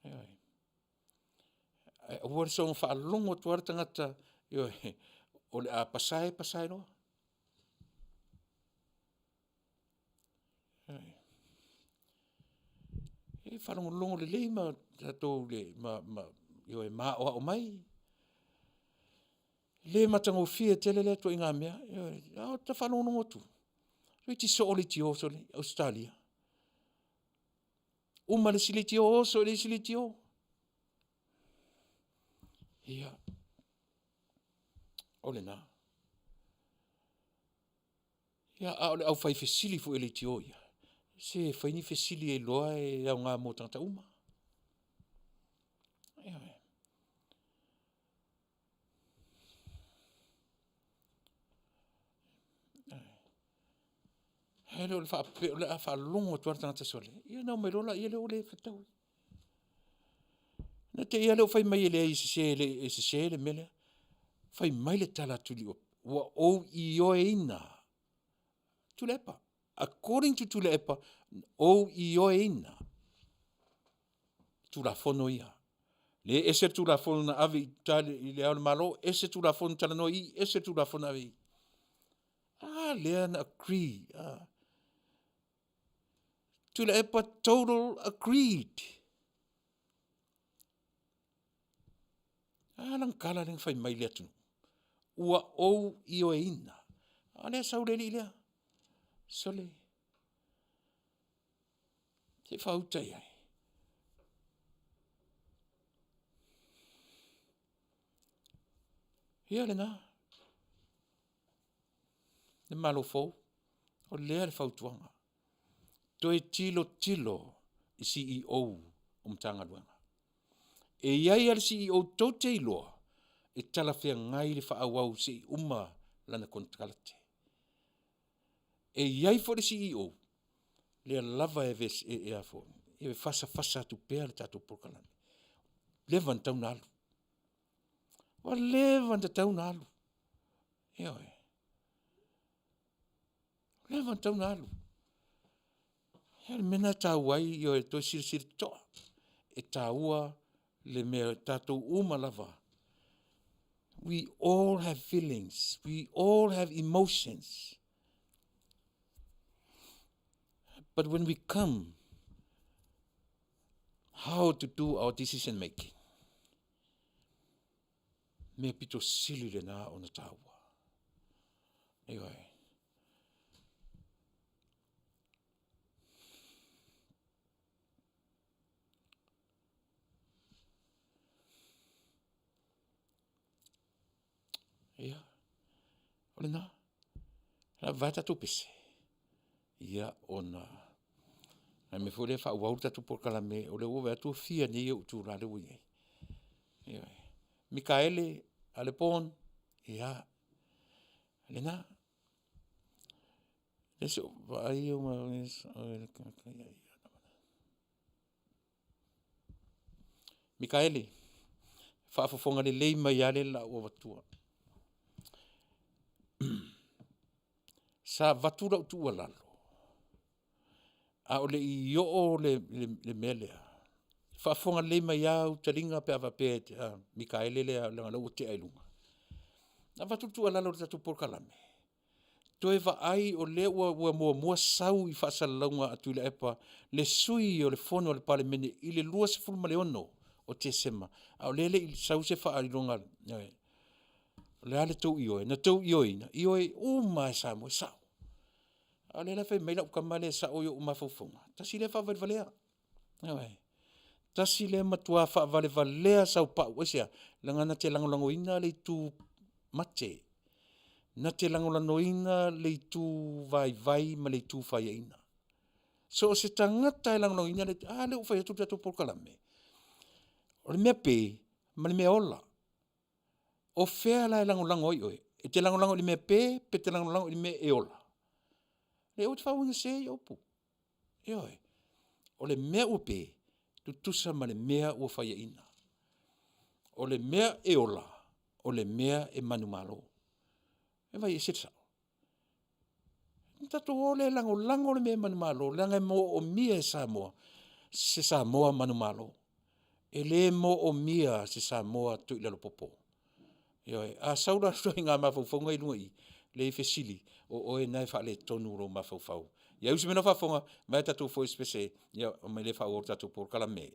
Ioe, ae aua le soona faalogo atu lava le tagata, ioe, o le a pasae, pasae loa. Ioe. E faalogologo lelei ma tatou ioe ma aoao mai. E le matagofie tele lea ituaiga mea, ioe. A ota faalogologo atu, toeitiiti soo leitio sole i Ausetalia. Uma le isi leitio oso i le isi leitio. Ia, o lena. Ia a o le aufai fesili foi a leitio ia, se e fai ni fesili e iloa e aoga mo tagata uma. Ioe. Ae le o le faapea o le a faalogo atu lava le tagata sole, ia ona omai loa lea ua le fetaui. Na te i lava lea o fai mai e leai e sese e sese le mea lea. Fai mai le tala a Tuliaupu, ua ou ioeina Tuilaepa. According to Tuilaepa, ou ioeina Tulafono ia. Lea e ese le Tulafono na ave i uta i Le Ao o le Malo, ese Tulafono na talanoa i i, ese Tulafono na ave i i. A lea na agree a? Tuilaepa total agreed. Ae a lana tala lea na fai mai i le atunuu? Ua ou ioeina. A lea e sau le alii lea, sole, se i faauta i ai. Ia lena, le Malo fou, o lea le fautuaga, toe tilotilo. i CEO o Matagaluega. E i ai lava le CEO tou te iloa e talafeagai le faaauau se i uma lana konekarate. E i ai foi le CEO lea lava e fasafasa atu pea le tatou polokalame. Ua leva ona tatau ona alu, ua leva ona tatau ona alu, ioe. Ua leva ona tatau ona alu. O le mea lena e taua ai, ioe, toe silasila totoa, e taua le mea o tatou uma lava, we all have feelings, we all have emotions. But when we come how to do our decision making? O le mea aupito sili lena ona taua, ioe. Ia, o lena. O le a vavae le tatou pese? Ia, ona o le mea foi lea e faaauau le tatou polokalame o lea ua ou vaai atu ua fia nei ou itula lea ua i ai. Ioe. Mikaele Alepon, ia lena. Mikaele, faafofoga lelei mai lava lea o le a ou avatua. Sa avatu lau tuualalo a o le i oo le mea lea, faafofoga lelei mai lava au taliga pe a faapea e te Mikaele lea leaga o lea ua tea i luga. Na avatu le tuualalo i le tatou polokalame, toe vaai o lea ua muamua sau i faasalalauga a Tuilaepa le sui o le Fono a le Palemene i le 26 o Tesema, a o lea e le i sau se faailoga. O le a le tou ioe? Na outou ioeina? Ioe uma lava e Samoa e sao. A o lea la e fai mai lau tama lea e sao i ou mafaufauga, tasi lea faavalevalea, ioe. Tasi lea matua faavalevalea saupau. Aisea? Leaga na te lagolagoina le itu mate, na te lagolagoina le itu vaivai ma le itu faiaina. So o se tagata lava e lagolagoina le a lea ua ou fai atu le tatou polokalame, o le mea pe ma le mea ola. O fea la e lagolago ai oe? E te lagolago i le mea pe pe te lagolago i le mea e ola? Leai aua e te faauigasese ia upu, ioe. O le mea ua pe, tutusa ma le mea ua faiaina. O le mea e ola, o le mea e manumalo. Vaai e ese le sao? Ona tatou o lea e lagolago le mea e manumalo leaga e moomia e Samoa se Samoa manumalo. E le moomia se Samoa tuuailalopoppo. Ioe, a sau la le ituaiga mafaufauga lea i luga i i, leai fesili, o oe lena e faaletonu lou mafaufau. Ia usi mai lau faafofoga, vae le tatou voice pese ona mai lea faaauau le tatou polokalame.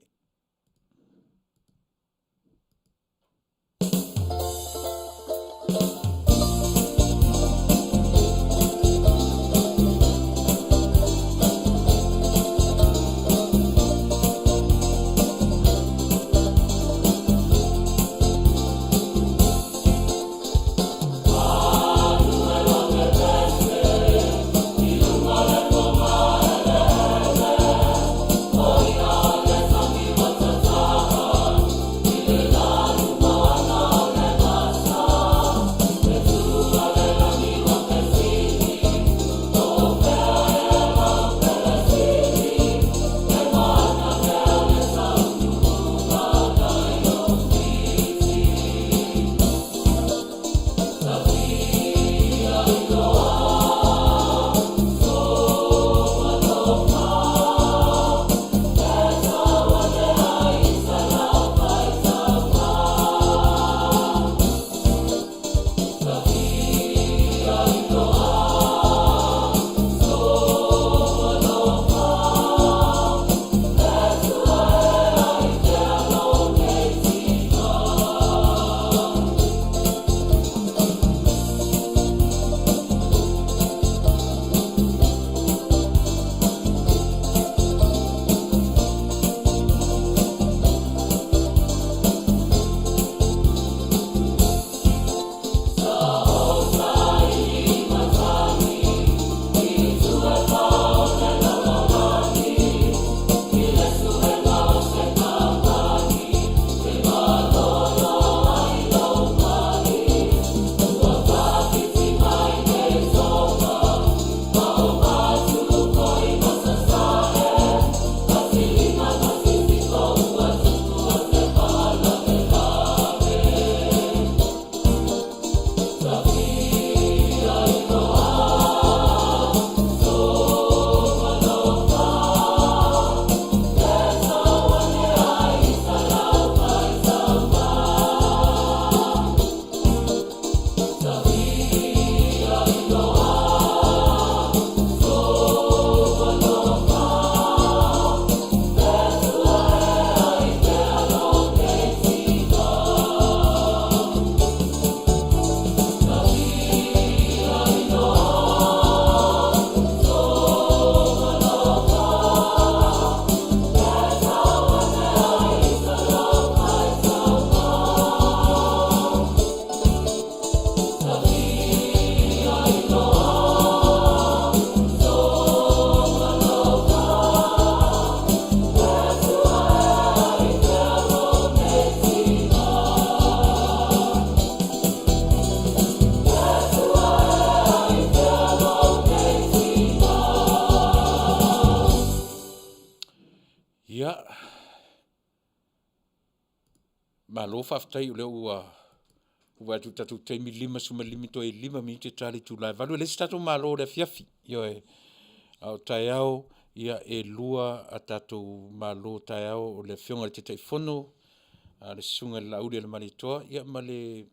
Malo faafetai o lea ua vaai atu i le tatou taimi e 55 toe 5 minute ta le itula e 8:00. E leai se tatou malo i le afiafi, ioe. A o taeao e 2 a tatou malo taeao, o le Afioga i le Taitaifono le Susuga i le Laaulialemalietoa ia ma le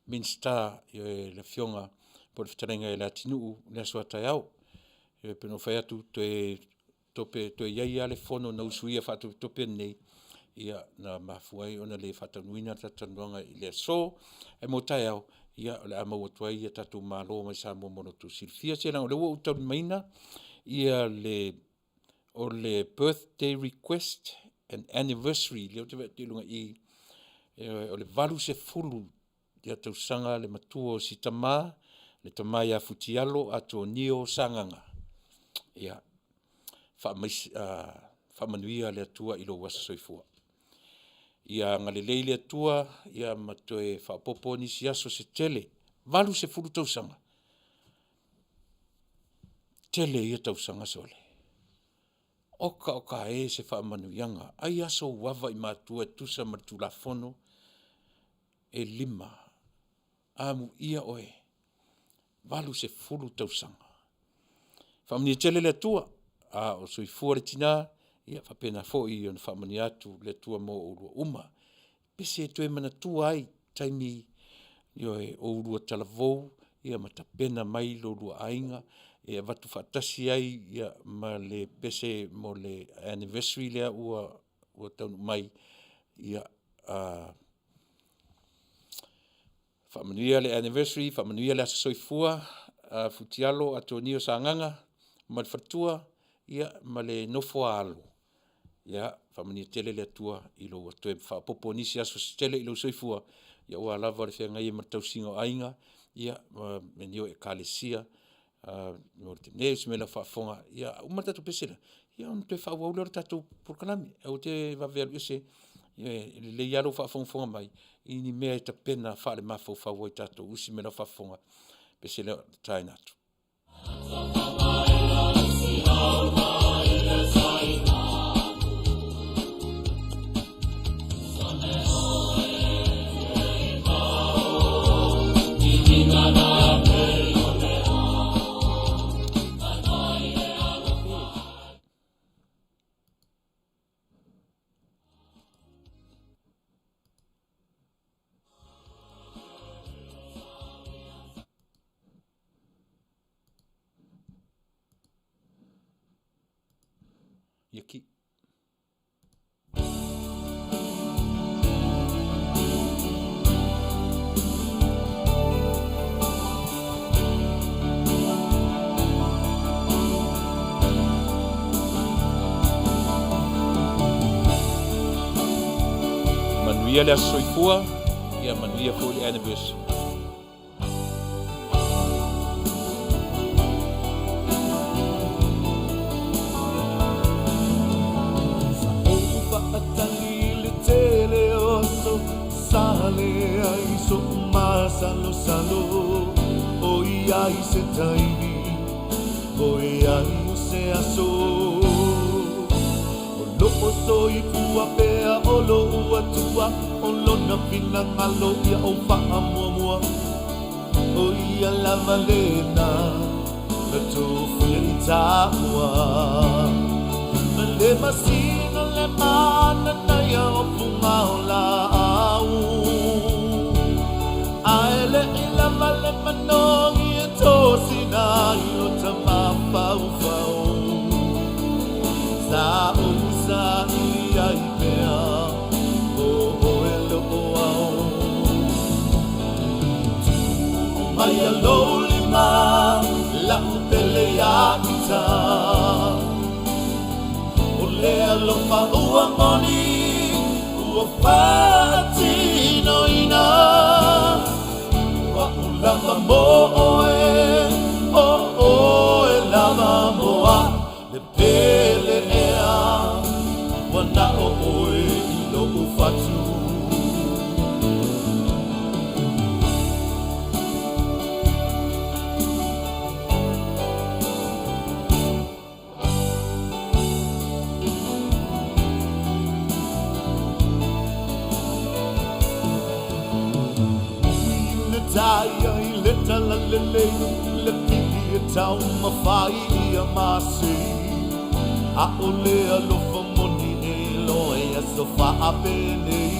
Minisita le Afioga po o le Fetalaiga ia Leatinuu i le aso a taeao. E pei ona ou fai atu, toe i ai lava le fono na usuia faatopetope lenei na mafua ai ona le faataunuuina le tatou talanoaga i le aso. Ae mo taeao, o le a maua atu ai a tatou malo mai Samoa mo lo outou silafia. Se leaga o lea ua ou taulimaina le birthday request and anniversary lea ou te vaai atu i luga i i, ioe, o le 80 tausaga le matua o si tama, le tama ia Futialo Atonio Sagaga. Ia faamanuia le Atua i lou aso soifua. Ia agalelei le Atua ma toe faaopoopo nisi aso se tele, 80 tausaga, tele ia tausaga sole. Oka oka e se faamanuiaga, ai lava sou ava i matua e tusa ma le Tulafono e 5, amuia oe, 80 tausaga. Faamanuia tele le Atua, a o soifua le tina, ia faapena foi ona faamanuia atu le Atua mo oulua uma. Pese e toe manatua ai taimi, ioe, o oulua talavou ma tapena mai lo oulua aiga e avatu faatasi ai ma le pese mo le anniversary lea ua taunuu mai. Ia faamanuia le anniversary, faamanuia le aso soifua Futialo Atonio Sagaga ma le faletua ma le nofo a alo, ia faamanuia tele le Atua i lou toe faaopoopo o nisi aso se tele i lou soifua aua lava le feagai ai ma le tausiga o aiga ma mea nei o Ekalesia. A uma le tatou pese lea, ia ona toe faaauau lea o le tatou polokalame. Aua te vave alu ese, e lelei lava lou faafogafoga mai i ni mea e tapena faale-mafaufau ai tatou. Usi mai i lau faafofoga i le pese lea o le taina atu. Ia ki... Manuia le aso soifua, ia manuia foi le anniversary. Sa ou faatali i le tele o aso sa leai so'u masalosalo ʻOiai se taimi ʻOiai o se aso O lo'o soifua pea o lo'u Atua O lona finagalo ia ou faamuamua O ia lava lena na tofia i taua Mai le masina le mananaia o fuga o laau Ae le'i lava le manogi e tosina ai lota mafaufau Sa ou saili ai pea o oe lo'u ao Tuu maia lou lima la'u pele ia ita O le alofa ua moni ua faatinoina O a'u lava mo oe o oe lava mo a'u Le pele ea ua na o oe i lo'u fatu. lelei le pili e taumafai ia masei ʻAʻole alofa moni e lohe i aso faapenei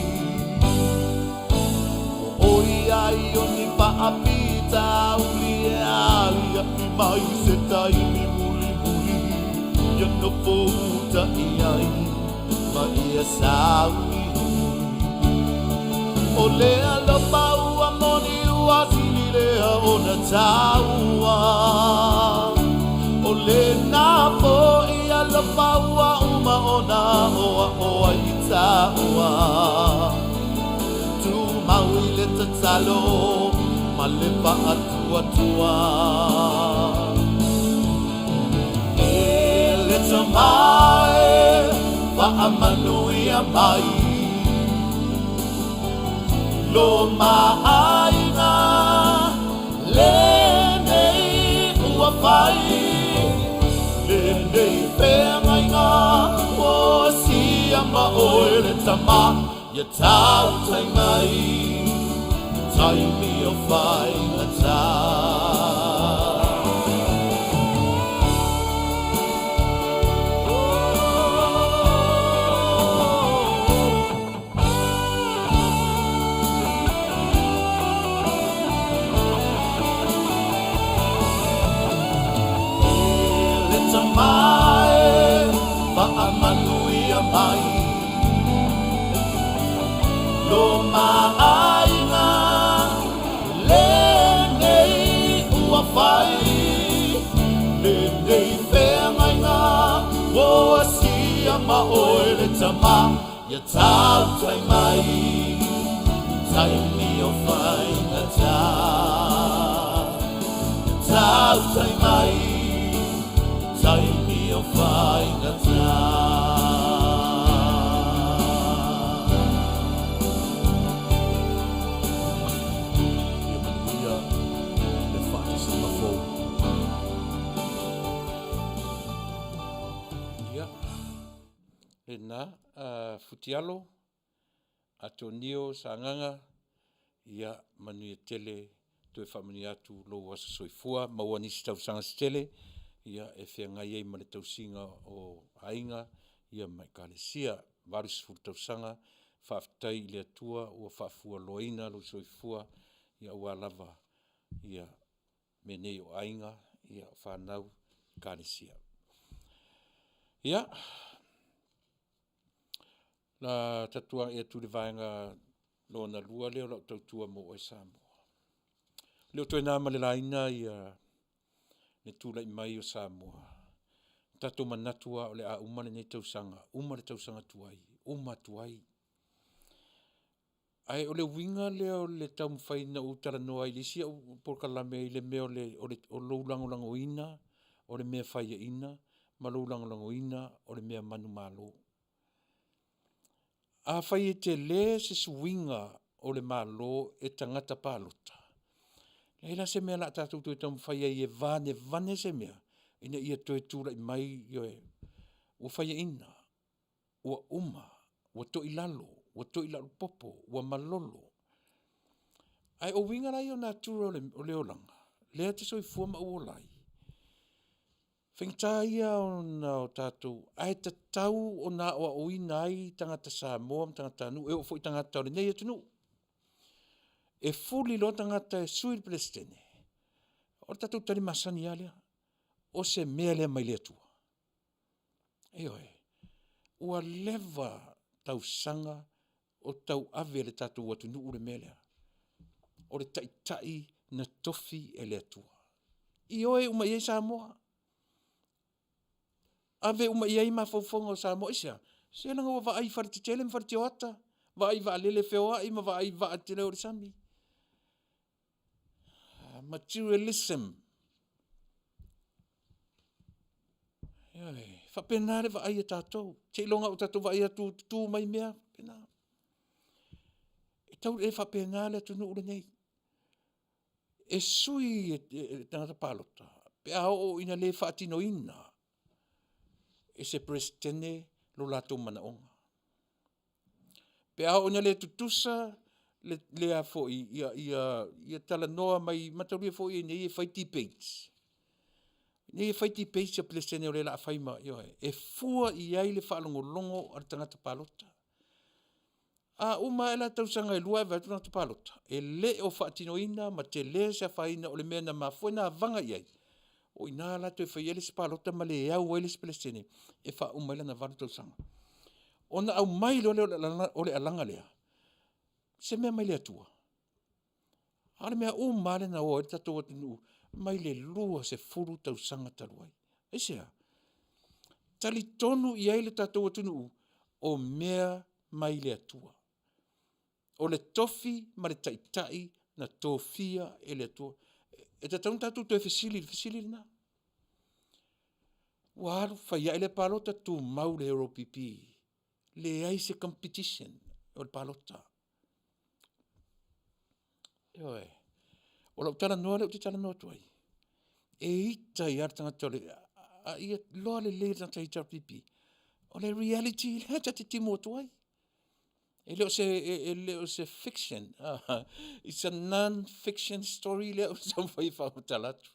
Ua ʻoiaʻiʻo ni faafitauli e aliaʻi mai se taimi mulimuli Ia nofo uta i ai ma ia sauni ʻO le alofa ua moni ua sili lea ona taua ʻO lena foʻi alofa ua uma ona aʻoaʻo ai i tāua Tumau i le tatalo ma le faatuatua E le Tama e faamanuia mai Lo maʻaiga lenei ua fai Lenei feagaiga ua sia ma ʻoe le Tama Ia tautai mai taimi o faigata. E le Tama e faamanuia mai Lo maʻaiga lenei ua fai Lenei feagaiga ua sia ma ʻoe le Tama Ia tautai mai taimi o faigata Ia tautai mai taimi o faigata. Ia manuia le faatasiga fou. Ia, lena, Futialo, Atonio Sagaga, ia manuia tele toe faamanuia atu lou aso soifua, maua nisi tausaga se tele ia e feagai ai ma le tausiga o aiga ia ma Ekalesia. 80 tausaga, faafetai i le Atua ua faafualoaina lou soifua ia aua lava ia mea nei o aiga, ia o fanau, Ekalesia. Ia, Na tatou agai atu i le vaega lona lua lea o lau tautua mo oe Samoa. E le o toe na ma le laina ia le tulai mai o Samoa, tatou manatu lava o le a uma lenei tausaga, uma le tausaga tuai, uma atu ai. Ae o le uiga lea o le taumafai na ou talanoa ai i le isi au polokalame i le mea o le o lou lagolagoina o le mea faiaina ma lou lagolagoina o le mea manumalo. Afai e tele se suiga o le Malo e tagata palota, e leai la se mea o le a tatou toe taumafai ai e vanevane se mea ina ia toe tulai mai, ioe, ua faiaina, ua uma, ua toilalo, ua toilalopopo, ua malolo. Ae o uiga la ia o natura o le olaga, lea e te soifua ma ou ola ai, faigata ia ona o tatou, ae tatau ona aoaoina ai tagata Samoa ma tagatanuu e oo foi i tagata o lenei atunuu. E fuli loa tagata e sui le Peresetene, o le tatou tali masani lava lea, o se mea lea mai le Atua. Ioe, ua leva tausaga o tauave e le tatou atunuu le mea lea, o le Taitai na tofi e le Atua. Ioe uma i ai Samoa, ave uma i ai mafaufauga o Samoa. Aisea? Se leaga ua vaai i faletetele ma faletioata, vaai i vaalele feoai ma vaai i vaa tetele o i le sami. Materialism. Ioe, e faapena le vaai a tatou, seiloga ua tatou vaai atu ua tutu mai mea, faapena. E tau le faapena le atunuu lenei. E sui e tagata palota pe a oo ina le faatinoina e se Peresetene lo latou manaoga. Pe a oo ina le tutusa le a foi, ia talanoa mai, mataulia foi i inei e fai debates. O i inei e fai debates a Peresetene o le a fai ma, ioe, e fua i ai le faalogologo a le tagata palota. A uma ae la tausaga e 2 ae vaai atu le tagata palota e le o faatinoina ma tele se afaina o le mea na mafua ai ona vaga i ai, o i ina la toe fai ai le isi palota ma le au ai le isi Peresetene e faauma ai lana 8 tausaga. Ona aumai loa lea o le alaga lea, se mea mai le Atua. A o le mea uma lava lea na o ai le tatou atunuu mai le 20 tausaga talu ai. Aisea? Talitonu i ai le tatou atunuu o mea mai le Atua. O le tofi ma le taitai na tofia e le Atua. E tatau ona tatou toe fesili i le fesili lena. Ua alu fai ae lea palota tumau le HRPP, leai se competition o le palota. Ioe. O lau talanoa lea ou te talanoa atu ai, e ita ai lava le tagata a ia iloa lelei e le tagata HRPP, o le reality lea ta te timu atu ai. E le o se fiction, it's a non-fiction story lea ou te taumafai e faamatala atu.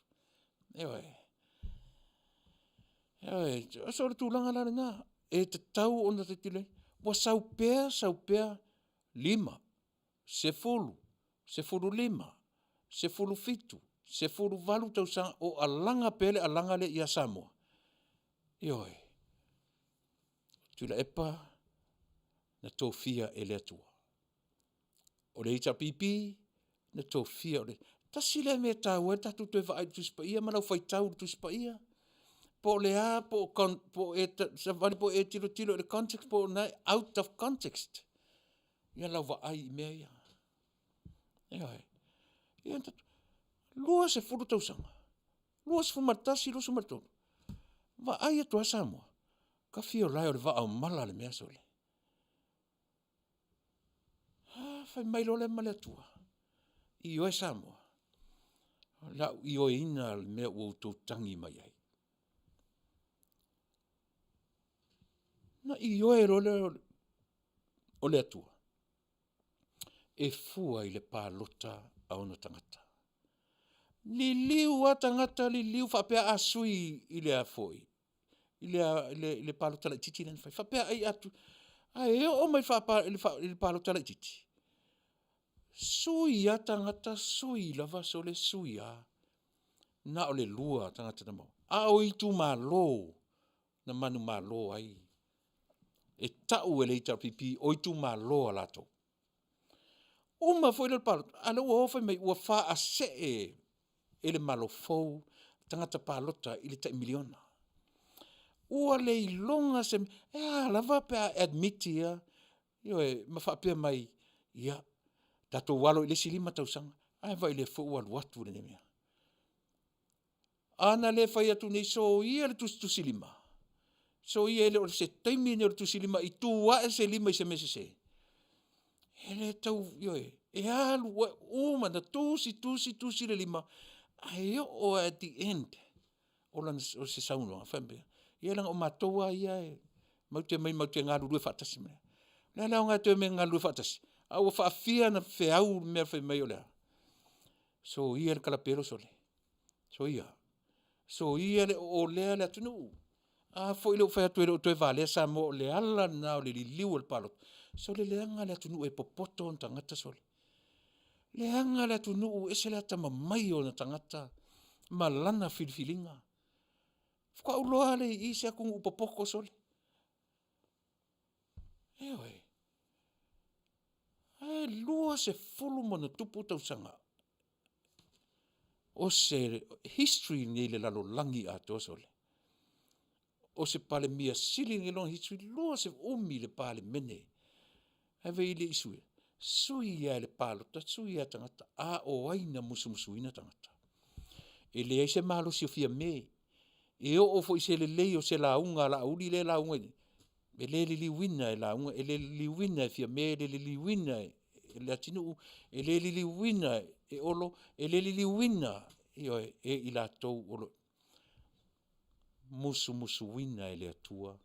Ioe. Ioe, so o le tulaga la lena, e tatau ona tilotilo i ai, ua sau pea sau pea, 5, 10, 15, 17, 18 tausaga o alaga pea le alaga lea ia Samoa. Ioe. Tuilaepa na tofia e le Atua. O le HRPP na tofia, tasi lea mea e taua ai le tatou toe vaai i le Tusi Paia ma lau faitau i le Tusi Paia, po o le a, po o e savali po o e tilotilo i le context po o lena e out of context lau vaai i mea ia. Ioe. Ia 20 tausaga, 21, 23, vaai atu lava Samoa, tafi ola e o le vaa o mala le mea sole. A, fai mai loa lea ma le Atua, ioe Samoa, o le a ou ioeina le mea ua outou tagi mai ai. Ona ioe loa lea o le Atua e fua i le palota a ona tagata. Liliu lava tagata liliu faapea a sui i le a foi, i le palota laitiiti lea na fai, faapea ai a ae oo mai i le palota laitiiti, sui lava tagata sui lava sole sui lava, na o le 2 tagata na maua, a o itumalo na manumalo ai. E tau e le HRPP o itumalo a latou. Uma foi lea o le palota, a o lea ua o fai mai ua faasee e le Malo fou tagata palota i le tai $1 miliona. Ua le iloga se mea, e a lava pe a admit ia, ioe ma faapea mai, ia tatou alo i le isi 5 tausaga. Ae vaai o lea foi ua alu atu lenei mea. A na le fai atu nei, soia le tusitusilima, soia e le o se taimi lenei o le tusilima i tu ae se lima i se mea sese. E le tau, ioe, e alu, ua uma ona tusi tusi tusi le lima, ae oo lava at the end o se saunoaga faapea, ia leaga o matou lava ia e matou te omai matou te galulue faatasi. O le a le aoga e toe omai e galulue faatasi, a ua faafia ona feau le mea fai mai o le a? Soia le kalapelo sole, soia, soia le oolea le atunuu. A foi lea ua ou fai atu e le o toe valea Samoa o le ala lena o le liliu o le palota, sole leaga le atunuu e popoto ona tagata sole. Leaga le atunuu ese le atamamai o ona tagata ma lana filifiliga. Faatoa ou iloa lava lea i i se atunuu popoto sole. Ioe. Ae 20+ tausaga o se history lenei i le lalolagi atoa sole, o se Palemia sili lenei lona history, 20, umi le Palemene ae vaai i ai e le i suia? Sui lava e le palota, sui lava e tagata. A o ai na musumusuina tagata? E leai se malosi o Fiame, e oo foi i se lelei o se lauga a Laauli lea e lauga ai nei, e le liliuina e lauga, e le liliuina e Fiame, e le liliuina e Leatinuu, e le liliuina e Olo, e le liliuina, ioe, e i latou o lo o musumusuina e le Atua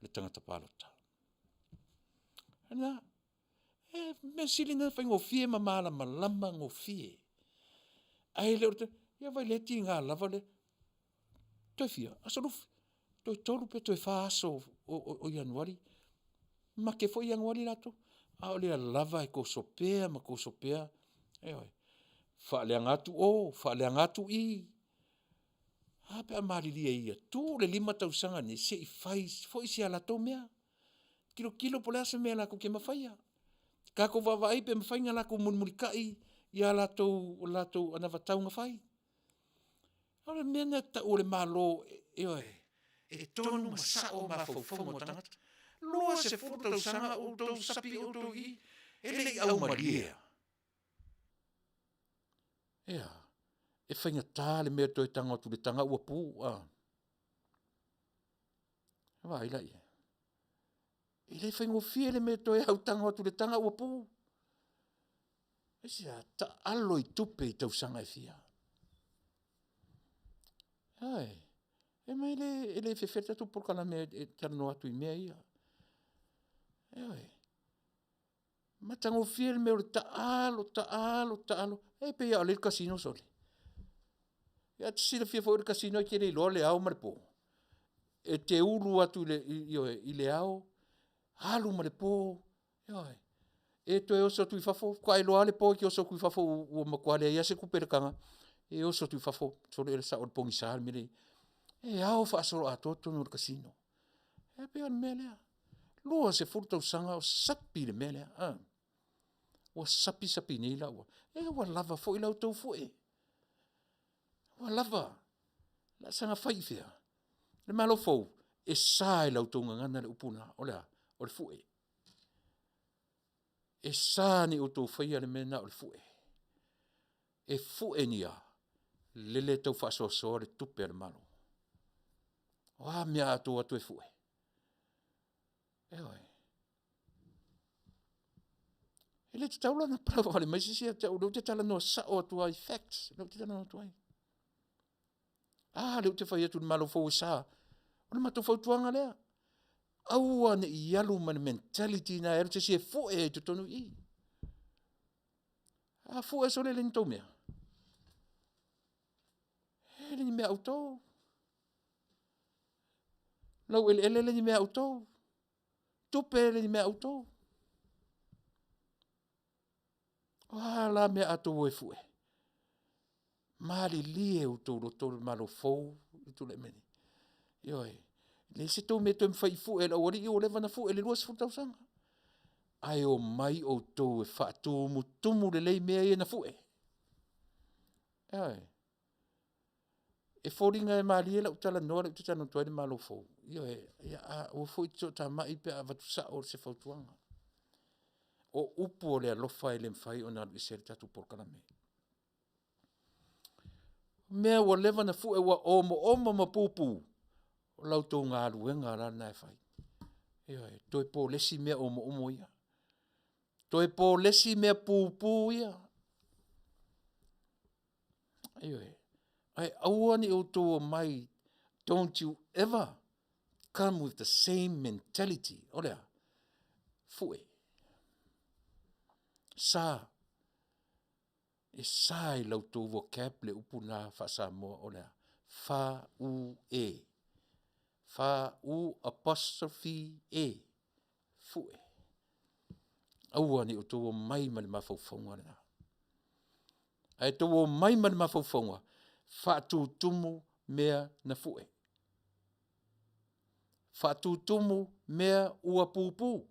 le tagata palota. O lena. E mea sili lena ona faigofie ma malamalama gofie. Ae le o le, ia vaai o lea e tiga lava le, toe fia? Aso Lufi, toe 3 pe toe 4 aso o Ianuari, mate foi Ianuari latou, a o lea lava e toso pea ma toso pea, ioe, faaleaga atu o, faaleaga atu i. Ae a pe a malilie ia, tuu le 5 tausaga lenei se i fai foi si a latou mea. Tilotilo po o le a se mea latou te mafaia. Tatou vaavaai pe mafai ona latou mulimulitai i a latou anavatau na fai. O le mea lena e tau o le Malo, ioe, e tonu ma sao mafaufauga o tagata. 20 tausaga o outou sapi outou i i, e le i aumalie lava. E a? E faigata le mea e toe tago atu i le taga ua pu. Vaai la i ai. E le faigofie le mea e toe autago atu i le taga ua pu. Aisea? Taalo i tupe i tausaga e fia. Ioe, e mai e le fefe le tatou polokalame e talanoa atu i mea ia. Ioe, matagofie le mea o le taalo, taalo, taalo, e pei lava o lea e i le casino sole. Ia e te silafia foi o le casino e te le iloa le ao ma le po. E te ulu atu i le ao, alu ma le po, ioe. E toe oso atu i fafo, faatoa iloa lava le po e te oso atu i fafo ua matua leai lava se tupe i le taga, e oso atu i fafo, sole e sao i le pogisa le mea lea e i ai. E ao faasoloatoa totonu o le casino. E pei o le mea lea, 20 tausaga o sapi le mea lea, a. Ua sapi sapi nei la ua, ia ua lava foi la outou fue, ua lava. O le a saga fai i fea? Le Malo fou, e sa i la outou gagana le upu lena, o le a? O le fue. E sa ne i outou faia le mea lena o le fue. E fue ni a? Lele e tau faasoasoa le tupe a le Malo. O a mea a outou o atu e fue? Ioe. E le tatau la ona palavavale mai se isi ia te au o lea ou te talanoa sao atu lava i facts lea ou te talanoa atu ai. A lea ou te fai atu i le Malo fou e sa. O le matou fautuaga lea, aua ne i alu ma le mentality lena e alu se isi e fue ai i totonu i i. A fue sole e le o ni tou mea. E le ni mea a outou. Laueleele e le o ni mea a outou. Tupe e le o ni mea a outou. O a la mea a outou o e fue? Malilie outou loto le Malo fou e tulai mai nei. Ioe, e leai se tou mea e toe mafai e fue e le aualii ua leva ona fue i le 20 tausaga. Ae omai outou e faatumutumu lelei mea ia na fue. Ioe. E foliga e malie lau talanoa lea ou te talanoa atu ai le Malo fou, ioe, aua foi e te toatamai pe a avatu sao se fautuaga. O upu o le alofa e le mafai ona alu ese ai le tatou polokalame. O mea ua leva ona fue ua omoomo ma pupu, o la outou galuega la lena e fai. Ioe, toe polesi mea omoomo ia, toe polesi mea pupu ia. Ioe, ae aua ne i outou omai, don't you ever come with the same mentality. O le a? Fue. Sa. E sa i la outou vocab le upu lena faa-Samoa o le a? F-u-e. F-u apostrophe e, fue. Aua ne i outou omai ma le mafaufauga lena. Ae outou omai ma le mafaufauga, faatutumu mea na fue, faatutumu mea ua pupu,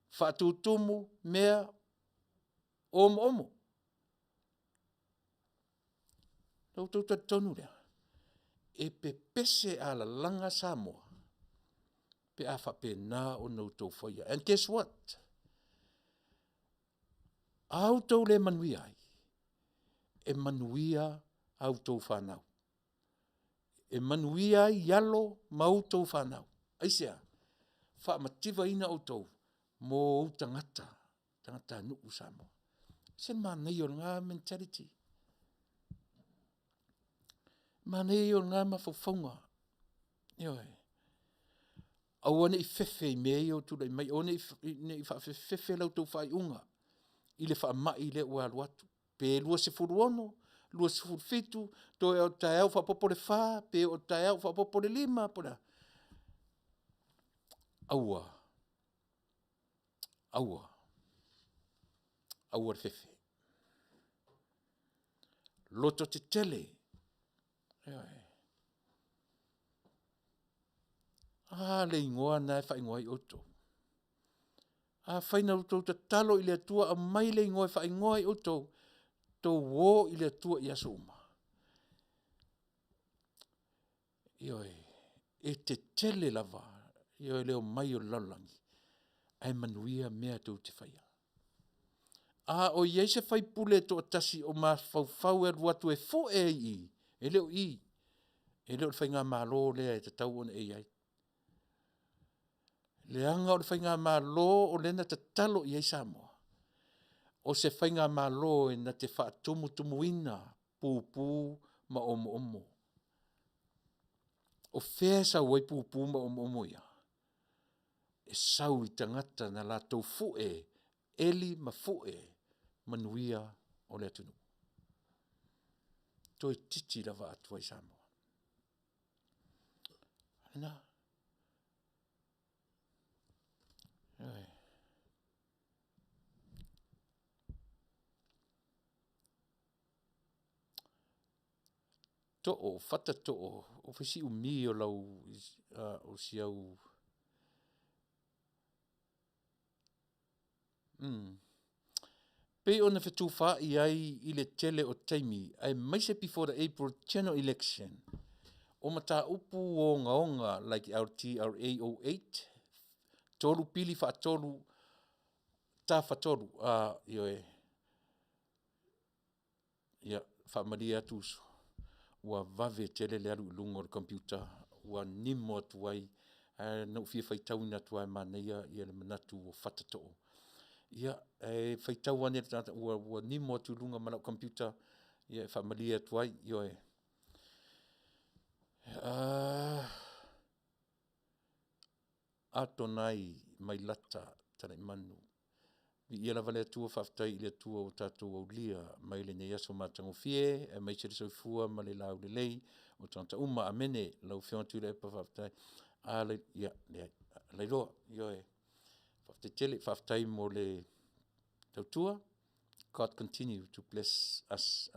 faatutumu mea omoomo. Ona outou talitonu lea, e pepese alalaga Samoa pe a faapena ona outou faia. And guess what? A outou le manuia ai, e manuia a outou fanau. E manuia ai alo ma outou fanau. Aisea? Faamativaina outou mo ou tagata, tagatanuu Samoa. E ese le manaia o lena mentality. Manaia ia o lena mafaufauga, ioe. Aua ne i fefe i mea ia ua tulai mai, aua ne i faafefefefe la outou faaiuga i le faamai lea ua alu atu, pe 26, 27, toe lava o taeao ua faaopoopo le 4, pe oo atu taeao ua faaopoopo le 5 po o le a, aua, aua, aua le fefe. Lototetele, ioe. A le igoa lena e faaigoa ai outou. Afai na outou tatalo i le Atua aumai le igoa e faaigoa ai outou, outou o i le Atua i aso uma. Ioe, e tetele lava, ioe, le omai o le lalolagi ae manuia mea tou te faia. A o i ai se sui usufono e toatasi o mafaufau e alu atu e fue ai i i, e le o i, e le o le Faigamalo lea e tatau ona e i ai. Leaga o le Faigamalo o lea na tatalo i ai Samoa, o se Faigamalo e na te faatumutumuina pupu ma omoomo. O fea e sau ai pupu ma omoomo ia? E sau i tagata na latou fue, eli ma fue manuia o le atunuu. Toeitiiti lava atoa i Samoa. O lena. Ioe. Too Fata Too, o fai si umi o lau o si au Pei ona fetufaai ai i le tele o taimi aemaise before the April General Election, o mataupu ogaoga like LTRA 08, 3 pili faatolu tafatolu, ioe, ia faamalie atu uso, ua vave tele le alu i luga o le computer ua nimo atu ai, ae na ou fia faitauina atu lava e manaia le manatu o Fata Too. Ia, e faitau ane i le tagata ua nimo atu i luga ma lau computer, ia e faamalie atu ai, ioe. Atonai Mailata Talaimannu, viia lava le Atua, faafetai i le Atua ua tatou aulia mai lenei aso matagofie aemaise le soifua ma le laulelei o tagata uma. Amene. Lau Afioga Tuilaepa faafetai. Ia leai, Lailoa, ioe, faafetai tele, faafetai mo le tautua, God continue to bless us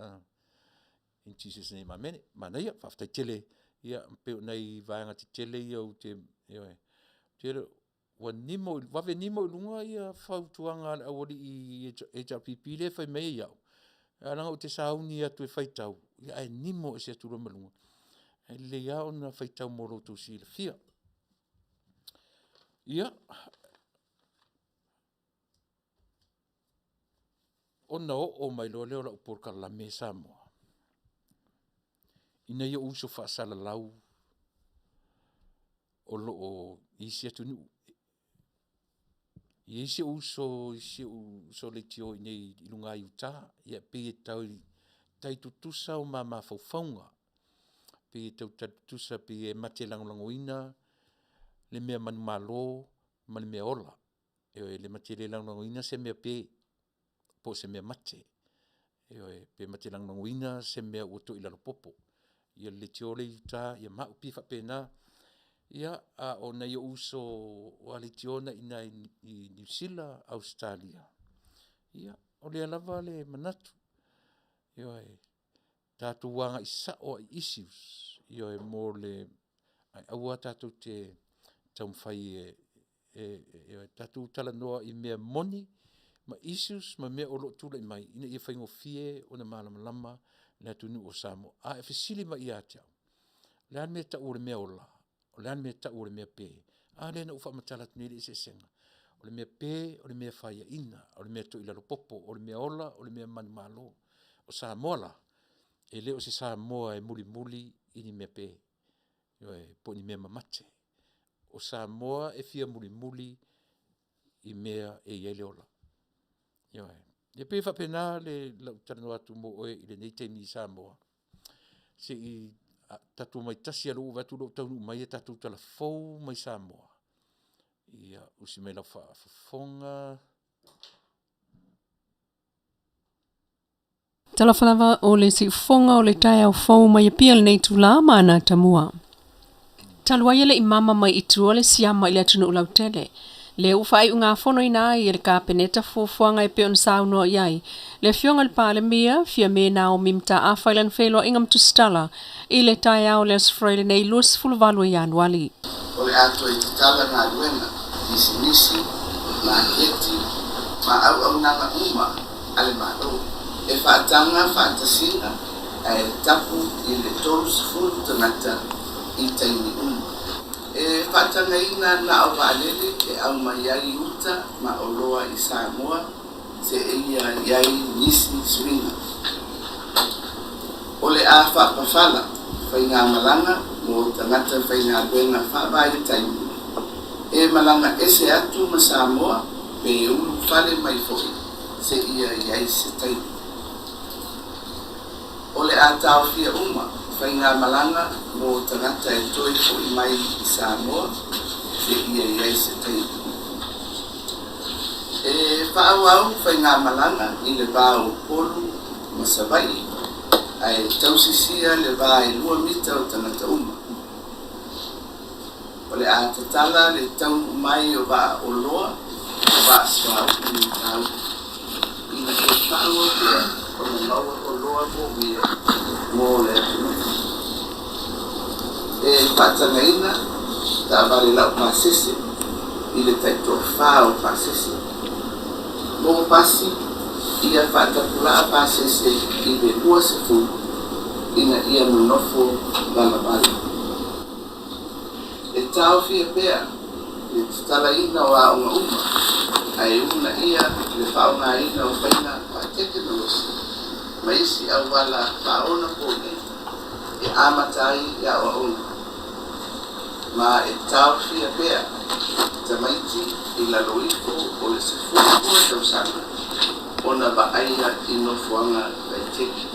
in Jesus name, amene. Manaia, faafetai tele. Ia pei o nai vaega tetele ia ou te, ioe. Ua nimo, vave nimo i luga fautuaga a le aualii HRPP lea e fai mai ai au, ae leaga ou te sauni atu e faitau, ae nimo ese atu loa ma luga. Ae lelei lava ona faitau mo lo outou silafia. Ia, ona oo mai loa lea o lau polokalame Samoa i nai ou uso faasalalau o lo o i isi atunuu. E i ai si ou uso si ou uso leitio i inei i luga i Utah, ia pei e tai tutusa o ma mafaufauga, pei e tau tai tutusa pei e ma te lagolagoina le mea manumalo ma le mea ola. Ioe, e ma te le lagolagoina se mea pe, po o se mea mate. Ioe, pe ma te lagolagoina se mea ua toilalo popo. Ia le leitio lea i uta ma au, e pei e faapena. Ia, a o nai ou uso a leitio na i ina i Niu Sila, Ausetalia, ia o lea lava le manatu, ioe, tatou agai sao lava i issues, ioe mo le ae aua tatou te taumafai e tatou talanoa i mea moni ma issues ma mea o lo o tulai mai ina ia faigofie ona malamalama le atunuu o Samoa. A e fesili mai ia te au, o le a le mea e tau o le mea ola? O le a le mea e tau o le mea pe? A lea na ou faamatala atu nei le eseesega. O le mea pe, o le mea faiaina, o le mea toilalo popo. O le mea ola o le mea manumalo. O Samoa la, e le o se Samoa e mulimuli i ni mea pe, ioe, po o ni mea mamate. O Samoa e fia mulimuli i mea e i ai le ola, ioe. Ia e pei e faapena lau talanoa atu mo oe i lenei taimi Samoa, se i tatou omai tasi lava, o lea ua ou vaai atu o lea ua taunuu mai a tatou tala fou mai Samoa. Ia, usi mai lau faafofoga. Talofa lava o le siufofoga o le taeao fou mai Apia lenei itula ma ana tamua. Talu ai e le i mama mai i tua le siama i le atunuu lautele, lea ua faaiugafonoina ai e le Kapeneta fuafuaga e pei ona saunoa i ai le Afioga i le Palemia, Fiame Naomi Mataafa i lana feiloaiga ma Tusitala i le taeao o le Aso Faraile nei 28 o Ianuali. O le a toe tatala galuega, pisinisi, maketi ma auaunaga uma a le Malo. E faataga faatasiga ae tapu i le 30 tagata i taimi uma. E faatagaina na o vaalele e aumai ai uta ma oloa i Samoa seia i ai nisi suiga. O le a faapafala faigamalaga mo tagata faigaluega faavaitaimi e malaga ese atu ma Samoa pe ulufale mai foi seia i ai se taimi. O le a taofia uma faigamalaga mo tagata e toe foi mai i Samoa seia i ai se taimi. E faaauau faigamalaga i le va o Upolu ma Savaii ae tausisia le va e 2 mita o tagata uma. O le a tatala le taunuu mai o vaa oloa ma vaa suauu i Matautu ina ia faaauau pea ona maua oloa moomia mo le atunuu. E faatagaina taavale laupasese i le taitoafa o pasese. Mo pasi, ia faatapulaa pasese i le 20 ina ia nonofo valavala. E taofia pea le tatalaina o aoga uma ae uunaia le faaaogaina o faiga faatekonolosi ma isi auala faaonaponei e amata ai i aoaoga, ma e taofia pea tamaiti i lalo ifo o le 12 tausaga ona vaaia i nofoaga vaitele.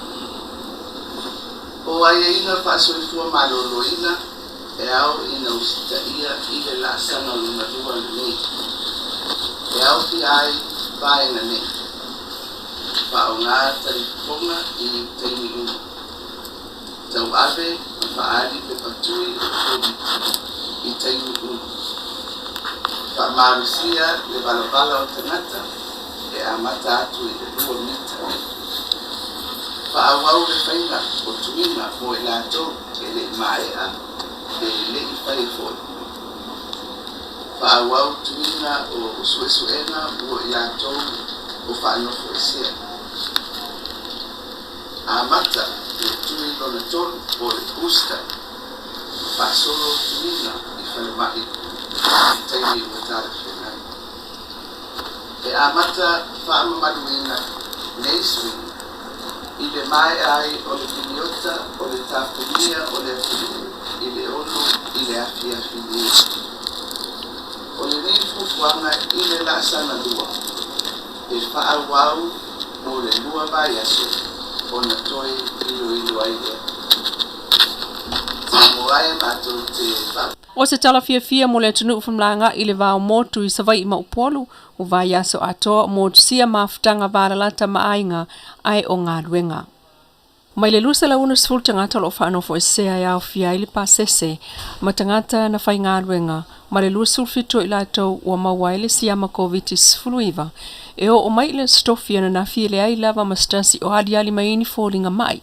O aiaiga faasoifua maloloina e ao ina usitaia i le laasaga lona lua lenei, e aofia ai vaega nei: Faaaoga talifofoga i taimi uma, tauave ma faaali pepa tui o le Koviti i taimi uma, faamalosia le valavala o tagata e amata atu i le 2 mita, faaauau le faiga o tuiga mo i latou e le i maea pe le i faia foi, faaauau tuiga o suesuega mo i latou o faanofoesea, amata le tui lona tolu po o le booster ma faasolo tuiga i falemai i taimi ua talafeagai. E amata faamamaluina nei suiga i le maea ai o le piliota o le tapunia o le atunuu i le 6 i le afiafi nei. O lenei fuafuaga i le laasaga lua e faaauau mo le 2 vaiaso ona toe iloilo ai lea. Samoa e matou te O se tala fiafia mo le atunuu femalagaai i le va o motu i Savaii ma Upolu, ua vaiaso atoa o motusia mafutaga valalata ma aiga ae o galuega. Mai le 260 tagata o lo o faanofoesea e aofia ai le pasese ma tagata na faigaluega ma le 27 o i latou ua maua ai le siama Koviti-19 e oo mai i le Aso Tofi ananafi e leai lava ma se tasi o aliali mai ai ni foliga mai,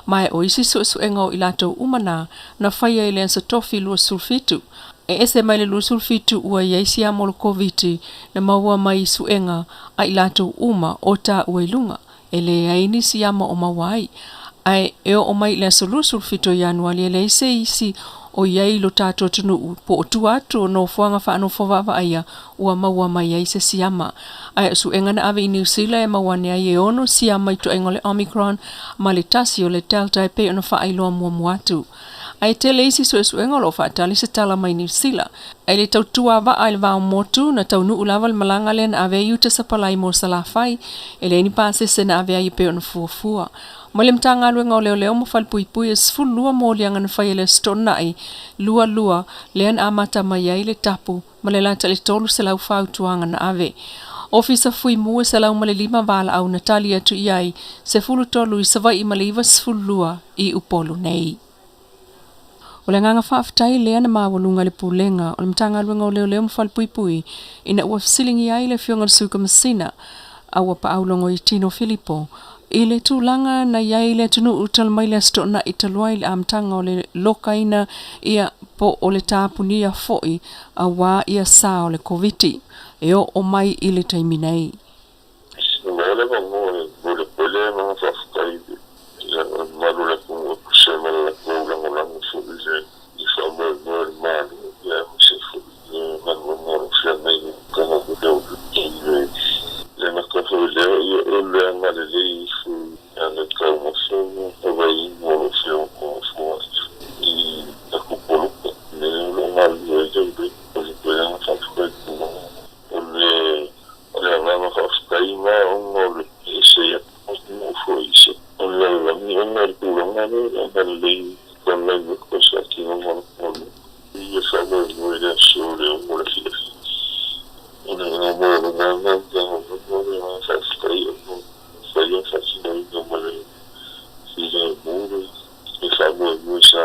ma o isi suesuega o i latou uma na na faia i le Aso Tofi 27 e ese mai le 27 ua i ai siama o le Koviti na maua mai i suega a i latou uma o taua i luga e leai ni siama o maua ai, ae e oo mai i le aso 27 o Ianuali e leai se isi o i ai i lo tatou atunuu po o tua atu o nofoaga faanofo vaavaaia ua maua mai ai se siama. Ae o suega na ave i Niu Sila e maua ane ai e 6 siama i toaiga o le Omicron ma le tasi o le Delta e pei ona faailoa muamua atu. Ae tele isi suesuega o lo o faatali se tala mai Niu Sila. Ae le tautua vaa i le va o motu, na taunuu lava le malaga lea na ave ai uta sapalai mo Salafai, e leai ni pasese na ave ai e pei ona fuafua. Mai le Matagaluega o Leoleo ma Falepuipui e 12 moliaga na faia i le Aso Toonai 22 lea na amata mai ai le tapu ma le lata i le 300 fautuaga na ave. Ofisa Fuimu e 105 valaau na tali atu i ai, 13 i Savaii ma le 92 i Upolu nei. O le agaga faafetai lea na maualuga i le Pulega o le Matagaluega o Leoleo ma Falepuipui ina ua fesiligia ai le Afioga i le Sui Kamasina a ua paaulogo i Tino Filipo i le tulaga na i ai le atunuu talu mai le Aso Toonai talu ai le amataga o le lokaina ia po o le tapunia foi aua ia sa o le Koviti e oo mai i le taimi nei. Ua leva mo e pole pole ma faafetai i le mamalu o le atunuu e tusa ma le latou lagolago foi i le i faamoemoe o le Malo aemaise foi i le galuega o lo o feagai ai le Matagaluega i le le gata foi lea o le agalelei ifo i le taumafa ma tauaiga o lo o feoai i tatou poloka lea o lo o galulue ai leoleo. O le agaga faafetai i le tulaga o le O le agaga faafetai ma ona o le ese atunuu foi i se o le lalolagi ona o le tulaga lea o le agalelei online workers faatinoga o le galuega. I e faamoemoe i le aso o le 6 o le afiafi. O le agaga maualuga lena o le Matagaluega o le agaga faafetai ona mafai ona faatinoina ma le filemu le faamoemoe sa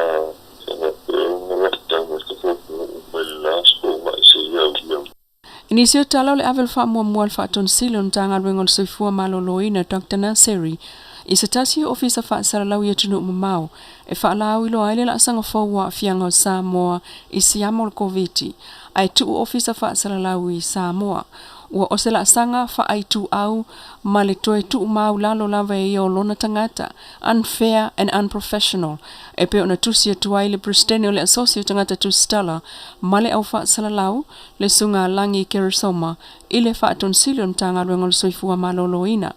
faapea ona lockdown ai le tatou atunuu mai le la Aso Toonai seia aulia I nisi o tala o le ave o le faamuamua a le Faatonisili o le Matagaluega o le Soifua Maloloina, Doctor Naseri, i se tasi o ofisa faasalalau i atunuu mamao e faalauiloa ai le laasaga fou o aafiaga o Samoa i siama o le Koviti ae tuu ofisa faasalalau i Samoa ua o se laasaga faaituau ma le toe tuumaulalo lava e ia o lona tagata unfair and unprofessional e pei ona tusi atu ai le Peresetene o le Asosi o Tagata Tusitala ma le Au Faasalalau le Susuga Lagi Keresoma i le Faatonisili o le Matagaluega o le Soifua Maloloina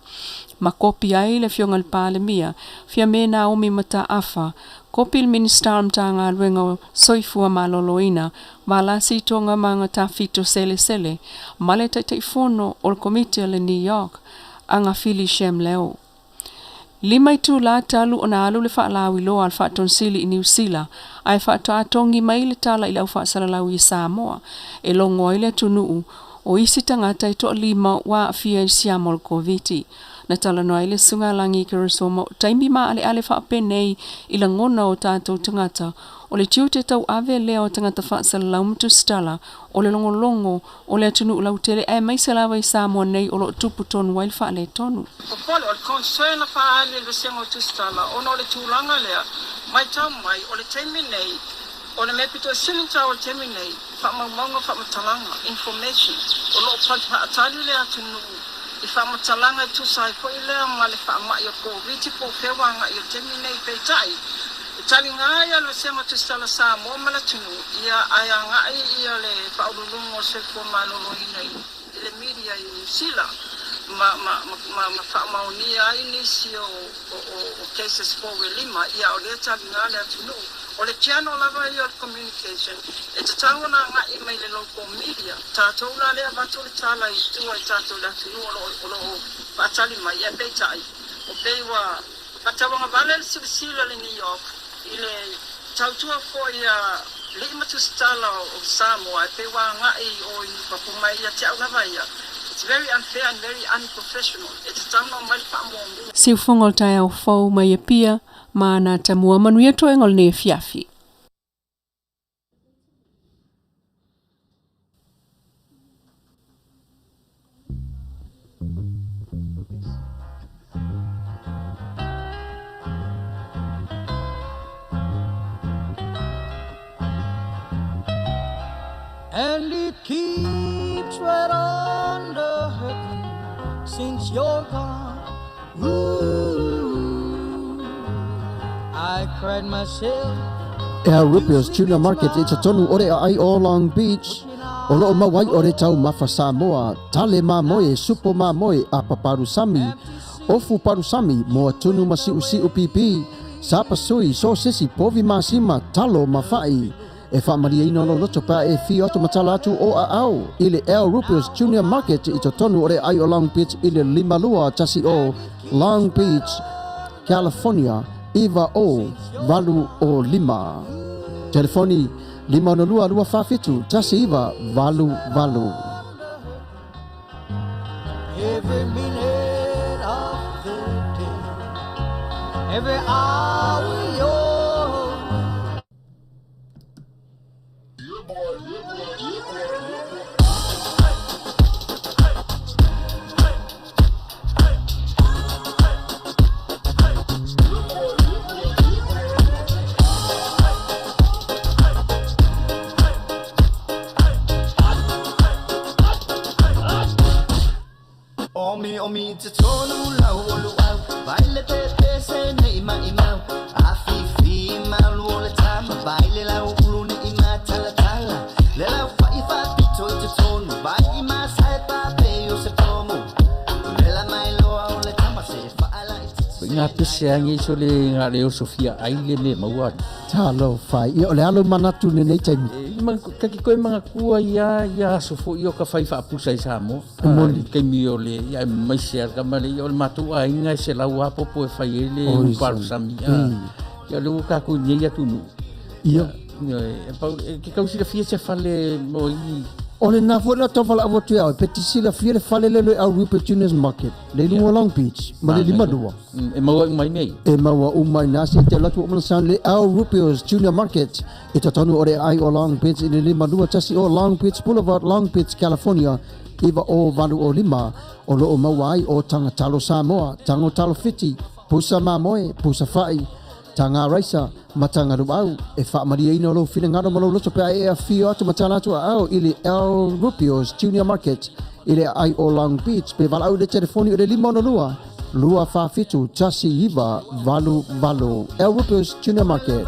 ma kopi ai le Afioga i le Palemia, Fiame Naomi Mataafa, kopi le Minisita o le Matagaluega o Soifua Maloloina, Valasi Togamanga Tafito Selesele ma le Taitaifono o le Komiti a le NEOC, Agafili Shem Leo. Lima itulā talu ona alu le faalauiloa a le Faatonisili i Niu Sila ae faatoa togi mai le tala i le au faasalalau i Samoa e logo ai le atunuu o isi tagata e toalima ua aafia i le siama o le Koviti. Na talanoa ai le Susuga Lagi Keresoma o taimi maaleale faapenei i lagona o tatou tagata o le tiute tauave lea o tagata faasalalau ma tusitala o le logologo o le atunuu lautele aemaise lava i Samoa nei o lo o tupu tonu ai le faaletonu. Popole, o le concern na faaali e le Vasega o Tusitala ona o le tulaga lea, maitau mai o le taimi nei, o le mea pito sili ona taua i le taimi nei, faamaumauga faamatalaga, information, o lo o faatali le atunuu i faamatalaga e tusa ai foi lea ma le faamai o le Koviti po o fea ua agai i le taimi nei. Peitai, e taliga ai a le Vasega o Tusitala Samoa ma le atunuu, ia, ae agai ia le Faauluuluga o le Soifua Maloloina i le media i Niu Sila ma, ma, ma, ma faamaonia ai nisi o, o, o, o cases fou e lima, ia, a o lea e taliga le atunuu. O le channel lava ia o le communication e tatau ona agai mai le local media. Tatou la lea avatu le tala i tua i tatou le atunuu o lo o, o lo o faatali mai, ae peitai, o pei ua faatauagavale le silasila i le New York i le tautua foi a alii ma tusitala o Samoa e pei ua agai i o i fafo mai ia te au lava ia. It's very unfair and very unprofessional. E tatau ona aumai le faamuamua. Siufogo o le taeao fou mai Apia, ma ana tamua manuia toega o lenei afiafi. And it keeps right on the hurting since you're gone. Ooh, I cried myself. Al Ripio's Tuna Market i totonu o le aai o Long Beach, o loo mau ai o le taumafa Samoa, tale mamoe, supo mamoe, apa palusami, ofu palusami, moa tunu ma siusiu pipi, Sapasui, sosisi, povi masima, talo ma fa'i. E faamalieina lou loto pe a e afio atu ma tala atu o aao i le Al Rupio's Junior Market i totonu o le aai o Long Beach i le 5210 Long Beach, California 90805. Telefoni 562 247 1988. Every minute of the day, every hour you're Omi omi te tonu lau o luau Vai le te pese nei mai mau A fi fi malu o le tama Vai le lau ulu nei ma tala tala Le lau fa i fa pito i te tonu Vai i ma sai pa pe o se pomo Le la mai loa o le tama se fa ala i te Ko ngā pese angi so le ngā leo Sofia ai le me maua. Talofa. Ia, o le a lou manatu i lenei taimi? E, ma, kaki koe mangakua ia, ia aso foi o ka fai faapusa i Samoa. E moni. I taimi o le, ia e maise a kama le, ia o le matou aiga e selau a popo e fai ai le Oi, upalusami. A, ia le ua kakou i nei atunuu. Ia. Ia, e, pau, e, ke kau silafia se fale mo i O lena foi la tau valaau atu ia oe, pe te silafia le fale lea o le Rupert Junior's Market, le i luga o Long Beach, ma le 52. E maua uma i mea ia. E maua uma i na se te alu atu o sound le Al Rupio's Junior Market i totonu o le aai o Long Beach i le 521 o Long Beach Boulevard, Long Beach, California 90805 o lo o maua ai o taga talo Samoa, tago talo Fiti, pusa mamoe, pusa fa'i, taga raisa, ma taga luau. E faamalieina lou finagalo ma lou loto pe a e afio atu ma tala atu aao i le Al Rupio's Junior Market i le aai o Long Beach pe valaau i le telefoni o le 562 247 1988. Al Rupio's Junior Market.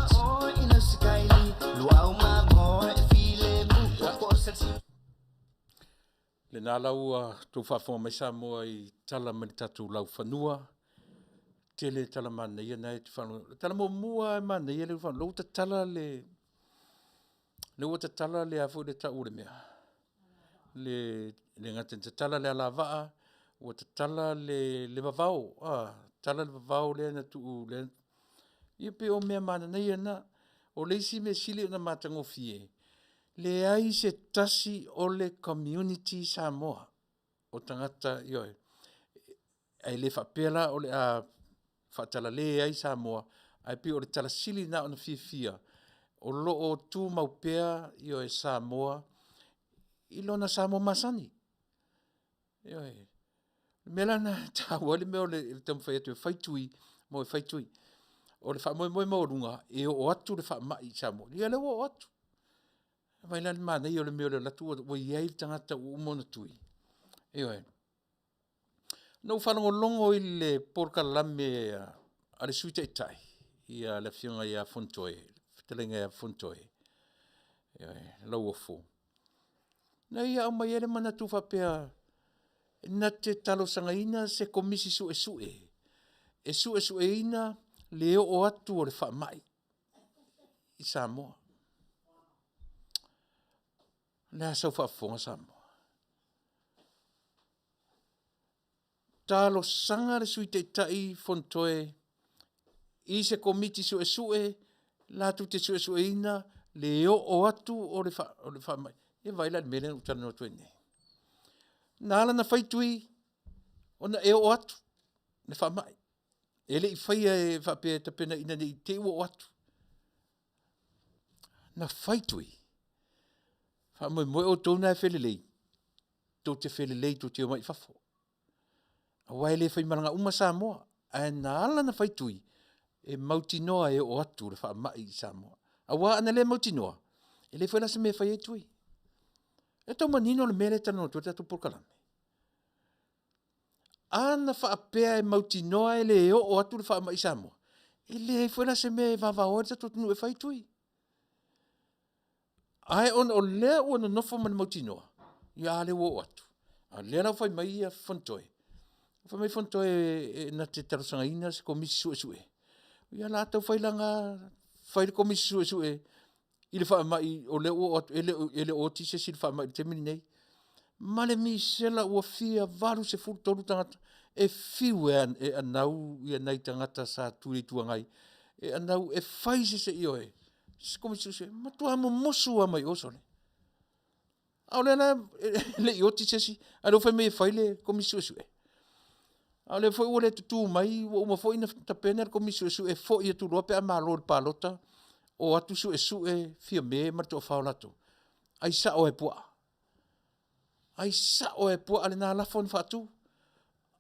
Lena la ua tou faafofoga mai Samoa i tala mai le tatou laufanua. Tele tala manaia na e te faalogo. Le tala muamua e manaia le faalogo, ua tatala le le ua tatala le a foi le tau o le mea. Le le gata ina tatala le alavaa, ua tatala le le vavao, a tatala le vavao lea na tuu lea. Ia pei o mea mananaia na. O le isi mea sili ona matagofie, leai se tasi o le community Samoa o tagata, ioe, ae le faapea la o le a faatalale ai Samoa, ae pei o le tala sili lena ona fiafia o lo o tumau pea, ioe, Samoa i lona Samoa masani. Ioe. O le mea la lena e taua ai le mea o le taumafai atu e fai tui, mo e fai tui. O le faamoemoe maualuga e oo atu le faamai i Samoa. Ia lea ua oo atu. Vaai la i le manaia o le mea o le alu atu ua i ai le tagata ua uma ona tui. Ioe. Na ou faalogologo i le polokalame a le Sui Taitai, ia le Afioga ia Fonotoe, le fetalaiga ia Fonotoe, ioe, Lauofo. Na ia aumai ai le manatu faapea, na te talosagaina se komisi suesue e suesueina le oo atu o le faamai i Samoa. O le a sau faafofoga Samoa? Talosaga le Sui Taitai Fonotoe i se Komiti Suesue latou te suesueina le oo atu o le faamai. Ia vaai la i le mea lea na ou talanoa atu ai nei. Na ala ona fai tui ona e oo atu le faamai. E le i faia e faapea e tapena ina ne i te i ua oo atu. Na fai tui. Faamoemoe outou na e felelei, tou te felelei tou te omai i fafo. Aua e le faimalaga uma Samoa, ae na ala ona fai tui, e mautinoa e oo atu le faamai i Samoa. Aua ana le mautinoa, e leai foi la se mea e fai ai tui. E tau manino le mea lea e talanoa atu ai le tatou polokalame. A na faapea e mautinoa e le oo atu le faamai i Samoa, e leai foi la se mea e vavao ai le tatou atunuu e fai tui. Ae ona o lea ua nonofo ma le mautinoa, ia a lea ua oo atu. A lea la ua fai mai ia Fonotoe, fai mai Fonotoe e na te talosagaina se komisi suesue. Ia la tau fai lana fai le komisi suesue i le faamai o lea ua oo atu e le o e le o oti se isi i le faamai i le taimi lenei. Ma le misela ua fia 83 tagata e fiu e e anau ia nai tagata sa tu i le Itu Agai e anau e fai se se ioe se komisi suesue matua mumusu lava mai o sole. A o lea la e le i oti se isi, a o lea ua fai mai e fai le Komisi Suesue. A o lea foi ua le tutu mai, ua uma foi ona tapena le Komisi Suesue e foi atu loa pe a malo i le palota, o atu suesue Fiame ma le toafa o latou, ai sao lava e puaa. Ai sao lava e puaa lena lafo na faatu.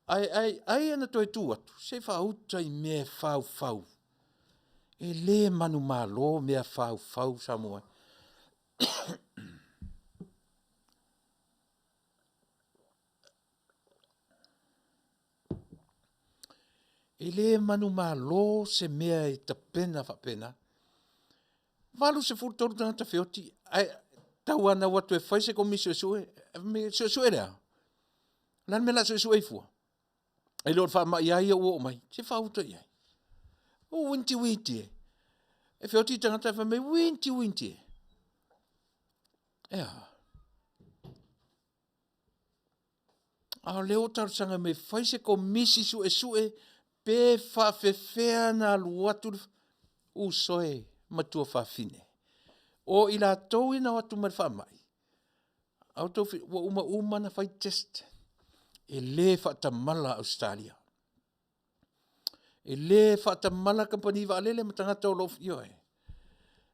Ae ai ai ana toe tu atu, se i faauta i mea e faufau. E le manumalo mea faufau Samoa e. E le manumalo se mea e tapena faapena. 83 tagata feoti ae tauanau atu e fai se komisi suesue, suesue le a? O le a le mea o le a suesue ai fua? E le o le faamai lava ia ua oo mai, se faauta i ai. O uinti uiti e. E feoti tagata e fai mai uinti uinti e. E a? A o lea ua talosaga mai e fai se komisi suesue pe faafefea na alu atu le uso e matua fafine. O i latou ia na o atu ma le faamai, a outou ua uma uma ona fai test. E le faatamala Ausetalia. E le faatamala kamupani vaalele ma tagata o lo o, ioe.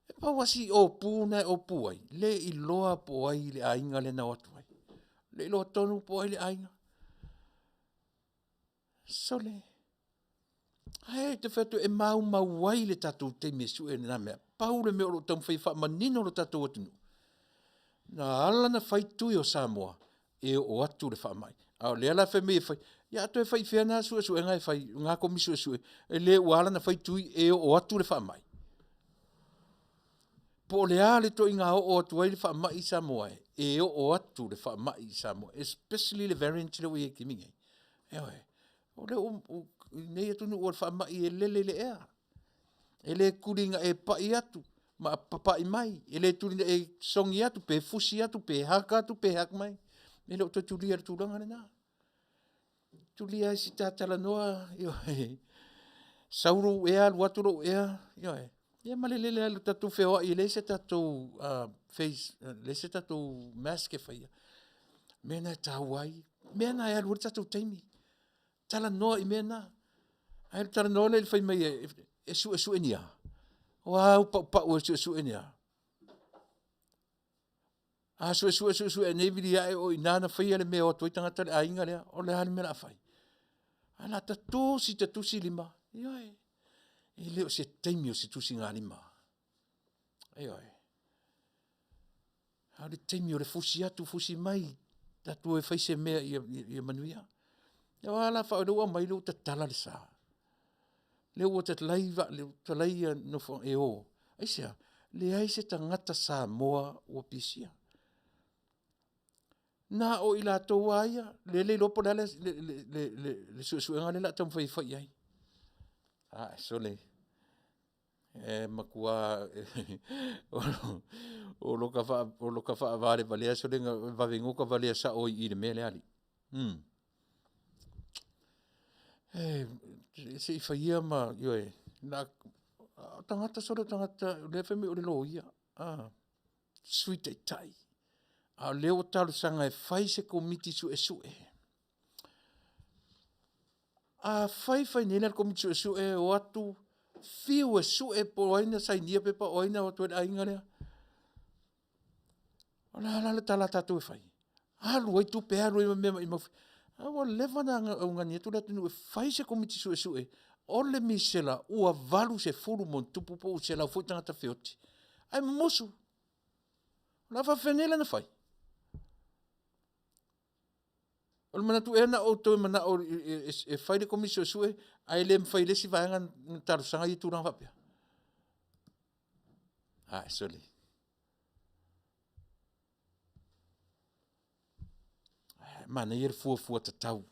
E pau lava si opu na e opu ai, le iloa po o ai le aiga lea na o atu ai. Le iloa tonu po o ai le aiga. Sole, ae ou te fai atu e maumau ai le tatou taimi e sue lena mea. Pau le mea o lo o taumafai e faamanino lo tatou atunuu, na ala ona fai tui o Samoa, e oo atu le faamai. A o lea la e fai mai e fai, ia a toe fai i fea na suesuega e fai, na komisi suesue, e le ua ala ona fai tui e oo atu le faamai. Po o le a le ituaiga oo atu ai le faamai i Samoa e, e oo atu le faamai i Samoa, especially le variant lea ua i ai i le taimi nei. Ioe. O lea ua, i nei atunuu o le faamai e lele i le ea. E le tuli ina e pai atu ma papai mai, e le tuli ina e sogi atu pe fusi atu pe haka atu pe hak mai. E le o toe tulia i le tulaga lena. Tulia ai si ta talanoa, ioe. Sau lou ea, alu atu lou ea, ioe. Ia ma le lele lava tatou feoai e leai se tatou face, leai se tatou mask e faia. Mea na e taua ai, mea na e alu ai le tatou taimi. Talanoa i mea na. Ae le talanoa lea i le fai mai e suesue ni a? O a au paupau e suesue ni a? A suesue suesue nei vili ae o i ina na faia le mea e o atu ai tagata le aiga lea, o le a le mea o le a fai? Ae o le a ta tusi ta tusi lima, ioe, e le o se taimi o se tusigalima. Ioe. A o le taimi o le fusi atu fusi mai, tatou o e fai se mea ia, ia manuia. Ia aua la faa o lea ua aumai lea ua tatala le sa. Lea ua talai vaa, talai ia nofoaga e o. Aisea? Leai se tagata Samoa ua pisia. Na o i latou lava ia, lea e le iloa po o le a le, le, le, le, le suesuega lea o le a taumafai e fai i ai. Ae sole, e matua o loka faavalevalea sole na vave goka valea sao ai i i le mea lea alii. E se i faia ma, ioe, na, o tagata sole o tagata, o lea e fai mai o le loia, Sui Taitai. A o lea ua talosaga e fai se Komiti Suesue. A fai fai nei la le Komiti Suesue e o atu fiu e sue po o ai na sainia pepa o ai na o atu ai le aiga lea. O le a la le tala a tatou e fai? Alu ai tupe, alu ai ma mea maimau. A ua leva ona augani atu le atunuu e fai se Komiti Suesue o le misela ua 80+ po ua 100 foi tagata feoti ae mumusu. O le a faafefea nei la ona fai? O le manatu ea na o outou e manao e fai le Komisi Suesue ae le mafai e le isi vaega ona talosaga ia tulaga faapea? Ae sole. Manaia le fuafua tatau.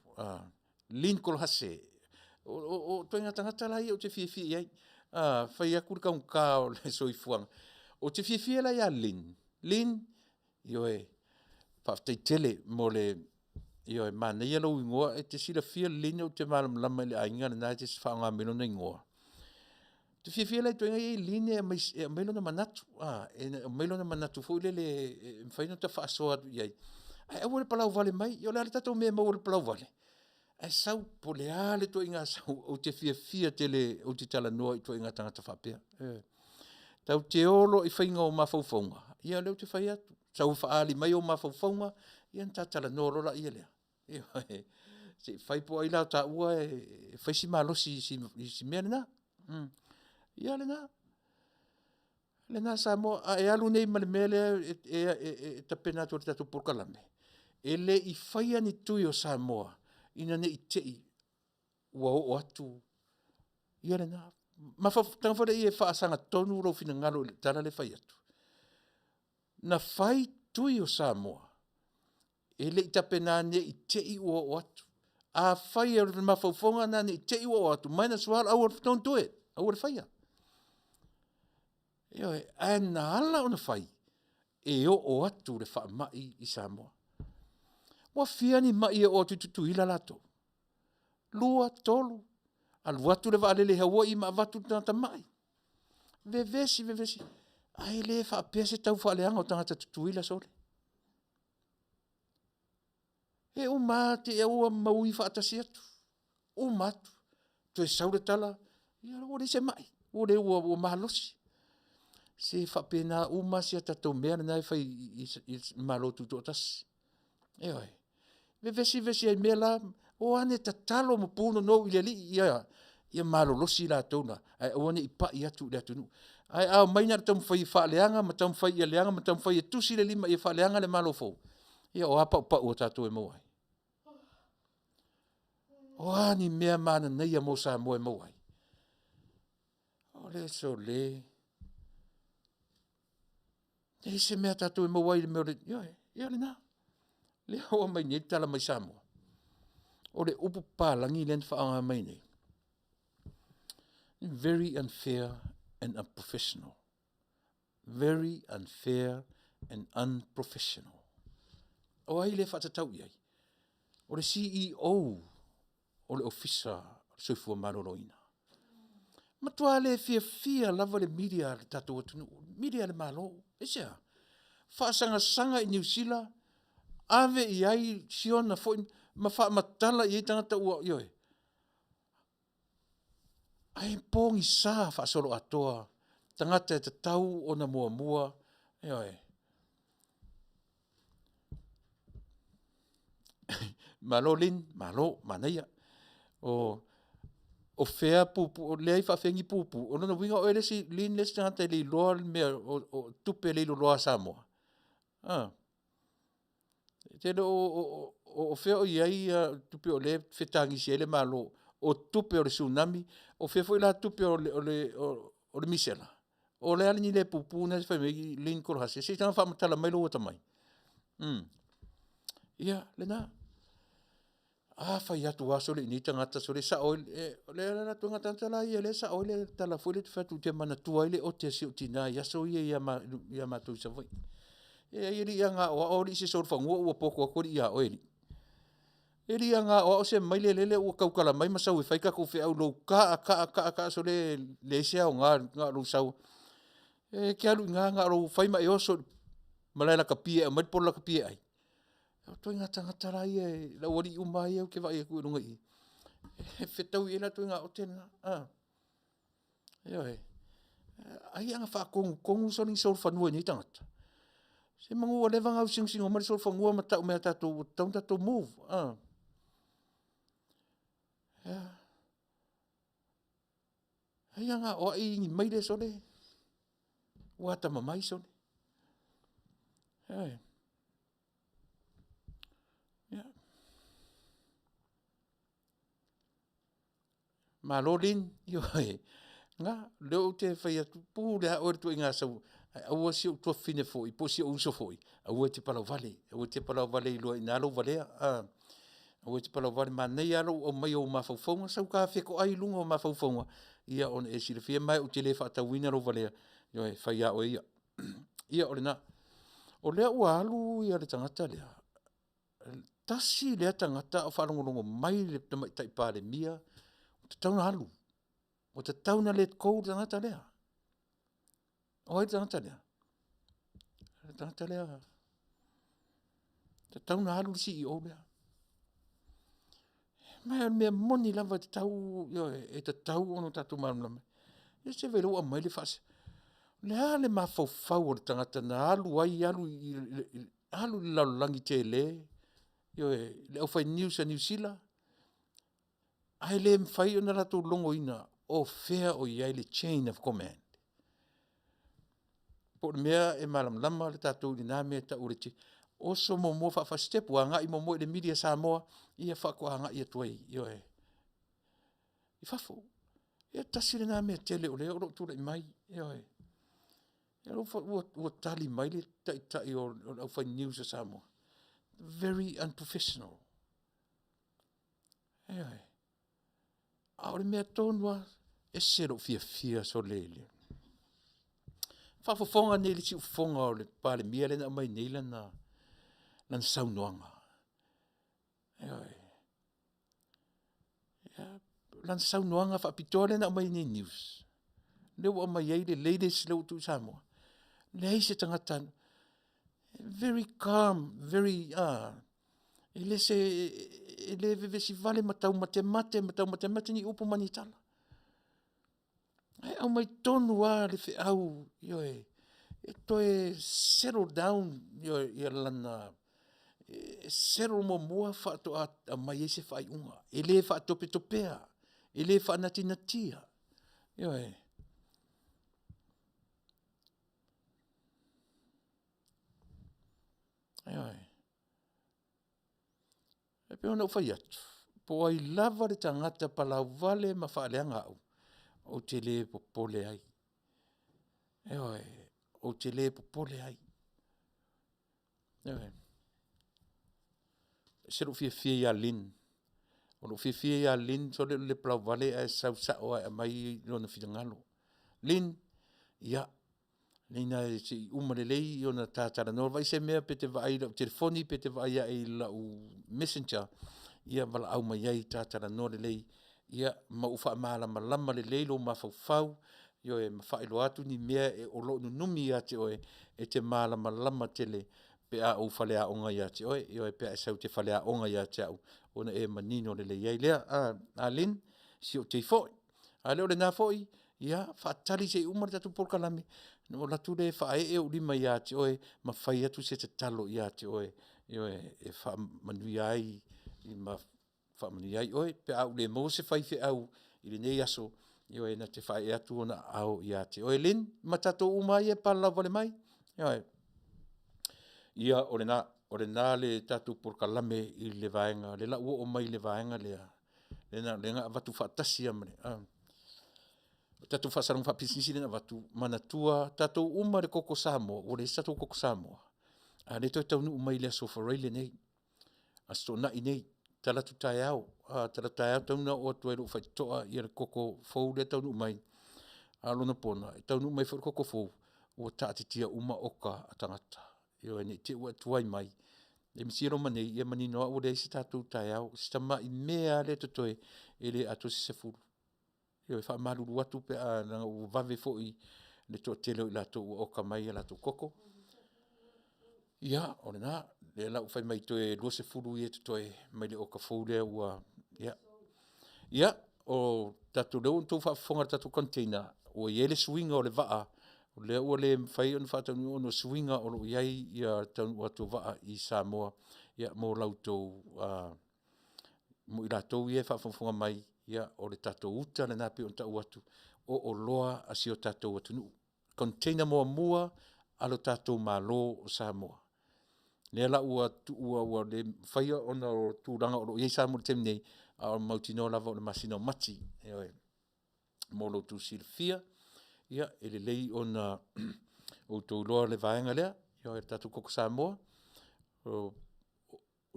Lynn Kolohase, o ituaiga tagata la ia ou te fiafia i ai. A, fai atu le taugata o le soifuaga. Ou te fiafia la ia Lynn, Lynn, ioe, faafetai tele mo le, ioe, manaia lou igoa, e te silafia Lynn ou te malamalama i le aiga lena e te faaaoga mai lona igoa. Ou te fiafia la i ituaiga ia i Lynn e aumai, e aumai lona manatu, a, e aumai lona manatu foi lele e mafai ona ta faasoa atu i ai, ae aua le palau vale mai. Ia o le a le tatou mea e maua i le palau vale? Ae sau po o le a le ituaiga sau, ou te fiafia tele ou te talanoa i ituaiga tagata faapea, ioe. Tatou te o loa i faiga o mafaufauga, ia o lea ou te fai atu, sau e faaali mai ou mafaufauga, ia ona ta talanoa loa lea. Ioe. Se i fai po o ai la o taua e fai si malosi i si mea lena. Ia lena. Lena Samoa, a e alu nei ma le mea lea e tapena atu e le tatou polokalame, e le i faia ni tui o Samoa ina ne i te i ua oo atu ia lena. Mafaufau foi lea e faasagatonu lou finagalo i le tala lea e fai atu. Na fai tui o Samoa e le i tapena ne i te i ua oo atu. Afai o le mafaufauga lena ne i te i ua oo atu, might as well aua, don't do it, aua le faia. Ioe, ae na ala ona fai, e oo atu le faamai i Samoa. Ua fia ni mai e oo atu i Tutuila latou? 2, 3, alu atu le vaalele i Hawaii ma avatu le tagata mai. Vevesi, vevesi, ae le faapea se taufaaleaga o tagata Tutuila sole. E uma lava te i ua maui faatasi atu, uma atu, toe sau le tala, ia ua leai se mai, ua le ua malosi. Se faapena uma si a tatou mea lena e fai i le Malo Tutoatasi. Ioe. Vevesi vevesi ai i mea la, o ane tatalo ma punonou i le Alii ia ia malolosi latou la, ae aua ne i pai atu i le atunuu. Ae a omai na o le taumafai e faaleaga ma taumafai ia leaga ma taumafai e tusi le lima ia faaleaga le Malo fou, ia o a paupau a tatou e maua ai? O a ni mea mananaia mo Samoa e maua ai? O le sole. Leai se mea tatou e maua ai i le mea o le, ioe, ia lena. Lea ua aumai nei le tala mai Samoa. O le upu papalagi lea na faaaoga mai nei. Very unfair and unprofessional. Very unfair and unprofessional. O ai lea e faatatau i ai? O le CEO o le Ofisa o le Soifua Maloloina. Matua le fiafia lava le media a le tatou atunuu, media a le Malo. Aisea? Faasagasaga i Niu Sila, ave i ai siona foi ma faamatala i ai tagata ua, ioe. Ae pogisa faasoloatoa tagata e tatau ona muamua, ioe. Malo Lynn, malo, manaia. O, o fea puupuu, o leai faafefea ni puupuu, o lona uiga o oe le isi, Lynn le isi tagata e le iloa le mea o, o tupe leiloloa a Samoa. Ah. E te le o, o, o, o fea o i ai ia tupe o lea e fetagisi ai le Malo, o tupe o le tsunami, o fea foi la tupe o le, o le, o le misela? O le a le ni le puupuu na fai mai Lynn Kolohasi, se i taga faamatala mai lou atamai. Ia, lena. A fai atu lava sole i nei tagata sole e sao ai, e, o le ala la tagata la ia lea e sao ai le tala foi lea e fai atu ou te manatua ai le ote a si ou tina i aso ia ia, ma, ia matou i Savaii. E ai alii a gaoao alii se solofanua ua poto atu alii ia oe alii. E alii a gaoao se maile lele ua tautala mai ma sau e fai tatou feau lou kaa kaa kaa kaa sole leai se aoga na o lou sau. E te alu i ina na o lou fai ma e oso i le malae lakapi e aumai le polo lakapi e ai. O ituaiga tagata la ia, le aualii uma lava ia ou te vaai atu i luga i i, e fetaui i ai latou i gaote lena. Ioe. Ai ana faatonutonu sole ni solofanua i nei tagata. Semanu ua leva ona ausinosinos mai le solofanua ma tau mai ia tatou ua tatau ona tatou move. Ia. Ai a gaoai ni maile sole, ua atamamai sole. Ioe. Ia. Malo Lynn, ioe, na, lea ou te fai atu, pule lava oe i le ituaiga sau, ae aua si ou tuafafine foi po o si ou uso foi, aua e te palauvale, aua e te palauvale iloa i ina lou valea. Aua e te palauvale manaia lava lou aumaia o ou mafaufauga, sau ta fetoai i luga o mafaufauga, ia ona e silafia ma e ou te le faatauina lou valea, ioe e fai lava oe ia. Ia o lena. O lea ua alu ia le tagata lea, tasi lea tagata a o faalogologo mai le Tamaitai Palemia, ua tatau ona alu. Ua tatau ona let go le tagata lea. O ai le tagata lea? O le tagata lea, e tatau ona alu le CEO lea. Ma o le mea moni lava e tatau, ioe, e tatau ona tatou malamalama. Ia se i vaai o lea ua aumai le O le a le mafaufau o le tagata na alu ai alu i le lalolagi tele, ioe, le aufai news a Niu Sila, ae le mafai ona latou logoina o fea o i ai le chain of command. Po o le mea e malamalama le tatou i lena mea e tau o le chain. Oso muamua faa-fasi sitepu, agai muamua i le media Samoa, ia faatoa agai atu ai, ioe, i fafo. Ia tasi lena mea tele o lea o lo o tulai mai, ioe. Ua tali mai le taitai o le aufai news a Samoa, very unprofessional. Ioe. A o le mea tonu lava, e ese lou fiafia sole i le faafofoga nei i le siufofoga o le Palemia lea na aumai nei lana saunoaga. Ioe. Lana saunoaga faapitoa lea na aumai nei i news, lea ua aumai ai le latest lea ua tuu i Samoa. Leai se tagata, very calm, very e le se, e le vevesi vale ma taumatemate ma taumatemate ni upu ma ni tala. Ae aumai tonu lava le feau, ioe, e toe settle down ia lana, e settle muamua faatoa aumai ai se faaiuga. E le faatopetopea, e le faanatinatia, ioe. Ioe. E pei ona ou fai atu, po o ai lava le tagata palauvale ma faaleaga au, ou te le popole ai. Ioe, ou te le popole ai. Ioe. E ese lou fiafia ia Lynne. O lou fiafia ia Lynne sole o le le palauvale ae sau sao lava e aumai lona finagalo. Lynne, ia, inā se i uma lelei ona ta talanoa, vaai se mea pe te vaai i lau telefoni pe te vaai ae i lau messenger, ia valaau mai ai ta talanoa lelei, ia ma ou faamalamalama lelei lou mafaufau, ioe, ma faailoa atu ni mea o lo o nunumi ia te oe e te malamalama tele pe a ou faleaoga ia te oe, ioe, pe a e sau e te faleaoga ia te au, ona e manino lelei ai lea. A Lynne, si ou tei foi. A le o lena foi, ia faatali se i uma le tatou polokalame ona ou alu atu lea e faaee ou lima ia te oe ma fai atu se tatalo ia te oe, ioe, e faamanuia ai ma faamanuia ai oe pe a ou le maua se faifeau i lenei aso, ioe, na te faaee atu ona aao ia te oe Lynne ma tatou uma lava ia e palalauvale mai. Ioe. Ia o lena, o lena le tatou polokalame i le vaega, le lau oo mai i le vaega lea, lea na avatu faatasi lava ma le tatou faasalaga faapisinisi lea na avatu, manatua tatou uma le koko Samoa, ua leai se tatou koko Samoa, a o lea e toe taunuu mai i le Aso Faraile nei, Aso Toonai nei, talaatu taeao, talaatu taeao e tatau ona oo atu ai i lou faitotoa le koko fou lea e taunuu mai. A o lona pona, e taunuu mai foi le koko fou ua taatitia uma oka a tagata, ioe, ne i te i ua e tuai mai. Le misi e loma nei, ia manino lava ua leai se tatou taeao, si tamai mea lava lea e totoe, e le atoa se 10. Ioe, e faamalulu atu pe a leaga ua vave foi le toatele o i latou ua oka mai a latou koko. Ia, o lena, lea la ua fai mai toe 20 ia e totoe mai le oka fou lea ua, ia. Ia, o tatou lea ua outou faafofoga i le tatou container, ua i ai le suiga o le vaa, o lea ua le mafai ona faataunuuina ona o suiga o lo o i ai le taunuu atu o vaa i Samoa mo la outou mo i latou ia e faafogafoga mai, ia o le tatou uta lena pei ona tau atu, o oloa a si o tatou atunuu. Container muamua a lo tatou Malo o Samoa. Lea la ua tuua ua le mafaia ona o tulaga o lo o i ai Samoa i le taimi nei, a ua mautinoa lava o le masina o Mati, ioe. Mo lo outou silafia, ia e lelei ona outou iloa le vaega lea, le tatou koko Samoa.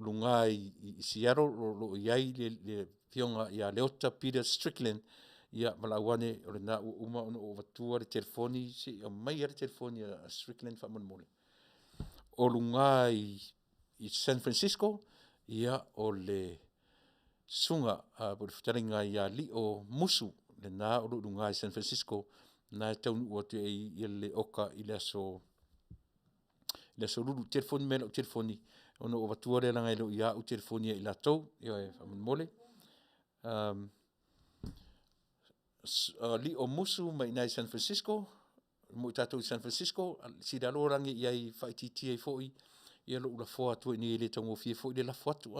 luga i Seattle o lo o i ai le Afioga ia Leota Peter Strickland, ia valaau ane o lena ua uma ona ou avatua le telefoni, se i aumai lava le telefoni a Strickland faamolemole. O luga i San Francisco, ia o le Susuga po o le Fetalaiga ia Lio Musu, lena o lo o i luga i San Francisco, lena e taunuu atu i ai le Oka i le aso Lulu. Telefoni mai i lau telefoni ona ou avatua lea leaga e le o ia au telefoni a i latou, ioe faamolemole. Lio Musu mai i ina i San Francisco, mo i tatou i San Francisco, sili aloa lagi i ai e faaitiitia ai foi lou lafoa atu i inei e le taugofie foi le lafo atu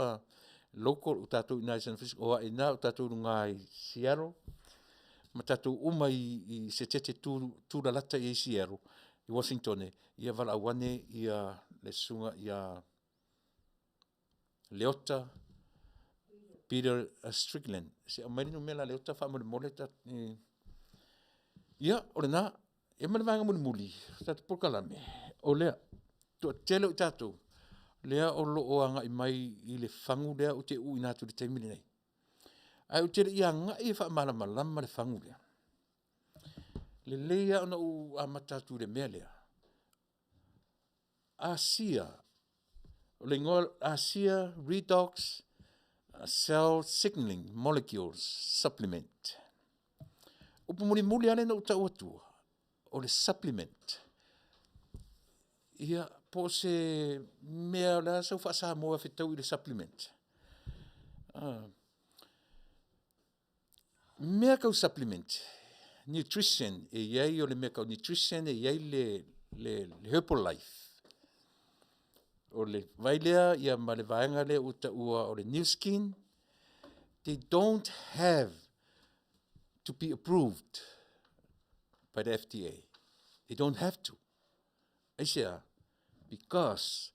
local o tatou i ina i San Francisco, o a i ina o tatou i luga i Seattle ma tatou uma i Setete tulalata i ai i Seattle i Uasinitone, ia valaau ane le Susuga ia Leota Peter Strickland. Se i aumai le numera a Leota faamolemole. Ia, o lena. Ia ma le vaega mulimuli o le tatou polokalame, o lea. Toatele o i tatou lea o lo o agai mai i le fagu lea ou te uuina atu i le taimi lenei. Ae ou te le i agai e faamalamalama le fagu lea, lelei lava ona ou amata atu i le mea lea. Asia, o le igoa Asia Redox Cell Signaling Molecules Supplement. Upu mulimuli lava lea na ou tau atua, o le supplement. Ia, po o se mea o le a sau faa-Samoa e fetaui le supplement? Mea tau supplement, nutrition, e i ai o le mea tau nutrition, e i ai le Herbalife. O le vai lea ia ma le vaega lea ua taua o le Nu Skin, they don't have to be approved by the FDA. They don't have to. Aisea? Because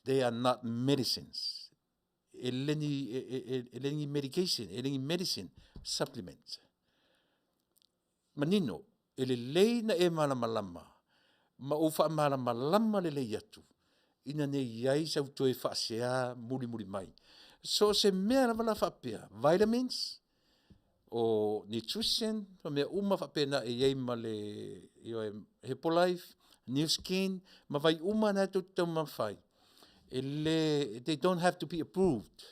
they are not medicines. E le ni, e le ni medication, e le ni medicine, supplement. Manino, e lelei na e malamalama ma ou faamalamalama lelei atu ina ne i i ai sau toe faasea mulimuli mai. So o se mea lava la faapea, vitamins, o nutrition ma mea uma faapena e i ai ma le ioe, Herbalife, Nu Skin ma vai uma na e tou te taumamafa ai, e le, they don't have to be approved.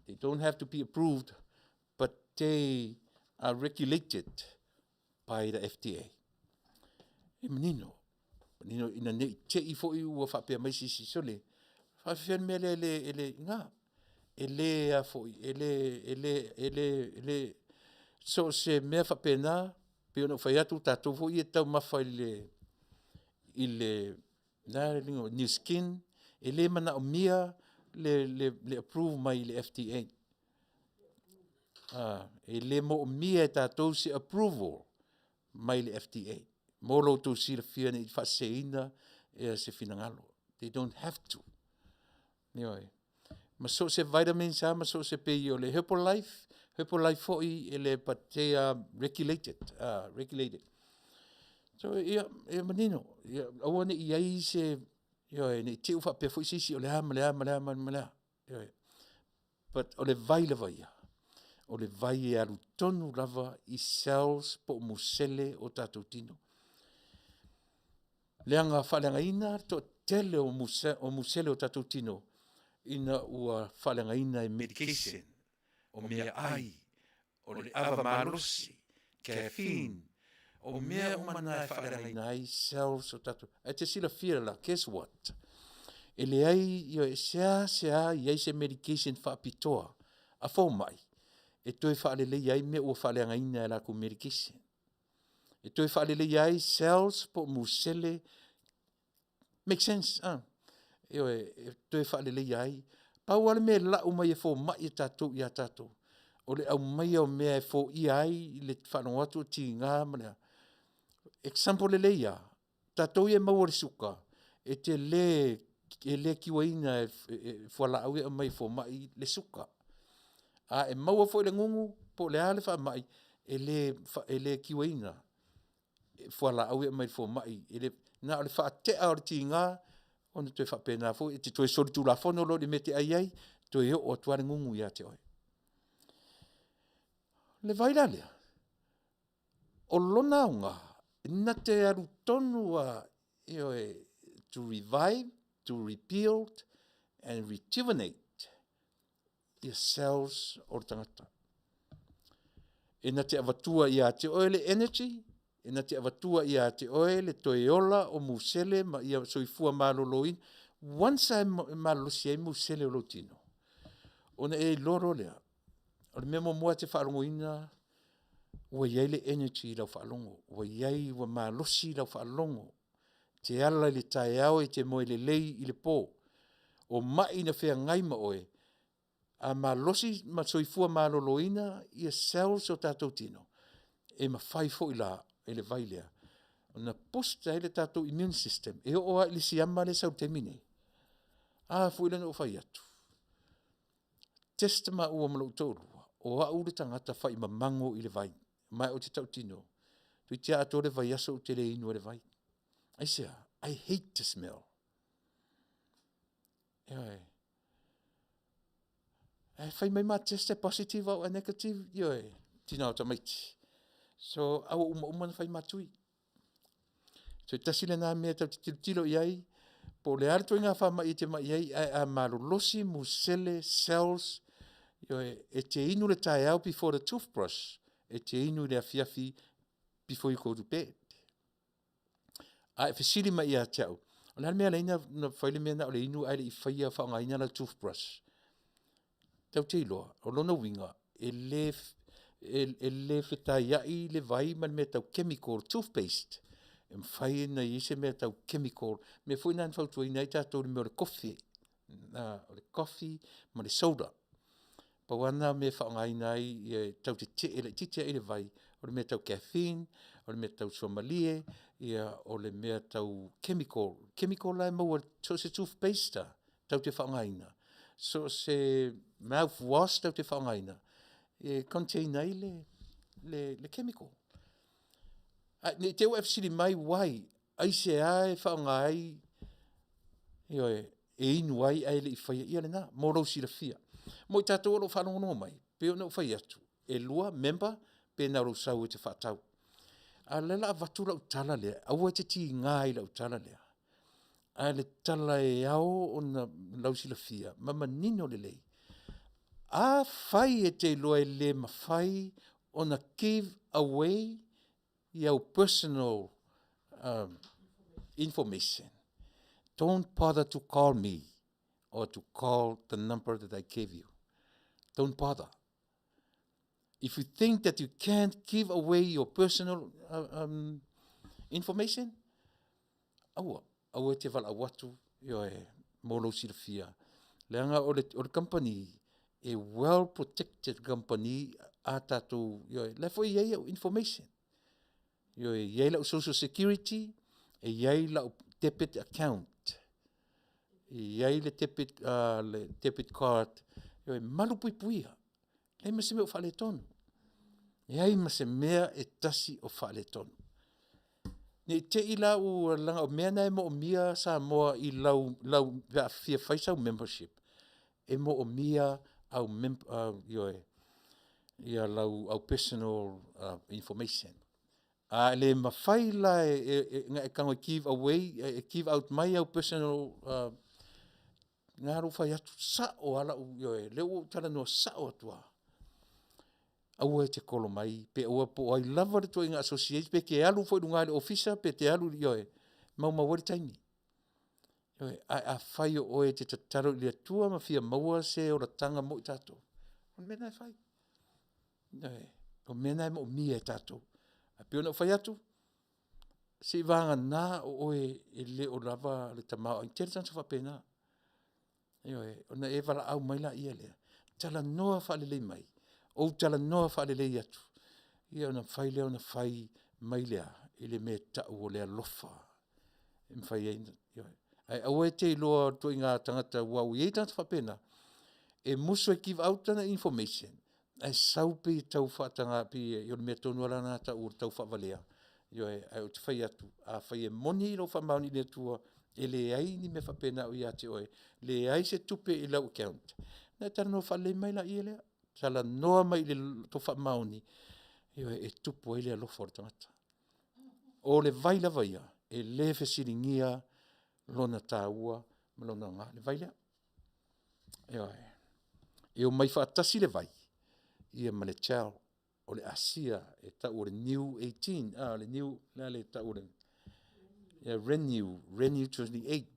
They don't have to be approved, but they are regulated by the FDA. E manino, manino ina ne i te i foi ua faapea mai se isi, sole, faafefea le mea lea e le, e le, na, e le a foi, e le, e le, e le, e le, so o se mea faapena, pei ona ou fai atu, o tatou foi ia e taumafa i le, i le, Nu Skin, e le manaomia le approve mai i le FDA. E le moomia e tatou se approval mai le FDA. Mo lo outou silafia ne i faaseseina se finagalo. They don't have to. Ioe. Ma so o se vitamins lava ma so o se pei o le Herbalife, Herbalife foi e le, but they are regulated, regulated. So ia, e manino, ia aua ne i i ai se, ioe, ne i te i ua faapea foi se isi o le a ma le a ma le a ma le a. Ioe. But o le vai lava ia, o le vai e alu tonu lava i cells po o musele o tatou tino. Leaga faaleagaina le toatele o musele o tatou tino ina ua faaleagaina e medication, o meaai, o le ava malosi, caffeine, o mea uma na e faaleagaina ai cells o tatou. Ae te silafia la, guess what? E leai, ioe, seasea i ai se medication faapitoa a fomai e toe faaleleia ai mea ua faaleagaina e latou medication. E toe faaleleia ai cells po o musele, make sense? Ioe, e toe faaleleia ai. Pau lava le mea e lau mai e fomai e tatou ia tatou, o le aumaia o mea e foia ai le faalogo atu o tiga ma le a. Example lelei lava, tatou ia e maua i le suka, e te le, e le kiuaina e fualaau ia e aumai e fomai le suka. A e maua foi i le gugu po o le a le faamai, e le kiuaina e fualaau ia e aumai e le fomai. E le, na o le faatea o le tiga, ona toe faapena foi e te toe solitulafono loa i le mea e te ai ai, toe oo atu lava le gugu ia te oe. O le vai la lea, o lona aoga, na te alu tonu lava, ioe, to revive, to rebuild and rejuvenate ia cells o le tagata. E na te avatua ia te oe le energy, e na te avatua ia te oe le toe ola o musele ma ia soifua maloloina. Once e malolosi ai musele o lou tino, ona e iloa loa lea, o le mea muamua e te faalogoina ua i ai le energy i lau faalogo, ua i ai ua malosi lau faalogo, e te ala i le taeao e te moe lelei i le po. O mai na feagai ma oe, a malosi ma soifua maloloina ia cells o tatou tino, e mafai foi la e le vai lea ona boost ai le tatou immune system e oo lava i le siama lea e sau i le taimi lenei. A foi lea na ou fai atu, test maua ma lou toalua, o au le tagata faimamago i le vai, ma ou te tautino, toeitiiti lava atoa le vaiaso ou te le inu ai i le vai. Aisea? I hate the smell. Ioe. Ae fai mai ma test e positive au ae negative, ioe, tina o tamaiti. So, a ua uma ona fai ma tui. So e tasi lena mea tatou te tilotilo i ai, po o le a le ituaiga faamai e te mai ai, ae a malolosi musele, cells, ioe, e te inu i le taeao before the toothbrush, e te inu i le afiafi before you go to bed. A e fesili mai ia te au, o le a le mea e ala ai ona fai le mea na o le inu ae le i faia faaaogaina lau toothbrush? Tatou te iloa, o lona uiga, e le fetaiai le vai ma le mea tau chemical toothpaste. E mafai ona i ai se mea tau chemical, mea foi na na fautuaina ai tatou i le mea o le kofi, o le coffee ma le soda. Pau lava na o mea e faaaogaina ai e tau tetee laitiiti ai le vai, o le mea tau caffeine, o le mea tau suamalie, ia o le mea tau chemical. Chemical la e maua i so o se toothpaste lava tatou te faaaogaina, so o se mouthwash tatou te faaaogaina, e contain ai le chemical. Ae ne i te i ua e fesili mai, why? Aisea e faaaoga ai, ioe, e inu ai ae le i faia, ia lena, mo lou silafia. Mo i tatou o lo o faalogologo mai, pei ona ou fai atu, e 2 member pe na o lou sau e te faatau. A o lea o le a avatu lau tala lea, aua e te tiga i lau tala lea, a o le tala e ao ona lausilafia ma manino lelei. Afai e te iloa e le mafai ona give away au personal information, don't bother to call me or to call the number that I gave you. Don't bother. If you think that you can't give away your personal information, aua, aua e te valaau atu, ioe, mo lou silafia. Leaga o le, o le company, e well protected company a tatou, ioe, la foi e i ai au information. Ioe, e i ai lau social security, e i ai lau debit account, e i ai le debit, le debit card, ioe, malupuipuia. Leai ma se mea o faaletonu. Leai ma se mea e tasi o faaletonu. Ne i te i la ua leaga o mea na e moomia Samoa i lau, lau pe a fia fai sau membership, e moomia au mem, ioe, ia lau au personal information. A le mafai la e na e tago e give away, e give out mai au personal na lou fai atu sao lava lau, ioe, lea ua ou talanoa sao atu lava. Aua e te kolo mai, pe aua po o ai lava le ituaiga association, pe te alu foi i luga i le ofisa, pe te alu, ioe, maumau ai le taimi. Ioe, ae afai o oe e te tatalo i le Atua ma fia maua se olataga mo i tatou, o le mea lena e fai. Ioe, o mea na e moomia e tatou. Ae pei ona ou fai atu, seivagana o oe e le o lava le tamaoaiga. E tele tagata faapena. Ioe, ona e valaau mai laia lea, talanoa faalelei mai, ou talanoa faalelei atu, ia ona mafai lea ona fai mai le a? I le mea e tau o le alofa e mafai ai ona, ioe. Ae aua e te iloa o le ituaiga tagata aua ua i ai tagata faapena, e musu e give out lana information, ae sau pei e tau faataga pei o le mea tonu lava lena na tau o le taufaavalea, ioe, ae ou te fai atu, afai e moni lou faamaoni i le Atua, E leai ni mea faapena o ia te oe, leai se tupe i lau account. Ona e talanoa faalelei mai laia lea, talanoa mai i le tofa faamaoni, ioe, e tupu ai le alofa o le tagata. O le vai lava ia, e le fesiligia lona taua ma lona aoga, le vai lea. Ioe. E omai faatasi le vai ia ma le gel o le asia e tau o le new 18, o le new, o le a le tau o le Renew, Renew 28.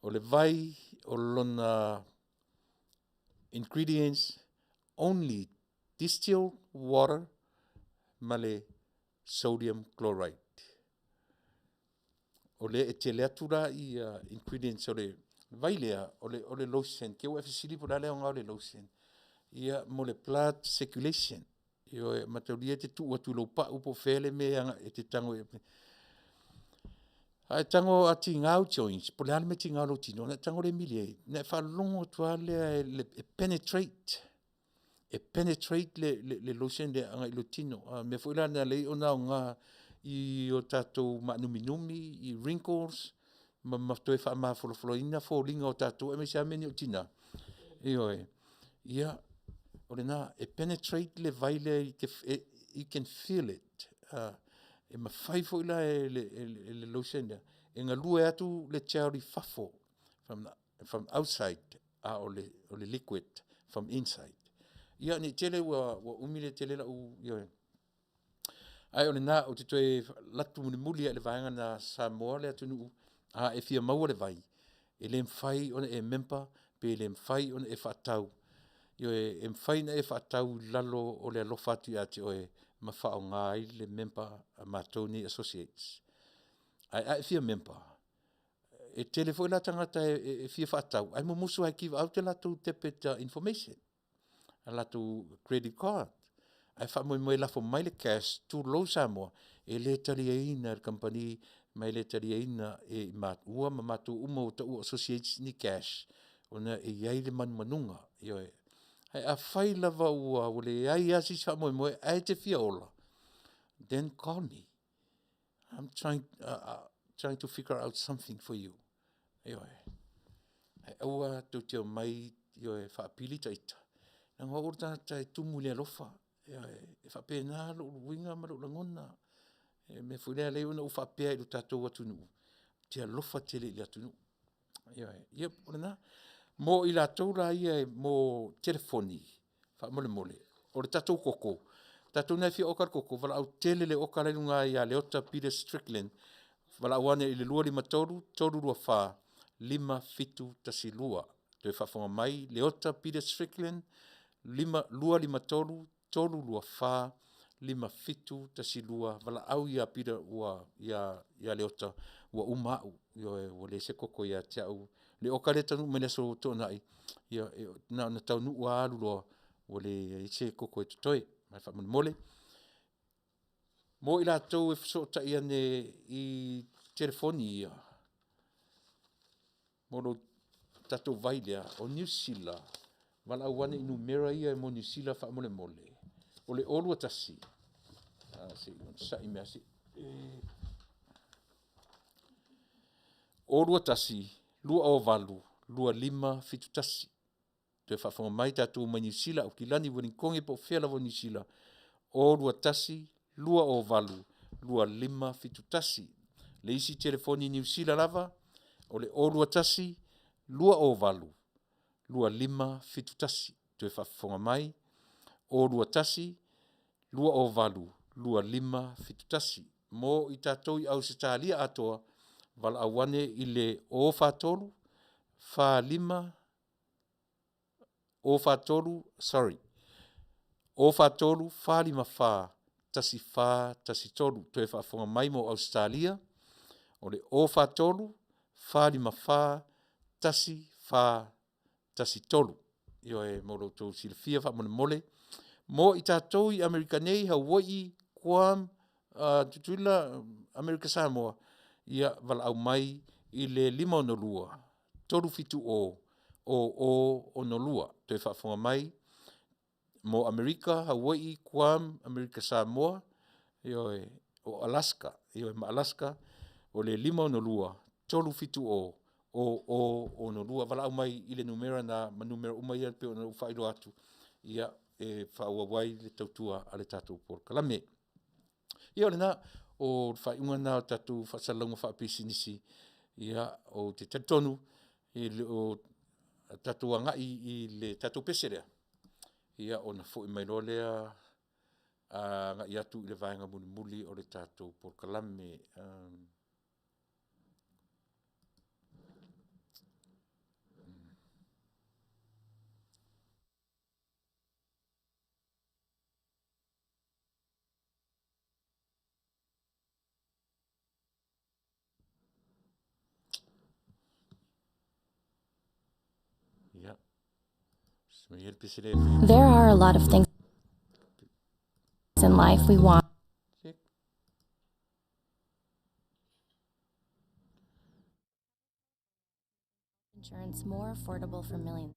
O le vai o lona ingredients only distilled water ma le sodium chloride. O lea e tele atu la ia ingredients o le vai lea, o le lotion, te i ua e fesili po o le a le aoga o le lotion, ia mo le blood circulation. Ioe, e mataulia e te tuu atu i lou pau po o fea le mea e te tago i ai. A e tago a tiga ou joints po o le a le mea e tiga i lou tino ona e tago lea e mili ai, ona e faalogo atu lava lea e penetrate, e penetrate le lotion lea agai i lou tino. A o le mea foi la lena e ala ai ona aoga i o tatou maanuminumi, i wrinkles ma toe faamafolafolaina foliga o tatou aemaise lava mea nei o tina. Ioe, ia, o lena, e penetrate le vai lea you can feel it. E mafai foi la e le lotion lea e galue atu le gel i fafo from outside a o le liquid from inside. Ia ne i tele ua umi le tele lau, ioe. Ae o lena, ou te toe alu atu mulimuli lava i le vaega lena Samoa le atunuu, a e fia maua le vai, e le mafai ona e member pe le mafai ona e faatau. Ioe, e mafai ona e faatau i lalo o le alofa atu ia te oe ma faaaoga ai le member a matou nei associates. Ae a e fia member, e tele foi la tagata e fia faatau ae mumusu lava e give out a latou debit information, a latou credit card, ae faamoemoe e lafo mai le cash tulou Samoa, e le taliaina e le kamupani ma e le taliaina e maua ma matou uma ua taua o associates ni cash ona e i ai le manumanuga. Ioe. Ae afai lava ua leai lava se isi faamoemoe ae e te fia ola, then call me. I'm trying, trying to figure out something for you. Ioe. Ae aua tou te omai, ioe, faapili ita. Leaga o au o le tagata e tumu i le alofa. Ioe. E faapena lou uiga ma lou lagona. O le mea foi lea e ala ai ona ou faapea i lo tatou atunuu, ou te alofa tele i le atunuu. Ioe. Ia, o lena. Mo i latou la ia mo telefoni, faamolemole, o le tatou koko, tatou na e fia oka le koko, valaau tele le oka la i luga ia Leota Peter Strickland, valaau ane i le 253 324 5712. Toe faafofoga mai, Leota Peter Strickland, 253 324 5712. Valaau ia Peter ua ia ia Leota ua uma au, ioe, ua leai se koko ia te au. Le oka lea e taunuu mai le Aso Toonai, ia na ona taunuu lava alu loa, ua leai se koko e totoe. Ae faamolemole, mo i latou e fesootai ane i telefoni ia, mo lo tatou vai lea, o Niu Sila, valaau ane i numera ia mo Niu Sila faamolemole. O le 021, se i onosai mai lava 021 208 2571. Toe faafofoga mai tatou mai Niu Sila, Aukilani, Ueligitone po o fea lava o Niu Sila, 021 208 2571. Le isi telefoni Niu Sila lava, o le 021 208 2571. Toe faafofoga mai, 021 208 2571. Mo i tatou i Ausetalia atoa, valaau ane i le 043 45 043 sorry 043 454 1413. Toe faafofoga mai mo Ausetalia, o le 043 454 1413. Ioe, mo lo outou silafia faamolemole. Mo i tatou i Amerika nei, Hawaii, Guam, Tutuila, Amerika Samoa, ia valaau mai i le 562 370 0062. Toe faafofoga mai mo Amerika, Hawaii, Guam, Amerika Samoa, ioe, o Alaska, ioe ma Alaska, o le 562 370 o 0 62. Valaau mai i le numera na ma numera uma ia pei ona ou faailoa atu, ia e faaauau ai le tautua a le tatou polokalame. Ia o lena, o le faaiuga lena o tatou faasalalauga faapisinisi, ia ou te talitonu e le o tatou agai i le tatou pese lea, ia ona foi mai loa lea agai atu i le vaega mulimuli o le tatou polokalame. There are a lot of things in life we want. Insurance more affordable for millions.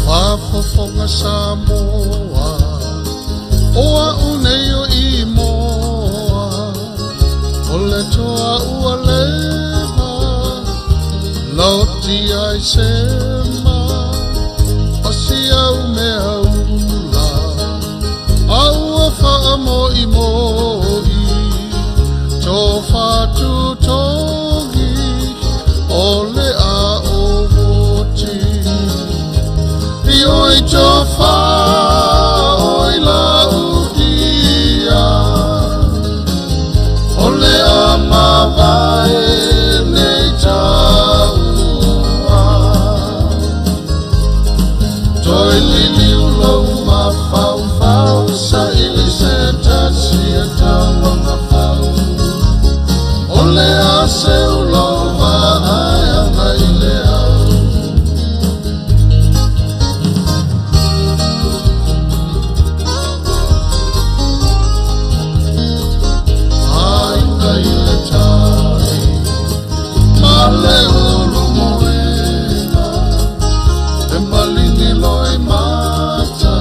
Faafofoga Samoa, o a'u nei o Imoa, o le toa ua leva, loti ai sema, o si au mea ula, a ua faamo'imo'i, tofatutogi, o le a oti. Oi tofa oi laudia, o le a mavae nei taua. Toi liliu lou mafaufau, saili se tasi e tauagafau. O le a seu lou vaaeaga i le au. Aiga i le tai, ma le ulu moena, e maligi loi mata,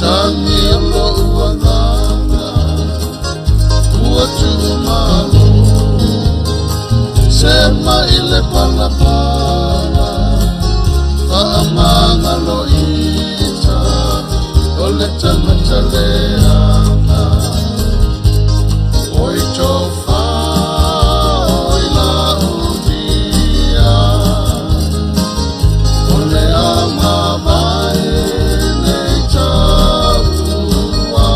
tagi o lo'u agaga, ua tuumalo, sema i le palapala, faamagaloita, o le tagata leaga. Oi tofa, oi laudia, o le a mavae nei taua.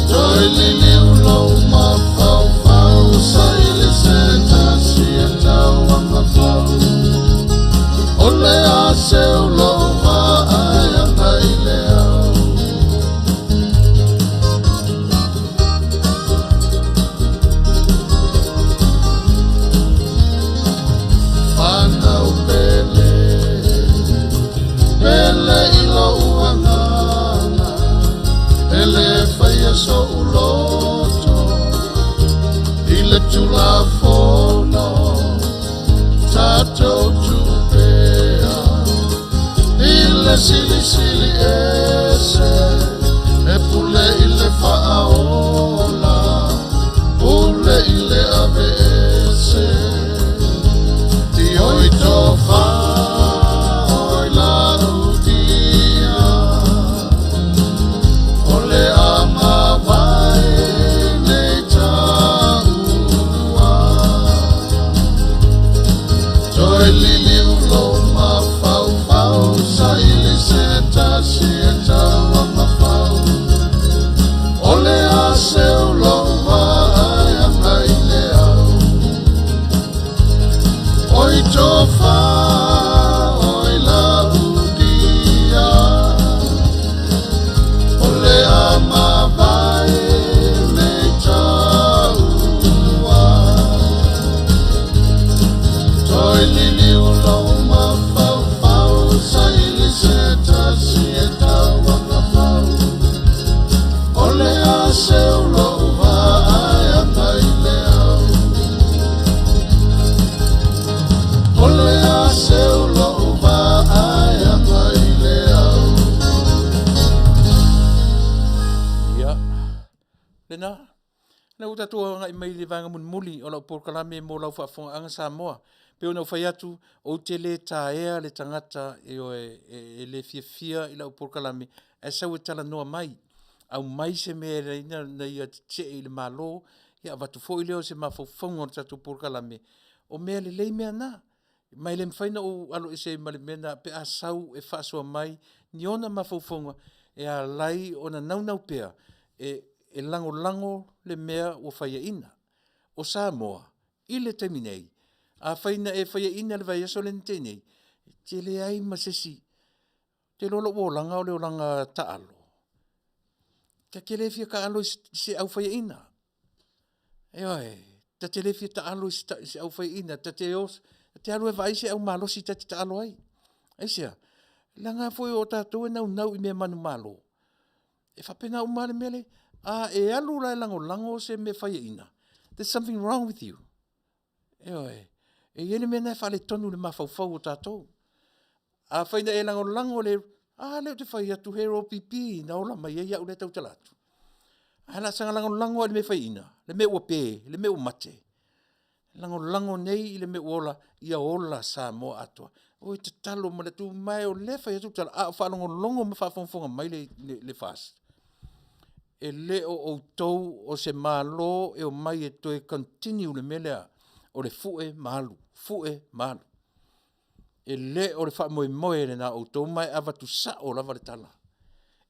Toi liliu lou mafaufau, saili se tasi e tauagafau. O le a seu lou vaaeaga i le au. Whanau pele, pele i lou agaga, e le faia so'u loto, i le tulafono, tatou tupea, i le silisili ese, e pule i le faaola, pule i le ave ese. Oi tofa, oi laudia, o le a mavae nei taua. Toi liliu lou mafaufau, saili se tasi e tauagafau. O le a seu lou vaaeaga i le au. Oi tofa, oi laudia, o le a mavae nei taua. Toi liliu lou mafaufau, saili se tasi e faapena. Lea ua tatou agai mai i le vaega mulimuli o lau polokalame mo lau faafofogaaga Samoa. E pei ona ou fai atu, ou te le taea le tagata ioe, e le fiafia i lau polokalame ae sau e talanoa mai, aumai se mea e ala ai ona ia tetee i le Malo, ia avatu foi lea o se mafaufauga o le tatou polokalame. O mea lelei mea na, ma e le mafai ona ou aloese ai ma le mea lena pe a sau e faasoa mai ni ona mafaufauga e ala ai ona naunau pea e lagolago le mea ua faiaina. O Samoa i le taimi nei, afai na e faiaina i le vaiaso lea na tea nei, e te leai ma se isi, ou te iloa lou olaga o le olaga taalo. Ta te le fia taalo i se au faiaina, ioe, ta te le fia taalo i se au faiaina, ta te o, ta te alu e vaai se au malosi ta te taalo ai. Aisea? Leaga foi o tatou e naunau i mea manumalo. E faapena uma lava le mea lea e i ai. A e alu la e lagolago se mea faiaina, there's something wrong with you. Ioe, e i ai le mea lena e faaletonu i le mafaufau o tatou. Afai na e lagolago i le, a lea ou te fai atu he ropp na ola mai ai au lea e tautala atu. Ae o le a saga lagolago lava i le mea e faiaina, le mea ua pe, le mea ua mate. Lagolago nei i le mea ua ola, ia ola Samoa atoa. Oi tatalo ma le tumama e o lea e fai atu le tala a o faalogologo ma faafogafoga mai le FAST, e le o outou o se Malo e omai e toe continue le mea lea o le fue ma alu, fue ma alu. E le o le faamoemoe lena o outou ma e avatu sao lava le tala.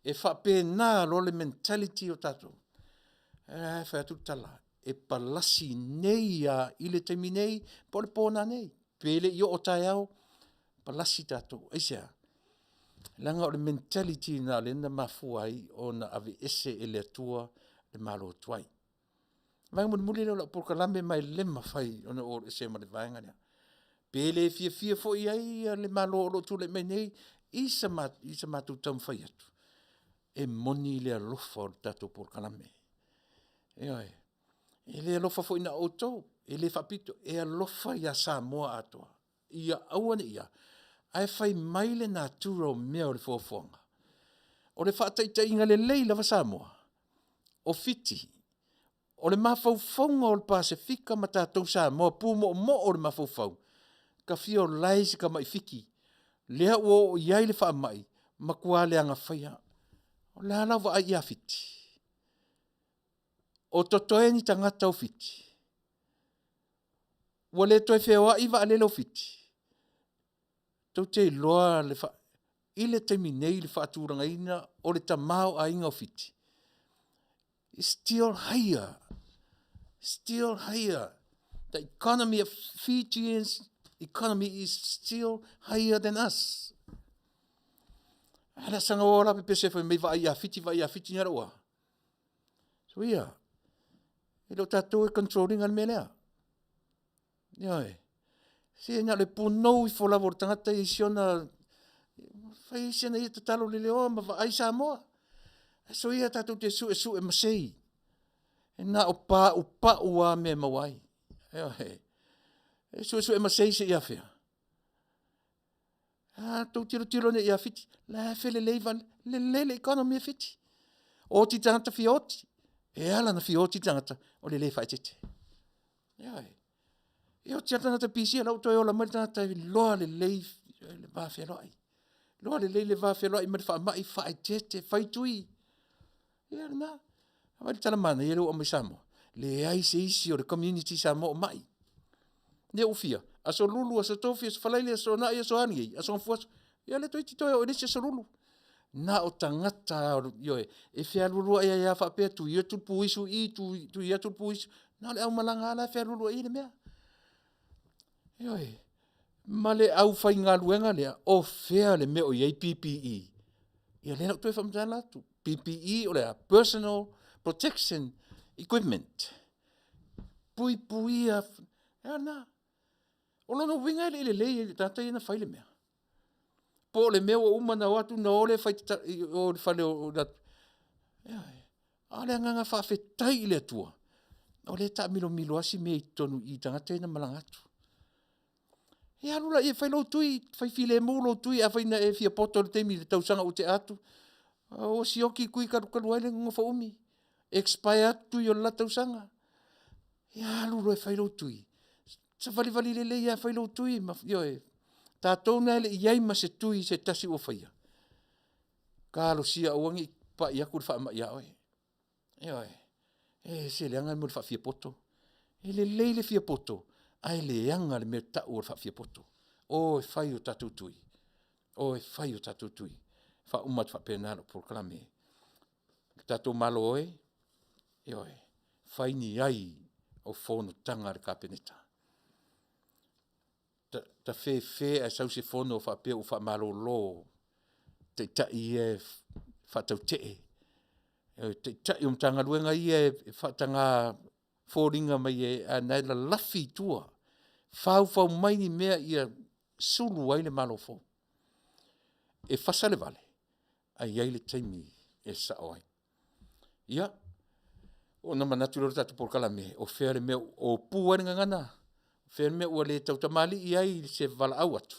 E faapena loa le mentality o tatou, e fai atu le tala, e palasi nei lava i le taimi nei po o le po nanei, pe le i oo taeao, palasi tatou. Aisea? Leaga o le mentality lena lea na mafua ai ona aveese e le Atua le Malo tuai. O le vaega mulimuli lea o lau polokalame ma e le mafai ona ou alu ese ma le vaega lea. Pe le fiafia foi i ai le Malo o lo o tulai mai nei i se matou taumafai atu, e moni le alofa o le tatou polokalame. Ioe. E le alofa foi na o outou, e le faapito, e alofa ia Samoa atoa, ia aua ne i a, ae fai mai le natura o mea o le foafoaga. O le faataitaiga lelei lava Samoa, o Fiti, o le mafaufauga o le Pasefika ma tatou Samoa pumoomoo le mafaufau, ta fia ola i si tamai Fiti, lea ua oo i ai le faamai, matua leaga faia. O le a lau vaai ia Fiti? O totoe ni tagata o Fiti? Ua le toe feoai vaalele o Fiti? Tou te iloa le fa... i le taimi nei le faatulagaina o le tamaoaiga o Fiti, is still higher, still higher. The economy of Fijians economy is still higher than us. A le asaga o la pepese fai mai vaai ia Fiti, vaai ia Fiti na ua. So ia, e le o tatou e control ina le mea lea. Ioe. Se na o le punou ifo lava o le tagata ia i si ona fai ai sina ia tatalo leleoa ma vaai Samoa. Aso ia tatou te suesue masei. E na o paupau lava mea e maua ai. Ioe. E suesue masei seia afea? A tou tilotilo nei ia Fiti, la e felelei vale, lelei le economy a Fiti. Oti tagata fia oti. E ala na fia oti tagata, o le le faaeteete. Ioe. E oti lava le tagata pisia, la ua toe ola mai le tagata e loa lelei le va fealoai. Loa lelei le va fealoai ma le faamai, faaeteete, fai tui. Ia lena. Vaai le tala manaia lea ua aumai Samoa. Leai se isi o le community Samoa o mai. Lea ua fia, aso Lulu, aso Tofi, aso Faraile, aso Toonai, aso a nei, aso Gafua, ia lea toeitiiti toe oo i le isi aso Lulu. Na o tagata lava, ioe, e fealualuai ai lava faapea, tui atu le puisu i i, tui atu le puisu, na o le aumalaga lava la e fealualuai ai le mea. Ioe, ma le aufaigaluega lea, o fea le mea o i ai PPE? Ia lea la ua toe faamatala atu, PPE o le a? Personal Protection Equipment. Puipuia, e a lena? O lona uiga e le i lelei i le tagata ia na fai le mea. Po o le mea ua uma ona o atu ona o lea fai i o i le fale o A o le agaga faafetai i le Atua, o lea e taamilomilo lava si mea i totonu i i tagata ia na malaga atu. Ia alu laia e fai lou tui, fai filemu lou tui afai na e fia poto i le taimi i le tausaga ua tea atu, ua sioki tui talu ai le nonofo umi. Expire atu tui o le la tausaga. Ia alu loa e fai lou tui. Savalivali lelei lava e fai lou tui ma, ioe, tatou na e le i i ai ma se tui se tasi ua faia. Talosia aua ne i pai atu le faamai ia oe. Ioe. E ese le leaga le mea o le faafiapoto. E lelei le fiapoto, ae leaga le mea e tau o le faafiapoto. O e fai o tatou tui, o e fai o tatou tui. E faauma atu faapena lau polokalame. Le tatou Malo e, ioe, fai ni ai o fonotaga a le Kapeneta. Tafefe ae sau se fono faapea ua faamalolo taitai ia e faatautee, taitai o Matagaluega ia e faataga foliga mai a o la e lalafi i tua, faufau mai ni mea ia sulu ai le Malo fou. E fasa le vale, ae i ai le taimi e sao ai. Ia, ona manatu lea o le tatou polokalame, o fea le mea o opu ai le gagana? O fea le mea ua le tautamalii ai se valaau atu?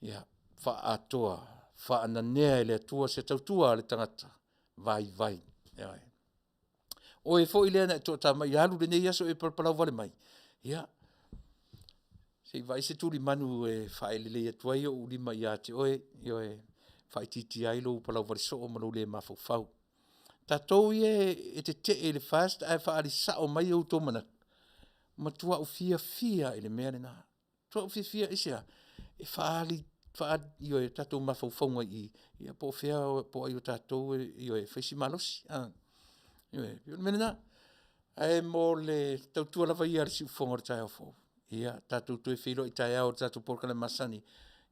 Ia faaatoa, faananea e le Atua se tautua a le tagata vaivai. Ioe. O oe foi lea na e toatamai e alu lenei aso o e palapala lauvale mai, ia, se i vaai se tulimanu e faaelelei atu ai ou lima ia te oe, ioe, e faaitiitia ai lou palauvale soo ma lou le mafaufau. Tatou ia e tetee i le FAST ae faaali sao mai outou manatu, matua ou fiafia lava i le mea lena. Matua ou fiafia, aisea? E faaali ioe, o tatou mafaufauga i i, ia po o fea po o ai o tatou e fai si malosi. Ioe, e pei o le mea lena. Ae mo le tautua lava ia a le siufofoga o le taeao fou, ia tatou toe feiloai taeao i le tatou polokalame masani,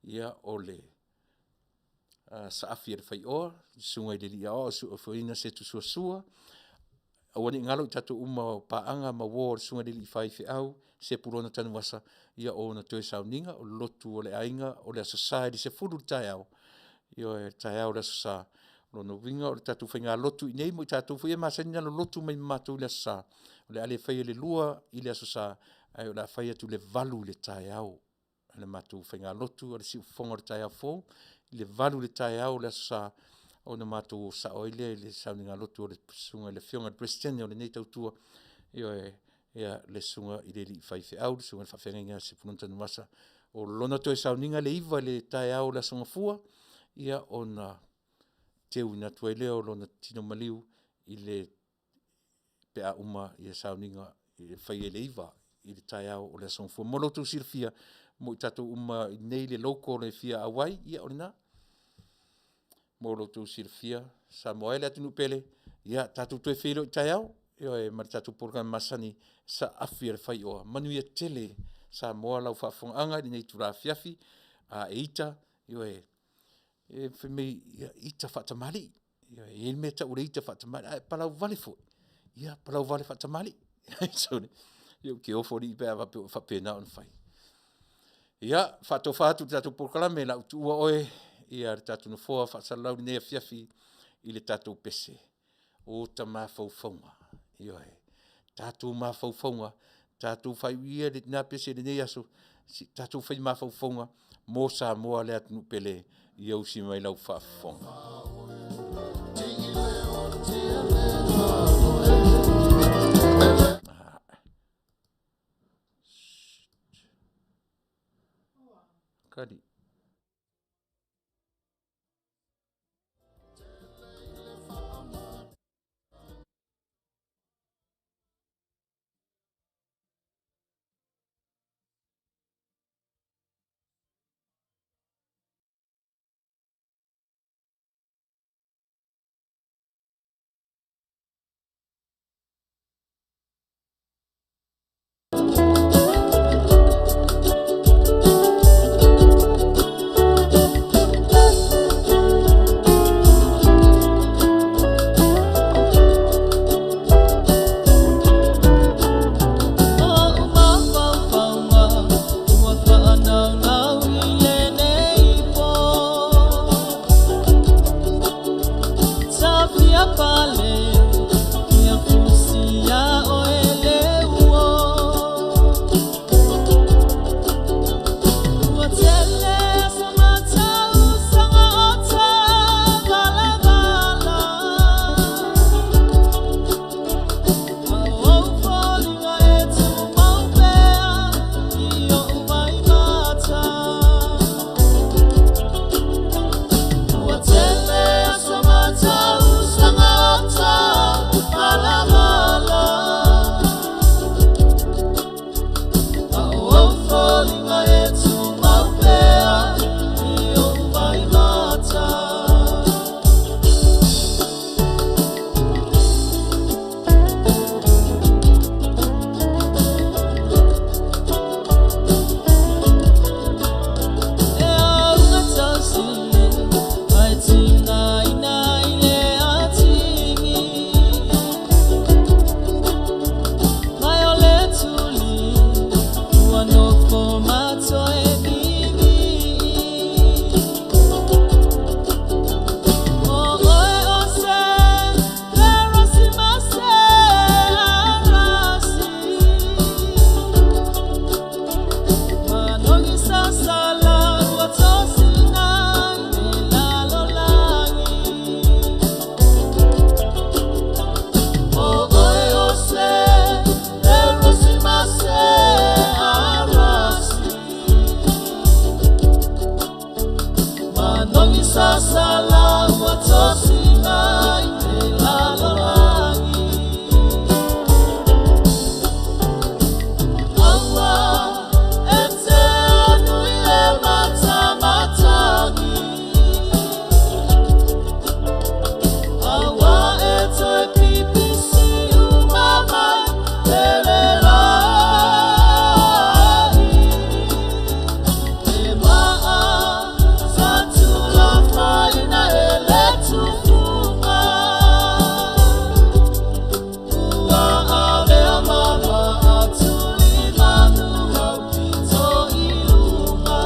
ia o le saafi a le faioa, le susuga i le alii aoao e ofoina se tusua, aua ne i galo i tatou uma o paaga ma uo a le susuga i le alii faifeau Sepulona Tanuvasa, ia o ona toe sauniga o le lotu a le aiga o le Aso Sa i le 10:00 i le taeao, ioe o le taeao o le Aso Sa. O lona uiga o le tatou faigalotu i inei mo i tatou foi ia e masani ona lolotu mai ma matou i le Aso Sa, o le a le faia i le 2:00 i le Aso Sa, ae o le a fai atu i le 8:00 i le taeao le matou faigalotu a le siufofoga o le taeao fou i le 8:00 i le taeao o le Aso Sa ona matou o sao ai lea i le sauniga lotu a le susuga i le Afioga i le Peresetene o lenei tautua, ioe, le susuga i le alii faifeau, le susuga i le faafeagaiga ia Sepulona Tanuvasa. O lona toe sauniga i le 9:00 i le taeao o le Aso Gafua, ia ona teuina atu ai lea o lona tino maliu i le pe a uma sauniga e faia i le 9:00 i le taeao o le Aso Gafua. Mo lo outou silafia, mo i tatou uma i inei i le local e fia auai, ia o lena. Mo lo outou silafia Samoa e le atunuu pele, ia tatou toe feiloai taeao, ioe, ma le tatou polokalame masani, Saafi a le Faioa. Manuia tele Samoa lau faafofogaaga i lenei itula afiafi. A e ita, ioe, fai mai ia ita faatamalii. Ioe, e i ai le mea e tau o le ita faatamalii, a e palauvale foi, ia palauvale faatamalii. Ia ou te ofo alii pe a faapea ua faapena ona fai. Ia, faatofa atu i le tatou polokalame o le a ou tuua oe i le tatou nofoa faasalalau i lenei afiafi i le tatou pese, o ta mafaufauga, ioe, tatou mafaufauga, tatou faaiu ia lena pese i lenei aso, se i tatou fai mafaufauga mo Samoa le atunuu pele, ia usi mai lau faafofoga. Kali. Manogi sasala ua tosina i le lalolagi. Aua e te anu i le matamatagi. Aua e toe pipisi uma mai e le lai. E maa sa tulafaina e le tufuga. Ua avea ma vaatulimanu au pito i luga.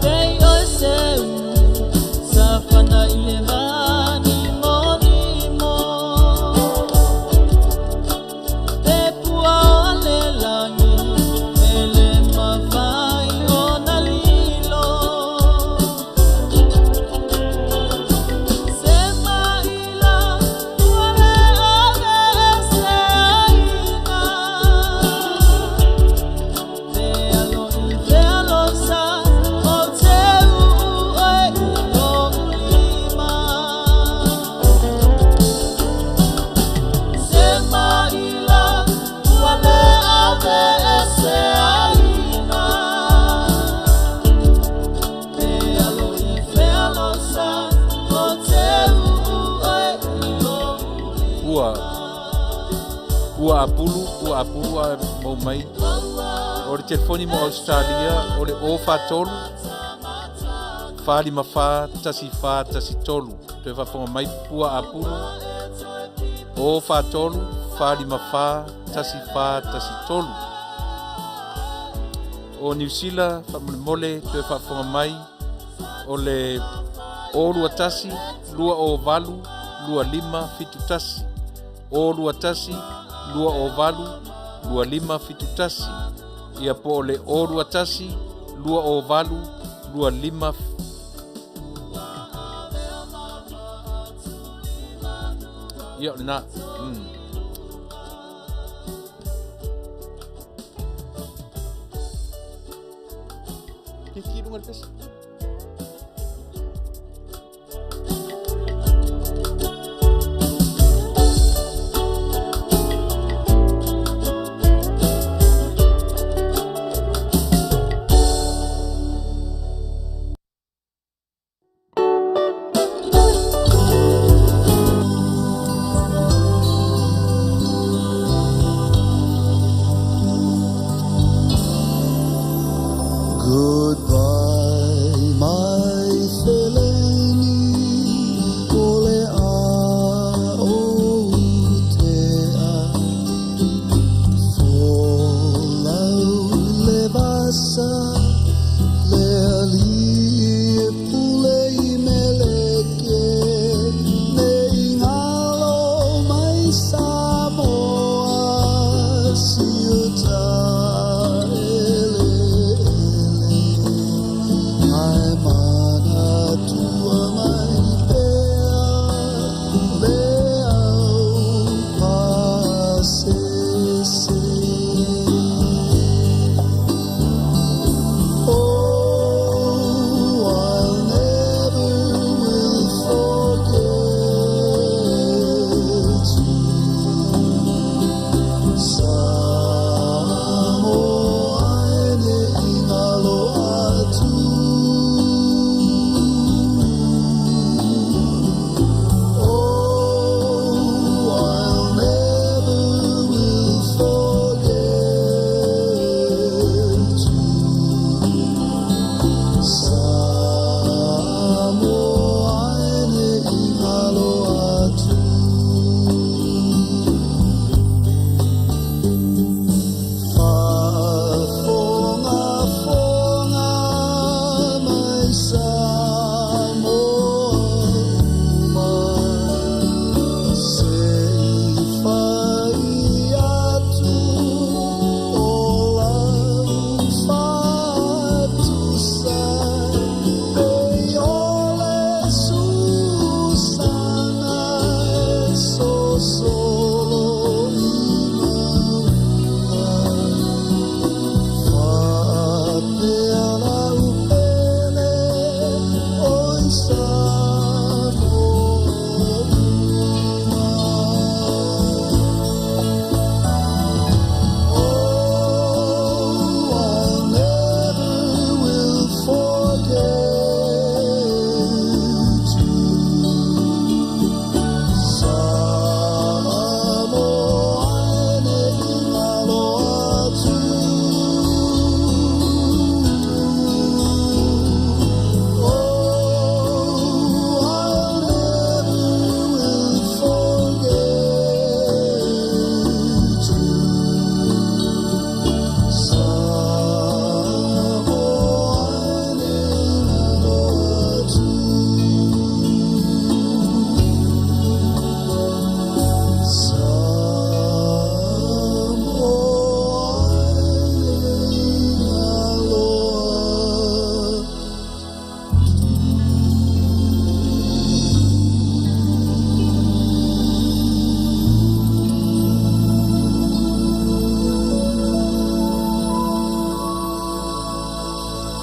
Te oi seu, safana i le vani monimo. Te pua o le lagi, e le mawhai o na lilo. Se maila, ua le ave e se aina. Te alo i te alosa, o te uu e i o ulima. Se maila, ua le ave e se aina. Te alo i te alosa, o te uu e i o Ua ua apulu ua apulu a mau mai o le telefoni mo Australia o le o fatolu 454 1413. Toe faafofoga mai Pua Apulu, o fatolu 454 1413. O Niu Sila faamolemole toe faafofoga mai o le o 21 208 2571, o 21 208 2571, ia po o le o 21 208 25. Ia o lena. Kiki lunga le pesa.